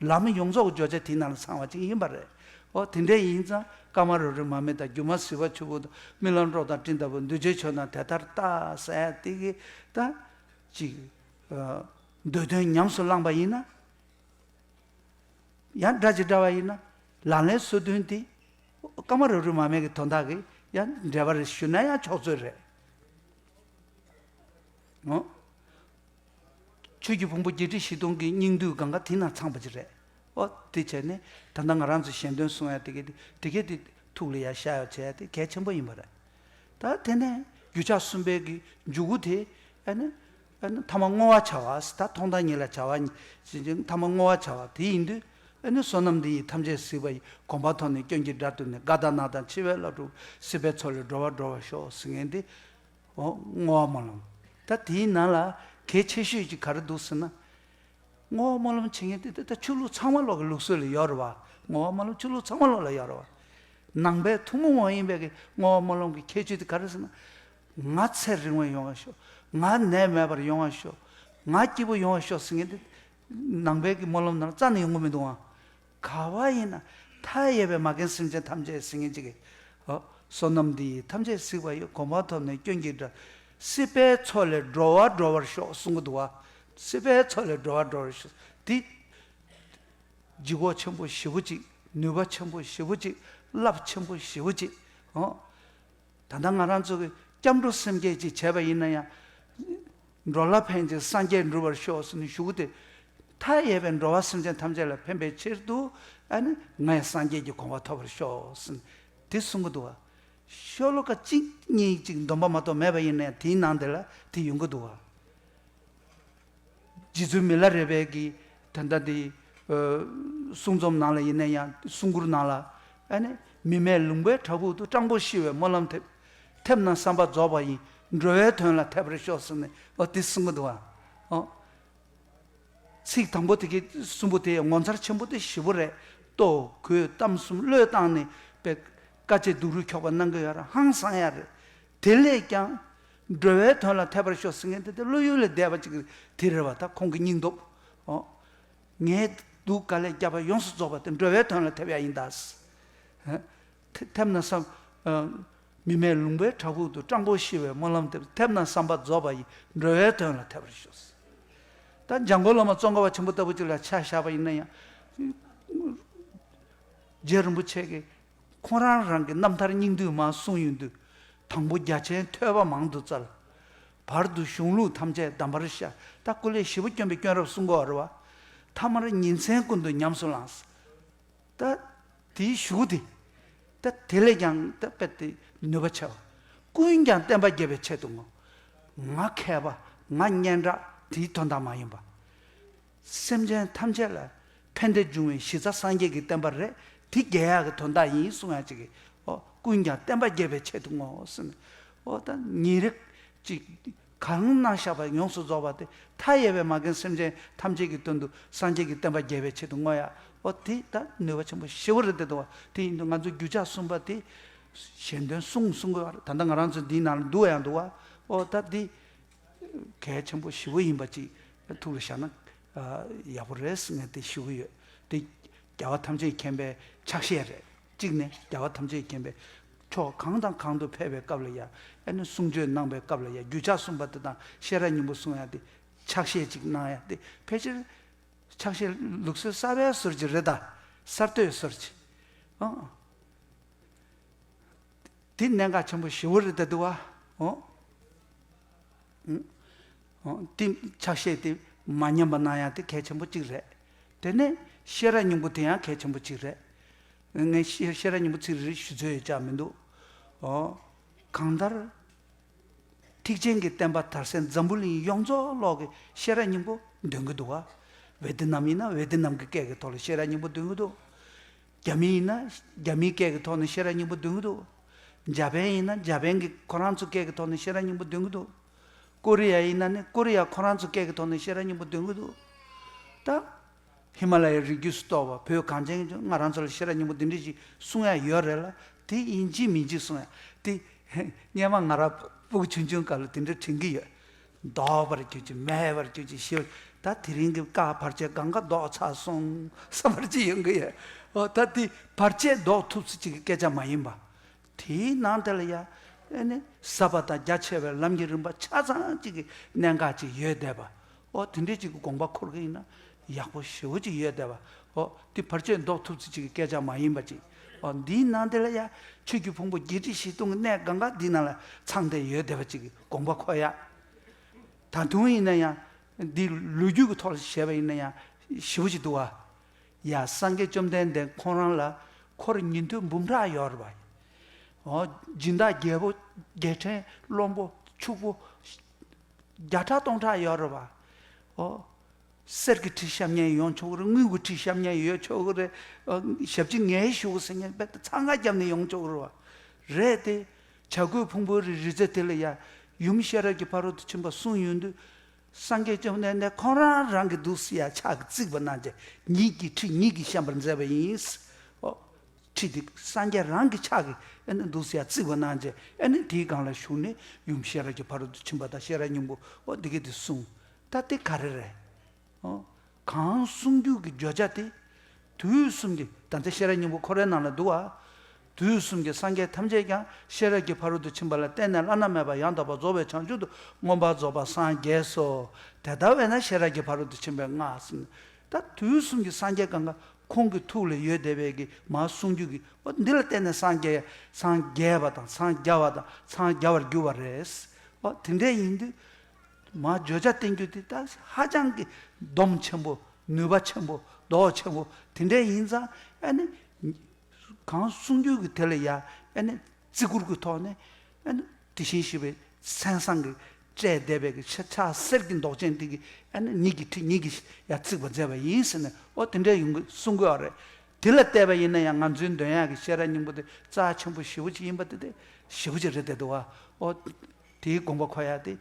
ལམ་ཡོངས་རྫོགས་ཀྱི་བརྗོད་བྱ་དེའི་ནང་ལ་ཚང་བ་ཅིག་ཡིན་པ་རེད། འོ་དེ་འདྲ་ཡིན་ཙང་ཀ་མ་རུ་རི་མ་སྨད་དང་སྒྱུ་མ་གཟིགས་པ་ཆུ་བུར་དང་རྨི་ལམ་གྲོགས་དང་སྤྲིན་ལྟ་བུ་འདུས་བྱས་ཆོས་རྣམས་དེ་ལྟར་བལྟ་ཟེར་ཡ་དེ་གི་ད་ཅིག་འདོད་དོན་ཉམས་སུ་བླངས་པ་ཡིན་ན། ཡང་སྒྲ་ཇི་འདྲ་བ་ཡིན་ན་ལག་ལེན་སོ་བདུན་དེ་ཀ་མ་རུ་རི་མ་སྨད་ཀྱི་དོན་དག་གི་ཡང་འགྲེལ་པ་རེད་ཞུ་ན་ཡང་ཆོག་ཚོད་རེད། འོ། ཆོས་ཀྱི་ཕུང་པོ་བརྒྱད་ཁྲི་བཞི་སྟོང་གི་སྙིང་བསྡུས་གང་ག་དེ་ན་ཚང་པ་ཅིག་རེད། འོ་དེ་བྱས་ནས་ད་ལྟ་ང་རང་ཚོ་ཞལ་འདོན་གསུང་ཡ་དེ་གས་དེ་དེ་གས་དེ་ཐུགས་ལ་ཡ་ཤར་ཡ་བྱས་ཡ་དེ་གལ་ཆེན་པོ་ཡིན་པ་རེད། ད་དེ་ནས་རྒྱུ་ཆ་གསུམ་པའི་གི་འཇུག་སྒོ་དེ་ཨ་ནི་ཨ་ནི་ཐ་མ་བསྔོ་བ་བྱ་བ། ད་མཐོང་དང་ཉིད་ལ་བྱ་བ་ཉིད་ཐ་མ་བསྔོ་བ་བྱ་བ་དེ་ཡིན་དུས་ཨ་ནི་བསོད་ནམས་འདི་ཡིས་ཐམས་ཅད་གཟིགས་པ་ཡི། གོམ་པ་ཐོབ་ནས་སྐྱོན་གྱི་དགྲ་བཏུལ་ནས། དགའ་དང་ན་དང་འཆི་བའི་བློ་འཁྲུགས། སྲིད་པའི་མཚོ་ལས་འགྲོ་བ་སྒྲོལ་བར་ཤོག་ཟེར་མཁན་དེ། འོ་བསྔོ་བ་སྨོན་ལམ། ད་དེའི་ནང་ལ་གལ་ཆེ་ཤོས་ཀྱི་ག་རེ་འདུག་ཟེར་ན། བསྔོ་བ་སྨོན་ལམ་བྱེད་མཁན་དེ་ད་ཆོས་ལུགས་ཚང་མ་ལོག་གི་ལུགས་སྲོལ་ལ་ཡོད་རེད་བ། བསྔོ་བ་སྨོན་ལམ་ཆོས་ལུགས་ཚང་མ་ལོག་ལ་ཡོད་རེད་བ། ནང་པའི་ཐུན་མོང་མ་ཡིན་པའི་གི་བསྔོ་བ་སྨོན་ལམ་གྱི་ཁྱད་ཆོས་དེ་ག་རེ་ཟེར་ན། ང་ཚེ་རིང་བ་ཡོང་བར་ཤོག་ང་ནད་མེད་པར་ཡོང་བར་ཤོག་ང་སྐྱིད་པོ་ཡོང་བར་ཤོག་ཟེར་མཁན་དེ། ནང་པའི་གི་སྨོན་ལམ་ནང་རྩ་ནས་ཡོང་གི་མི་འདུག་ཨང་། ག་བ་ཡིན་ན་མཐའ་ཡས་པའི་མ་རྒན་སེམས་ཅན་ཐམས་ཅད་ཟེར་མཁན་ཅིག་གིས། འོ། བསོད་ནམས་འདི་ཡིས་ཐམས་ཅད་གཟིགས་པ་ཡི། གོམ་པ་ཐོབ་ནས་སྐྱོན་གྱི་དགྲ། སྲིད་པའི་མཚོ་ལས་འགྲོ་བ་སྒྲོལ་བར་ཤོག་གསུང་གི་འདུག་བ། སྲིད་པའི་མཚོ་ལས་འགྲོ་བ་སྒྲོལ་བར་ཤོག་འདི་ལྗིད་ཁོག་ཆེན་པོ་ཞེ་པོ་ཅིག་ནུས་པ་ཆེན་པོ་ཞེ་པོ་ཅིག་རླབས་ཆེན་པོ་ཞེ་པོ་ཅིག་འོ། ད་ལྟ་ང་རང་ཚོ་གི་སྐྱབས་འགྲོ་སེམས་བསྐྱེད་ཅིག་བྱས་པ་ཡིན་ན་ཡང་། འགྲོ་ལ་ཕན་ཅིང་སངས་རྒྱས་འགྲུབ་པར་ཤོག་ཟེར་ནས་ཞུ་གི་དེ། མཐའ་ཡས་པའི་འགྲོ་བ་སེམས་ཅན་ཐམས་ཅད་ལ་ཕན་པའི་ཕྱིར་དུ་ཨ་ནི་ངས་སངས་རྒྱས་ཀྱི་གོ་འཕང་ཐོབ་པར་ཤོག་ཟེར་ནས་དེ་གསུང་གི་འདུག་བ། ཤོ་ལོ་ཀ་གཅིག་གཉིས་ཅིག་འདོན་པ་མ་གཏོགས་མེད་པ་ཡིན་ན་ཡང་དེའི་ནང་དེ་ལ་དེ་ཡོང་གི་འདུག་བ། རྗེ་བཙུན་མི་ལ་རས་པའི་གི་ད་ལྟ་དེ་གསུང་རྩོམ་ནང་ལ་ཡིན་ན་ཡང་གསུང་མགུར་ནང་ལ་ཨ་ནི་མི་མེད་ལུང་པའི་བྲག་ཕུག་ཏུ། སྤྲང་པོ་ཤི་བའི་སྨོན་ལམ་ཐེབས། ཐེབས་ན་བསམ་པ་རྫོགས་པ་ཡིན། འགྲོ་བའི་དོན་ལ་ཐེབས་པར་ཤོག་ཟེར་ནས་འོ་དེ་གསུང་གི་འདུག་བ། འོ། ཚིག་དང་པོ་དེ་གི་གསུམ་པོ་དེ་ངོ་མཚར་ཆེན་པོ་དེ་ཞེ་པོ་རེད། ལྟོ་གོས་གཏམ་གསུམ་བློས་བཏང་ནས་པའི་དཀའ་སྤྱད་སྡུག་རུས་འཁྱོག་པ་གནང་གི་ཡོད་ར་ཧང་སང་ཡ་རེད། དེ་ལས་ཀྱང་། འགྲོ་བའི་དོན་ལ་ཐེབས་པར་ཤོག་ཟེར་མཁན་དེ་དེ་བློ་ཡུལ་ལས་འདས་པ་ཅིག་དེ་རེད་བ། ད་ཁོང་གི་སྙིང་སྟོབས། འོ། ངའི་སྡུག་དཀའ་ལས་བརྒྱབ་པ་ཡོངས་སུ་རྫོགས་པ་དེ་འགྲོ་བའི་དོན་ལ་ཐེབས་ཡ་ཡིན་ད། ཧ། ཐེ- ཐེབས་ན་བསམ། ཨ། མི་མེད་ལུང་པའི་བྲག་ཕུག་ཏུ། སྤྲང་པོ་ཤི་བའི་སྨོན་ལམ་ཐེབས། ཐེབས་ན་བསམ་པ་རྫོགས་པ་ཡི། འགྲོ་བའི་དོན་ལ་ཐེབས་པར་ཤོག་ད་འཇམ་མགོན་བླ་མ་ཙོང་ཁ་པ་ཆེན་པོ་ལྟ་བུ་ཅིག་ལ་ཆ་བཞག་པ་ཡིན་ན་ཡང་། རྗེ་རིན་པོ་ཆེ་གིས་ཁོང་རང་རང་གི་རྣམ་ཐར་སྙིང་བསྡུས་མར་གསུངས་ཡོང་དུས། དང་པོ་རྒྱ་ཆེན་ཐོས་པ་མང་དུ་བཙལ། བར་དུ་གཞུང་ལུགས་ཐམས་ཅད་གདམས་པར་ཤར། ད་སྐུ་ལས་ཞེ་པོ་སྐྱོན་པའི་སྐྱོན་རབ་གསུང་གི་ཡོད་རེད་བ། ཐ་མར་ཉིན་མཚན་ཀུན་ཏུ་ཉམས་སུ་བླངས། ད་དེའི་གཞུག་དེ། ད་དེ་ལས་ཀྱང་ད་དཔེ་དེ་ནུས་པ་ཆེ་བ། ཀུན་ཀྱང་བསྟན་པ་རྒྱས་པའི་ཆེད་དུ་བསྔོ། ང་མཁས་པ་ང་སྙན་གྲགས་དེའི་དོན་དག་མ་ཡིན་པ། སེམས་ཅན་ཐམས་ཅད་ལ་ཕན་བདེ་འབྱུང་བའི་གཞི་རྩ་སངས་རྒྱས་ཀྱི་བསྟན་པ་རེད། དེ་རྒྱས་ཡག་གི་དོན་དག་ཡིན་གསུང་ཡག་ཅིག་གི། ཨོ། ཀུན་ཀྱང་བསྟན་པ་རྒྱས་པའི་ཆེད་དུ་བསྔོ་ཟེར་ནས། ཨོ། ད་ཉིན་རེ་ཅིག་གང་གནང་བཞག་པ་ཡོངས་སུ་རྫོགས་པ་དེ་མཐའ་ཡས་པའི་མ་རྒན་སེམས་ཅན་ཐམས་ཅད་ཀྱི་དོན་དུ་སངས་རྒྱས་ཀྱི་བསྟན་པ་རྒྱས་པའི་ཆེད་དུ་བསྔོ་ཡག། ཨོ། དེ་ད་ནུས་པ་ཆེན་པོ་ཞེ་པོ་རེད་དེ་འདུག་བ། དེ་ཡིན་དུས་ང་ཚོ་རྒྱུ་ཆ་གསུམ་པ་དེ་གཞན་དོན་གསུང་གསུང་དགོས་པ་རེད། ད་ལྟ་ང་རང་ཚོ་འདིའི་ནང་ལ་འདུག་ཡང་འདུག་བ། ཨོ། ད་འདི་གལ་ཆེན་པོ་ཞེ་པོ་ཡིན་པ་ཅིག་ཐུགས་ལ་བཞག་ན་ཡག་པོ་རེད་ཟེར་ངས་དེ་ཞུ་གི་ཡོད། དེ་རྒྱལ་བ་ཐམས་ཅད་མཁྱེན་པའི་ཕྱག་བཞེས་རེད། གཅིག་ནས་རྒྱལ་བ་ཐམས་ཅད་མཁྱེན་པའི་ཕྱོགས་གང་དང་གང་དུ་ཕེབས་པའི་སྐབས་ལ་ཡང་ཨ་ནི་གསུང་ཆོས་གནང་པའི་སྐབས་ལ་ཡང་རྒྱུ་ཆ་གསུམ་པ་དེ་དང་ཤེས་རབ་སྙིང་པོ་གསུང་ཡག་དེ་ཕྱག་བཞེས་ཅིག་གནང་ཡག་དེ་ཕལ་ཆེར་ཕྱག་བཞེས་ལུགས་སྲོལ་གསར་པའི་སོར་གྱི་རེད། ད་གསར་གཏོད་སོར་གྱི། ཨང་། དེ་གནད་འགག་ཆེན་པོ་ཞེ་པོ་རེད་ད་འདུག་བ། ཨོ། ཨོ། དེ་ཕྱག་བཞེས་དེ་མ་ཉམས་པ་གནང་ཡག་དེ་གལ་ཆེན་པོ་གཅིག་རེད། དེ་ནས་ཤེས་རབ་སྙིང་པོ་དེ་ཡང་གལ་ཆེན་པོ་གཅིག་རེད། ངས་ཤེས་ཤེས་རབ་སྙིང་པོ་ཚིག་རེ་རེ་ཞུ་ཚོད་ཡོད་ཅག་མི་འདུག། ཨོ། གང་ལྟར། ཐེག་ཆེན་གྱི་བསྟན་པ་དར་སའི་འཛམ་བུ་གླིང་ཡོངས་རྫོགས་ལོག་གི་ཤེས་རབ་སྙིང་པོ་འདོན་གྱི་འདུག་བ། ཝེ་ཏི་ནམ་ཡིན་ན་ཝེ་ཏི་ནམ་གྱི་སྐད་ཀྱི་ཐོག་ལ་ཤེས་རབ་སྙིང་པོ་འདོན་གྱི་འདུག། རྒྱ་མི་ཡིན་ན་རྒྱ་མིའི་སྐད་ཀྱི་ཐོག་ནས་ཤེས་རབ་སྙིང་པོ་འདོན་གྱི་འདུག། འཇར་པན་ཡིན་ན་འཇར་པན་གྱི་ཁོ་རང་ཚོ་སྐད་ཀྱི་ཐོག་ནས་ཤེས་རབ་སྙིང་པོ་འདོན་གྱི་འདུག། ཀོ་རི་ཡ་ཡིན་ན་ནི་ཀོ་རི་ཡ་ཁོ་རང་ཚོ་སྐད་ཀྱི་ཐོག་ནས་ཤེས་རབ་སྙིང་པོ་འདོན་གྱི་འདུག། ད། ཧི་མ་ལ་ཡའི་རི་རྒྱུད་སུ་གཏོགས་པ་བོད་གངས་ཅན་གྱི་ང་རང་ཚོ་ལ་ཤེས་རབ་སྙིང་པོ་འདི་འདྲ་ཞིག་གསུང་ཡ་ཡོད་རེད་ལ། དེ་ཡིན་གཅིག་མིན་གཅིག་གསུང་ཡ་དེ། སྔོན་མ་ང་རང་སྤུ་གུ་ཆུང་ཆུང་སྐབས་ལ་དེ་འདྲ་དྲན་གྱི་ཡོད། ལྡོག་པར་གྱུར་ཅིག། མེད་པར་གྱུར་ཅིག་ཞེས། ད་དེ་རིང་གི་བཀའ་བར་ཆད་གང་ག་ལྡོག་ཚར་སོང་བསམ་པར་ཅིག་ཡོང་གི་ཡོད། ཨོ། ད་དེ་བར་ཆད་ལྡོག་ཐུབ་ས་ཅིག་གི་སྐད་ཆ་མ་ཡིན་པ། དེའི་ནང་དེ་ལ་ཡ། ཨེ་ནི་ཟབ་པ་དང་རྒྱ་ཆེ་བའི་ལམ་གྱི་རིམ་པ་ཆ་ཚང་གཅིག་གི་གནད་འགག་ཅིག་ཡོད་བསྡད་པ། ཨོ། དེ་འདྲའི་ཅིག་གི་དགོངས་པ་འཁོར་གྱི་ཡིན་ན་ཡག་པོ་ཞེ་པོ་ཅིག་ཡོད་བསྡད་པ། ཨོ། དེ་བར་ཆད་ཟློག་ཐུབ་ཚུལ་ཅིག་གི་སྐད་ཆ་མ་ཡིན་པ་ཅིག། ཨོ། འདིའི་ནང་དེ་ལ་ཡ་ཆོས་ཀྱི་ཕུང་པོ་བརྒྱད་ཁྲི་བཞི་སྟོང་གི་གནས་གང་ག་འདི་ནང་ལ་ཚང་བསྡད་ཡོད་བསྡད་པ་ཅིག་གི་དགོངས་པ་འཁོར་ཡ། ད་དུང་ཡིན་ན་ཡང་འདི་ལོ་རྒྱུས་ཀྱི་ཐོག་ལ་བཤད་པ་ཡིན་ན་ཡང་ཞེ་པོ་ཅིག་འདུག་བ། ཡ། སངས་རྒྱས་བཅོམ་ལྡན་འདས་ཁོང་རང་ལ་འཁོར་ཉན་ཐོས་འབུམ་ཕྲག་ཡོད་རེད་པ། ཨོ། སྦྱིན་བདག་རྒྱལ་པོ་རྒྱལ་ཕྲན་བློན་པོ་ཕྱུག་པོ་བརྒྱ་ཕྲག་སྟོང་ཕྲག་ཡོད་རེད་པ། ཨོ། གསེར་གྱི་ཁྲི་བཤམས་མཁན་ཡོང་ཆོག་གི་རེད། དངུལ་གྱི་ཁྲི་བཤམས་མཁན་ཡོད་ཆོག་གི་རེད། ཨོ། ཞབས་ཕྱི་ངལ་ཞུ་གི་ཟེར་མཁན་རྦད་དེ་འཚང་ཁ་བརྒྱབ་ནས་ཡོང་ཆོག་གི་རེད་པ། རེད་དེ། བྱ་རྒོད་ཕུང་པོའི་རི་རྩེ་དེ་ལ་ཡ་ཡུམ་ཤེས་རབ་ཀྱི་ཕ་རོལ་ཏུ་ཕྱིན་པ་གསུངས་ཡོང་དུས། སངས་རྒྱས་བཅོམ་ལྡན་འདས་ཁོང་རང་རང་གི་འདུག་སེ་ཡ་ཕྱག་གིས་བརྩིགས་པ་གནང་བྱས། ཉིད་ཀྱི་ཁྲི་ཉིད་ཀྱིས་བཤམས་པར་མཛད་པ་ཡིན། ཨོ། ཁྲི་དེ་སངས་རྒྱས་རང་གི་ཕྱག་གིས་ཨ་ནི་འདུག་སེ་ཡ་བརྩིགས་པ་གནང་བྱས། ཨ་ནི་དེའི་སྒང་ལ་བཞུགས་ནས་ཡུམ་ཤེས་རབ་ཀྱི་ཕ་རོལ་ཏུ་ཕྱིན་པ་དང་ཤེས་རབ་སྙིང་པོ། ཨོ། འདི་ག་དེ་གསུངས། ད་དེ་ག་རེ་རེད། ཨོ། གང་གསུང་རྒྱུ་གི་བརྗོད་བྱ་དེ། དུས་གསུམ་གྱི། ད་ལྟ་ཤེས་རབ་སྙིང་པོ་ཁོ་རའི་ནང་ལ་འདུག་བ། དུས་གསུམ་གྱི་སངས་རྒྱས་ཐམས་ཅད་ཀྱང་ཤེས་རབ་ཀྱི་ཕ་རོལ་ཏུ་ཕྱིན་པ་ལ་བརྟེན་ནས་བླ་ན་མེད་པ་ཡང་དག་པར་རྫོགས་པའི་བྱང་ཆུབ་ཏུ་མངོན་པར་རྫོགས་པར་སངས་རྒྱས་སོ། དེ་ལྟ་བས་ན་ཤེས་རབ་ཀྱི་ཕ་རོལ་ཏུ་ཕྱིན་པའི་སྔགས་ཟེར། ད་དུས་གསུམ་གྱི་སངས་རྒྱས་གང་ག་ཁོང་གི་ཐུགས་ལ་ཡོད་བསྡད་པའི་གི་མར་གསུང་རྒྱུ་གི། ཨོ། འདི་ལ་བརྟེན་ནས་སངས་རྒྱས། སངས་རྒྱས་པ་དང་སངས་རྒྱ་བ་དང་སངས་རྒྱ་བར་གྱུར་པ་རེད། ཨོ། དེ་འདྲ་ཡིན་དུས། མར་བརྗོད་བྱ་བསྟན་རྒྱུ་དེ་ད་ཧ་ཅང་གི་སྡོམ་ཆེན་པོ། ནུས་པ་ཆེན་པོ། མདོག་ཆེན་པོ་དེ་འདྲ་ཡིན་ཙང་། ཨ་ནི་གང་གསུང་རྒྱུ་གི་དེ་ལ་ཡ། ཨ་ནི་བརྩི་བཀུར་གྱི་ཐོག་ནས། ཨ་ནི་དེ་བཞིན་གཤེགས་པའི་མཚན་བཟང་གིས་སྤྲས་བསྡད་པའི་གི་ཕྱག་གསེར་གྱི་མདོག་ཅན་དེ་གིས། ཨ་ནི་ཉིད་ཀྱི་ཁྲི་ཉིད་ཀྱིས་ཡ་བརྩིགས་པ་མཛད་པ་ཡིན་ཟེར་ནས། ཨོ། དེ་འདྲ་ཡོང་གི་གསུང་གི་ཡོད་རེད། དེ་ལ་བལྟས་པ་ཡིན་ན་ཡང་ང་ཚོའི་འདོན་ཡག་གི་ཤེས་རབ་སྙིང་པོ་དེ་རྩ་ཆེན་པོ་ཞེ་པོ་ཅིག་ཡིན་པ་དེ། དེ་ཞེ་པོ་ཅིག་རེད་བསྡད་འདུག་བ། ཨོ། དེའི་དགོངས་པ་འཁོར་ཡག་དེ་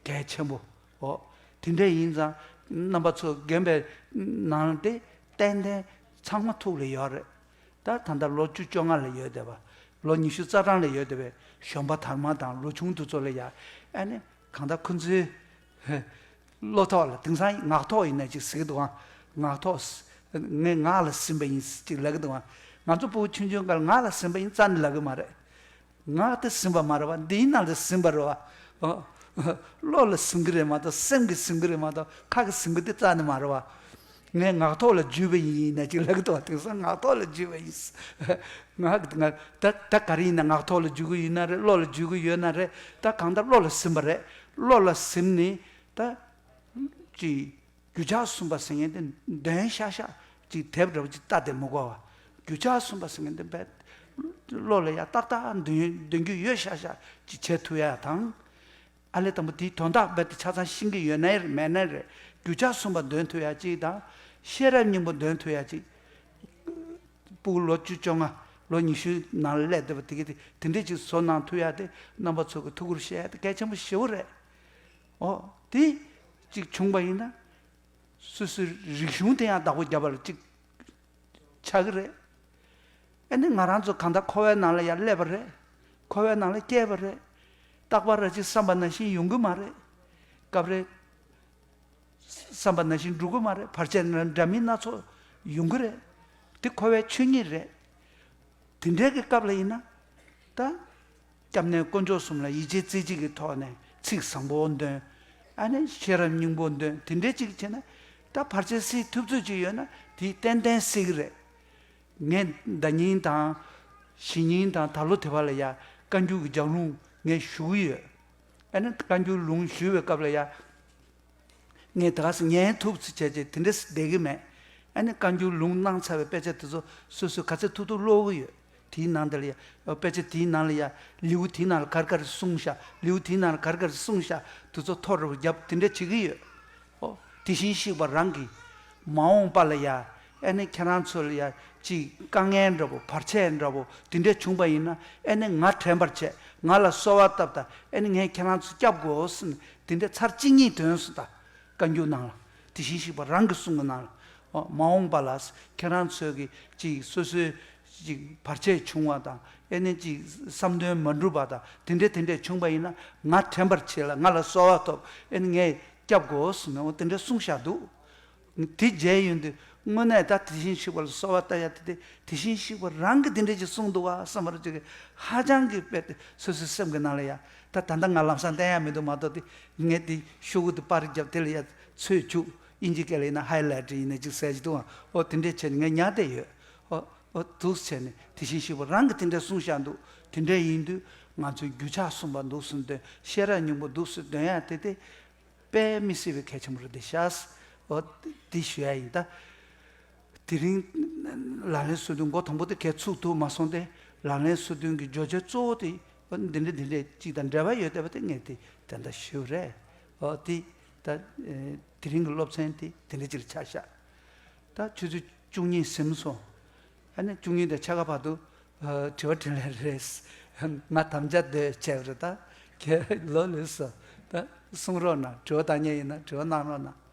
གལ་ཆེན་པོ། ཨོ། དེ་འདྲ་ཡིན་ཙང་རྣམ་པ་ཚོ་རྒན་པའི་ནང་དེ་ཏན་ཏན་ཚང་མ་ཐུགས་ལ་ཡོད་རེད། ད་ད་ལྟ་ལོ་བཅུ་བཅོ་ལྔ་ལ་ཡོད་བསྡད་པ། ལོ་ཉི་ཤུ་རྩ་གྲངས་ལ་ཡོད་བསྡད་པའི་གཞོན་པ་དར་མ་དང་ལོ་ཆུང་དེ་ཚོ་ལ་ཡ། ཨ་ནི་གང་ལྟར་ཁོ་ཚོའི་བློ་ཐོག་ལ། དེང་སང་ངག་ཐོག་ཡིན་ན་ཅིག་ཟེར་གི་འདུག་ཨང་། ངག་ཐོག་ངས་ངག་ལ་ཟིན་པ་ཡིན་ཅིག་ལབ་གི་འདུག་ཨང་། ང་ཚོ་ཕྲུ་གུ་ཆུང་ཆུང་སྐབས་ལ་ངག་ལ་ཟིན་པ་ཡིན་རྩ་ནས་ལབ་གི་མ་རེད། ངག་དེ་ཟིན་པ་མ་རེད་བ། འདིའི་ནང་ལ་ཟིན་པ་རེད་བ། བློ་ལ་ཟིན་གི་རེད་མ་གཏོགས། སེམས་ཀྱིས་ཟིན་གི་རེད་མ་གཏོགས། ཁ་གིས་ཟིན་གི་དེ་རྩ་ནས་མ་རེད་བ། ངས་ངག་ཐོག་ལ་བརྒྱུད་པ་ཡིན་ན་ཅིག་ལབ་གི་འདུག་བ། དེང་སང་ངག་ཐོག་ལ་བརྒྱུད་པ་ཡིན། ངག་ང་ད་ད་ག་རེ་ཡིན་ན། ངག་ཐོག་ལ་བརྒྱུད་གི་ཡོད་ན་རེད། བློ་ལ་བརྒྱུད་གི་ཡོད་ན་རེད། ད་གང་ལྟར་བློ་ལ་ཟིན་པ་རེད། བློ་ལ་ཟིན་ནས་ད་ཅིག་རྒྱུ་ཆ་གསུམ་པ་ཟེར་མཁན་དེ་འདོན་ཤག་ཤག་ཅིག་དེབ་འདྲ་པོ་ཅིག་ལྟ་བསྡད་མི་དགོས་བ། རྒྱུ་ཆ་གསུམ་པ་ཟེར་མཁན་དེ་རྦད་བློ་ལ་ཡ་ཏག་ཏག་འདོན་འདོན་རྒྱུ་ཡོད་ཤག་ཤག་ཅིག་བྱེད་ཐུབ་ཡ་དང་། ཨ་ལས་དང་པོ་དེའི་དོན་དག་རྦད་དེ་ཆ་ཚང་ཤེས་ཀྱི་ཡོད་ན་རེད། མེད་ན་རེད། རྒྱུ་ཆ་གསུམ་པ་འདོན་ཐུབ་ཡ་གཅིག་དང་། ཤེས་རབ་སྙིང་པོ་འདོན་ཐུབ་ཡ་གཅིག་སྤུ་གུ་ལོ་བཅུ་བཅོ་ལྔ་ལོ་ཉི་ཤུ་ནང་ལ་སླེབས་བསྡད་པ་དེ་གི་དེ་དེ་འདྲས་ཅིག་བཟོ་གནང་ཐུབ་ཡ་དེ་རྣམ་པ་ཚོ་གི་ཐུགས་ཁུར་བཞེས་ཡ་དེ་གལ་ཆེན་པོ་ཞེ་པོ་རེད། ཨོ་དེ་གཅིག་བྱུང་པ་ཡིན་ན། སོ་སོའི་རིག་གཞུང་དེ་ཡང་བདག་པོ་རྒྱབ་པ་ལ་གཅིག་ཆགས་ཀྱི་རེད། ཨ་ནི་ང་རང་ཚོ་གང་ལྟར་འཁོར་བའི་ནང་ལ་ཡར་སླེབས་པ་རེད། འཁོར་བའི་ནང་ལ་སྐྱེས་པ་རེད། རྟག་པར་ར་གཅིག་བསམ་པ་ནང་བཞིན་ཡོང་གི་མ་རེད། སྐབས་རེ་བསམ་པ་ནང་བཞིན་འགྲོ་གི་མ་རེད། བར་ཆད་འདྲ་མིན་སྣ་ཚོགས་ཡོང་གི་རེད། དེ་འཁོར་བའི་ཆོས་ཉིད་རེད། དེ་འདྲའི་གི་སྐབས་ལ་ཡིན་ན། ད། སྐྱབས་གནས་དཀོན་མཆོག་གསུམ་ལ་ཡིད་ཆེས་རྩེ་གཅིག་གི་ཐོག་ནས་ཚིག་བཟང་པོ་འདོན། ཨ་ནི་ཤེས་རབ་སྙིང་པོ་འདོན། དེ་འདྲའི་གཅིག་བྱས་ན། ད་བར་ཆད་སེལ་ཐུབ་ཚོད་ཅིག་ཡོད་ན་དེ་ཏན་ཏན་སེལ་གི་རེད། ངས་ཟླ་ཉིན་དང་། གཞེས་ཉིན་དང་ད་ལོ་དེ་བར་ལ་ཡ་བཀའ་འགྱུར་གྱི་ལྗགས་ལུང་ངས་ཞུ་གི་ཡོད། ཨ་ནི་བཀའ་འགྱུར་ལུང་ཞུ་བའི་སྐབས་ལ་ཡ། ངས་ད་ག་སེ་ཉན་ཐུབ་ཚེ་བྱས་རྗེས་དེ་འདྲས་བསྡད་གི་མེད། ཨ་ནི་བཀའ་འགྱུར་ལུང་གནང་ཚར་བའི་དཔེ་ཆ་དེ་ཚོ་སོ་སོས་ག་ཚོད་ཐུབ་ཐུབ་ཀློག་གི་ཡོད། དེའི་ནང་དེ་ལ་ཡ། དཔེ་ཆ་དེའི་ནང་ལ་ཡ། ལེའུ་དེའི་ནང་ལ་ག་རེ་ག་རེ་གསུངས་ཤག་ལེའུ་དེའི་ནང་ལ་ག་རེ་ག་རེ་གསུངས་ཤག་དེ་ཚོ་ཐོ་རེ་བརྒྱབ་དེ་འདྲས་བྱེད་གི་ཡོད། ཨོ། དེ་བཞིན་གཤེགས་པ་རང་གིས། མ་འོངས་པ་ལ་ཡ། ཨ་ནི་ཁྱེད་རང་ཚོ་ལ་ཡ། ཅིག་དཀའ་ངལ་འདྲ་པོ་བར་ཆད་འདྲ་པོ་དེ་འདྲས་བྱུང་པ་ཡིན་ན། ཨ་ནི་ང་དྲན་པར་བྱས། ང་ལ་གསོལ་བ་བཏབ་དང་། ཨ་ནི་ངས་ཁྱེད་རང་ཚོ་སྐྱབས་དགོས་ཟེར་ནས་དེ་འདྲས་ཚར་གཅིག་གཉིས་འདོན་སོང་ད། བཀའ་འགྱུར་ནང་ལ། དེ་བཞིན་གཤེགས་པ་རང་གི་གསུང་གི་ནང་ལ། ཨོ། མ་འོངས་པ་ལ་ཁྱེད་རང་ཚོས་ཀྱི་ཅིག་སོ་སོའི་ཅིག་བར་ཆད་བྱུང་བ་དང་། ཨེ་ནི་ཅིག་བསམ་དོན་མ་འགྲུབ་པ་དང་། དེ་འདྲས་དེ་འདྲས་བྱུང་པ་ཡིན་ན་ང་དྲན་པར་བྱེད་ལ། ང་ལ་གསོལ་བ་ཐོབ། ཨེ་ནི་ངས་སྐྱབས་དགོས་ཟེར་ནས། འོ་དེ་འདྲས་གསུངས་བཞག་འདུག་དེ་མཇལ་ཡོང་དུས་དངོས་གནས་ད་དེ་བཞིན་གཤེགས་པ་ལ་གསོལ་བ་བཏབ་ཡ་དེ་དེ་དེ་བཞིན་གཤེགས་པ་རང་གིས་དེ་འདྲས་ཅིག་གསུངས་འདུག་བ་བསམ་པར་ཅིག་ཧ་ཅང་གི་དཔེ་དེ་སོ་སོའི་སེམས་ཀྱི་ནང་ལ་ཡ། ད་ད་ལྟ་ང་ལམ་སང་བསྟན་ཡ་མི་འདུག་མ་གཏོགས་དེ། ངས་དེ་ཤོག་གུ་དེ་པར་བརྒྱབ། དེ་ལ་ཡ་ཚོས་བཅུག་དབྱིན་ཇི་སྐད་ལ་ཡིན་ན་ཧའི་ལའི་ཊར་ཡིན་ན་ཅིག་ཟེར་གྱི་འདུག་ཨ། ཨོ་དེ་འདྲས་བྱས་ནས་ངས་ཉར་བསྡད་ཡོད། ཨོ་ཨོ་འདུག་བྱས་ནས་དེ་བཞིན་གཤེགས་པ་རང་གིས་དེ་འདྲས་གསུངས་བཞག་འདུག་དེ་འདྲས་ཡིན་དུས་ང་ཚོས་རྒྱུ་ཆ་གསུམ་པ་འདུག་སེ་འདོན། ཤེས་རབ་སྙིང་པོ་འདུག་སེ་འདོན་ཡ་དེ་དེ་དཔེ་མི་སྲིད་པའི་གལ་ཆེན་པོ་རེད་དེ་ཤག་ཨོ་དེ་ཞུ་ཡ་ཡིན་ད། དེ་རིང་ལག་ལེན་སོ་བདུན་འགོ་དང་པོ་དེ་གས་ཚུགས་ཐུབ་མ་སོང་སྟེ། ལག་ལེན་སོ་བདུན་གྱི་བརྗོད་བྱ་གཙོ་བོ་དེ་འདི་འདྲ་འདི་འདྲ་ཅིག་དང་འབྲེལ་བ་ཡོད་བསྡད་པ་དེ་ངས་དེ་དེ་འདྲ་ཞུས་རེད། ཨོ་དེ་ད་དེ་རིང་གི་སློབ་ཚན་དེ་དེ་འདྲ་ཅིག་ལ་ཆགས་ཤག་ད་ཆུ་ཚོད་བཅུ་གཉིས་ཟིན་སོང་། ཨ་ནི་བཅུ་གཉིས་དང་ཕྱེད་ཀ་བར་དུ་དྲི་བ་དྲིས་ལན་རེད། ང་དམ་བཅའ་སྡོད་བྱས་པ་རེད་ད། ཁྱེད་ལོ་ལོས་སོ། ད་གསུང་རོགས་གནང་། དྲི་བ་བཏང་མཁན་ཡིན་ན་དྲི་བ་གནང་རོགས་གནང་།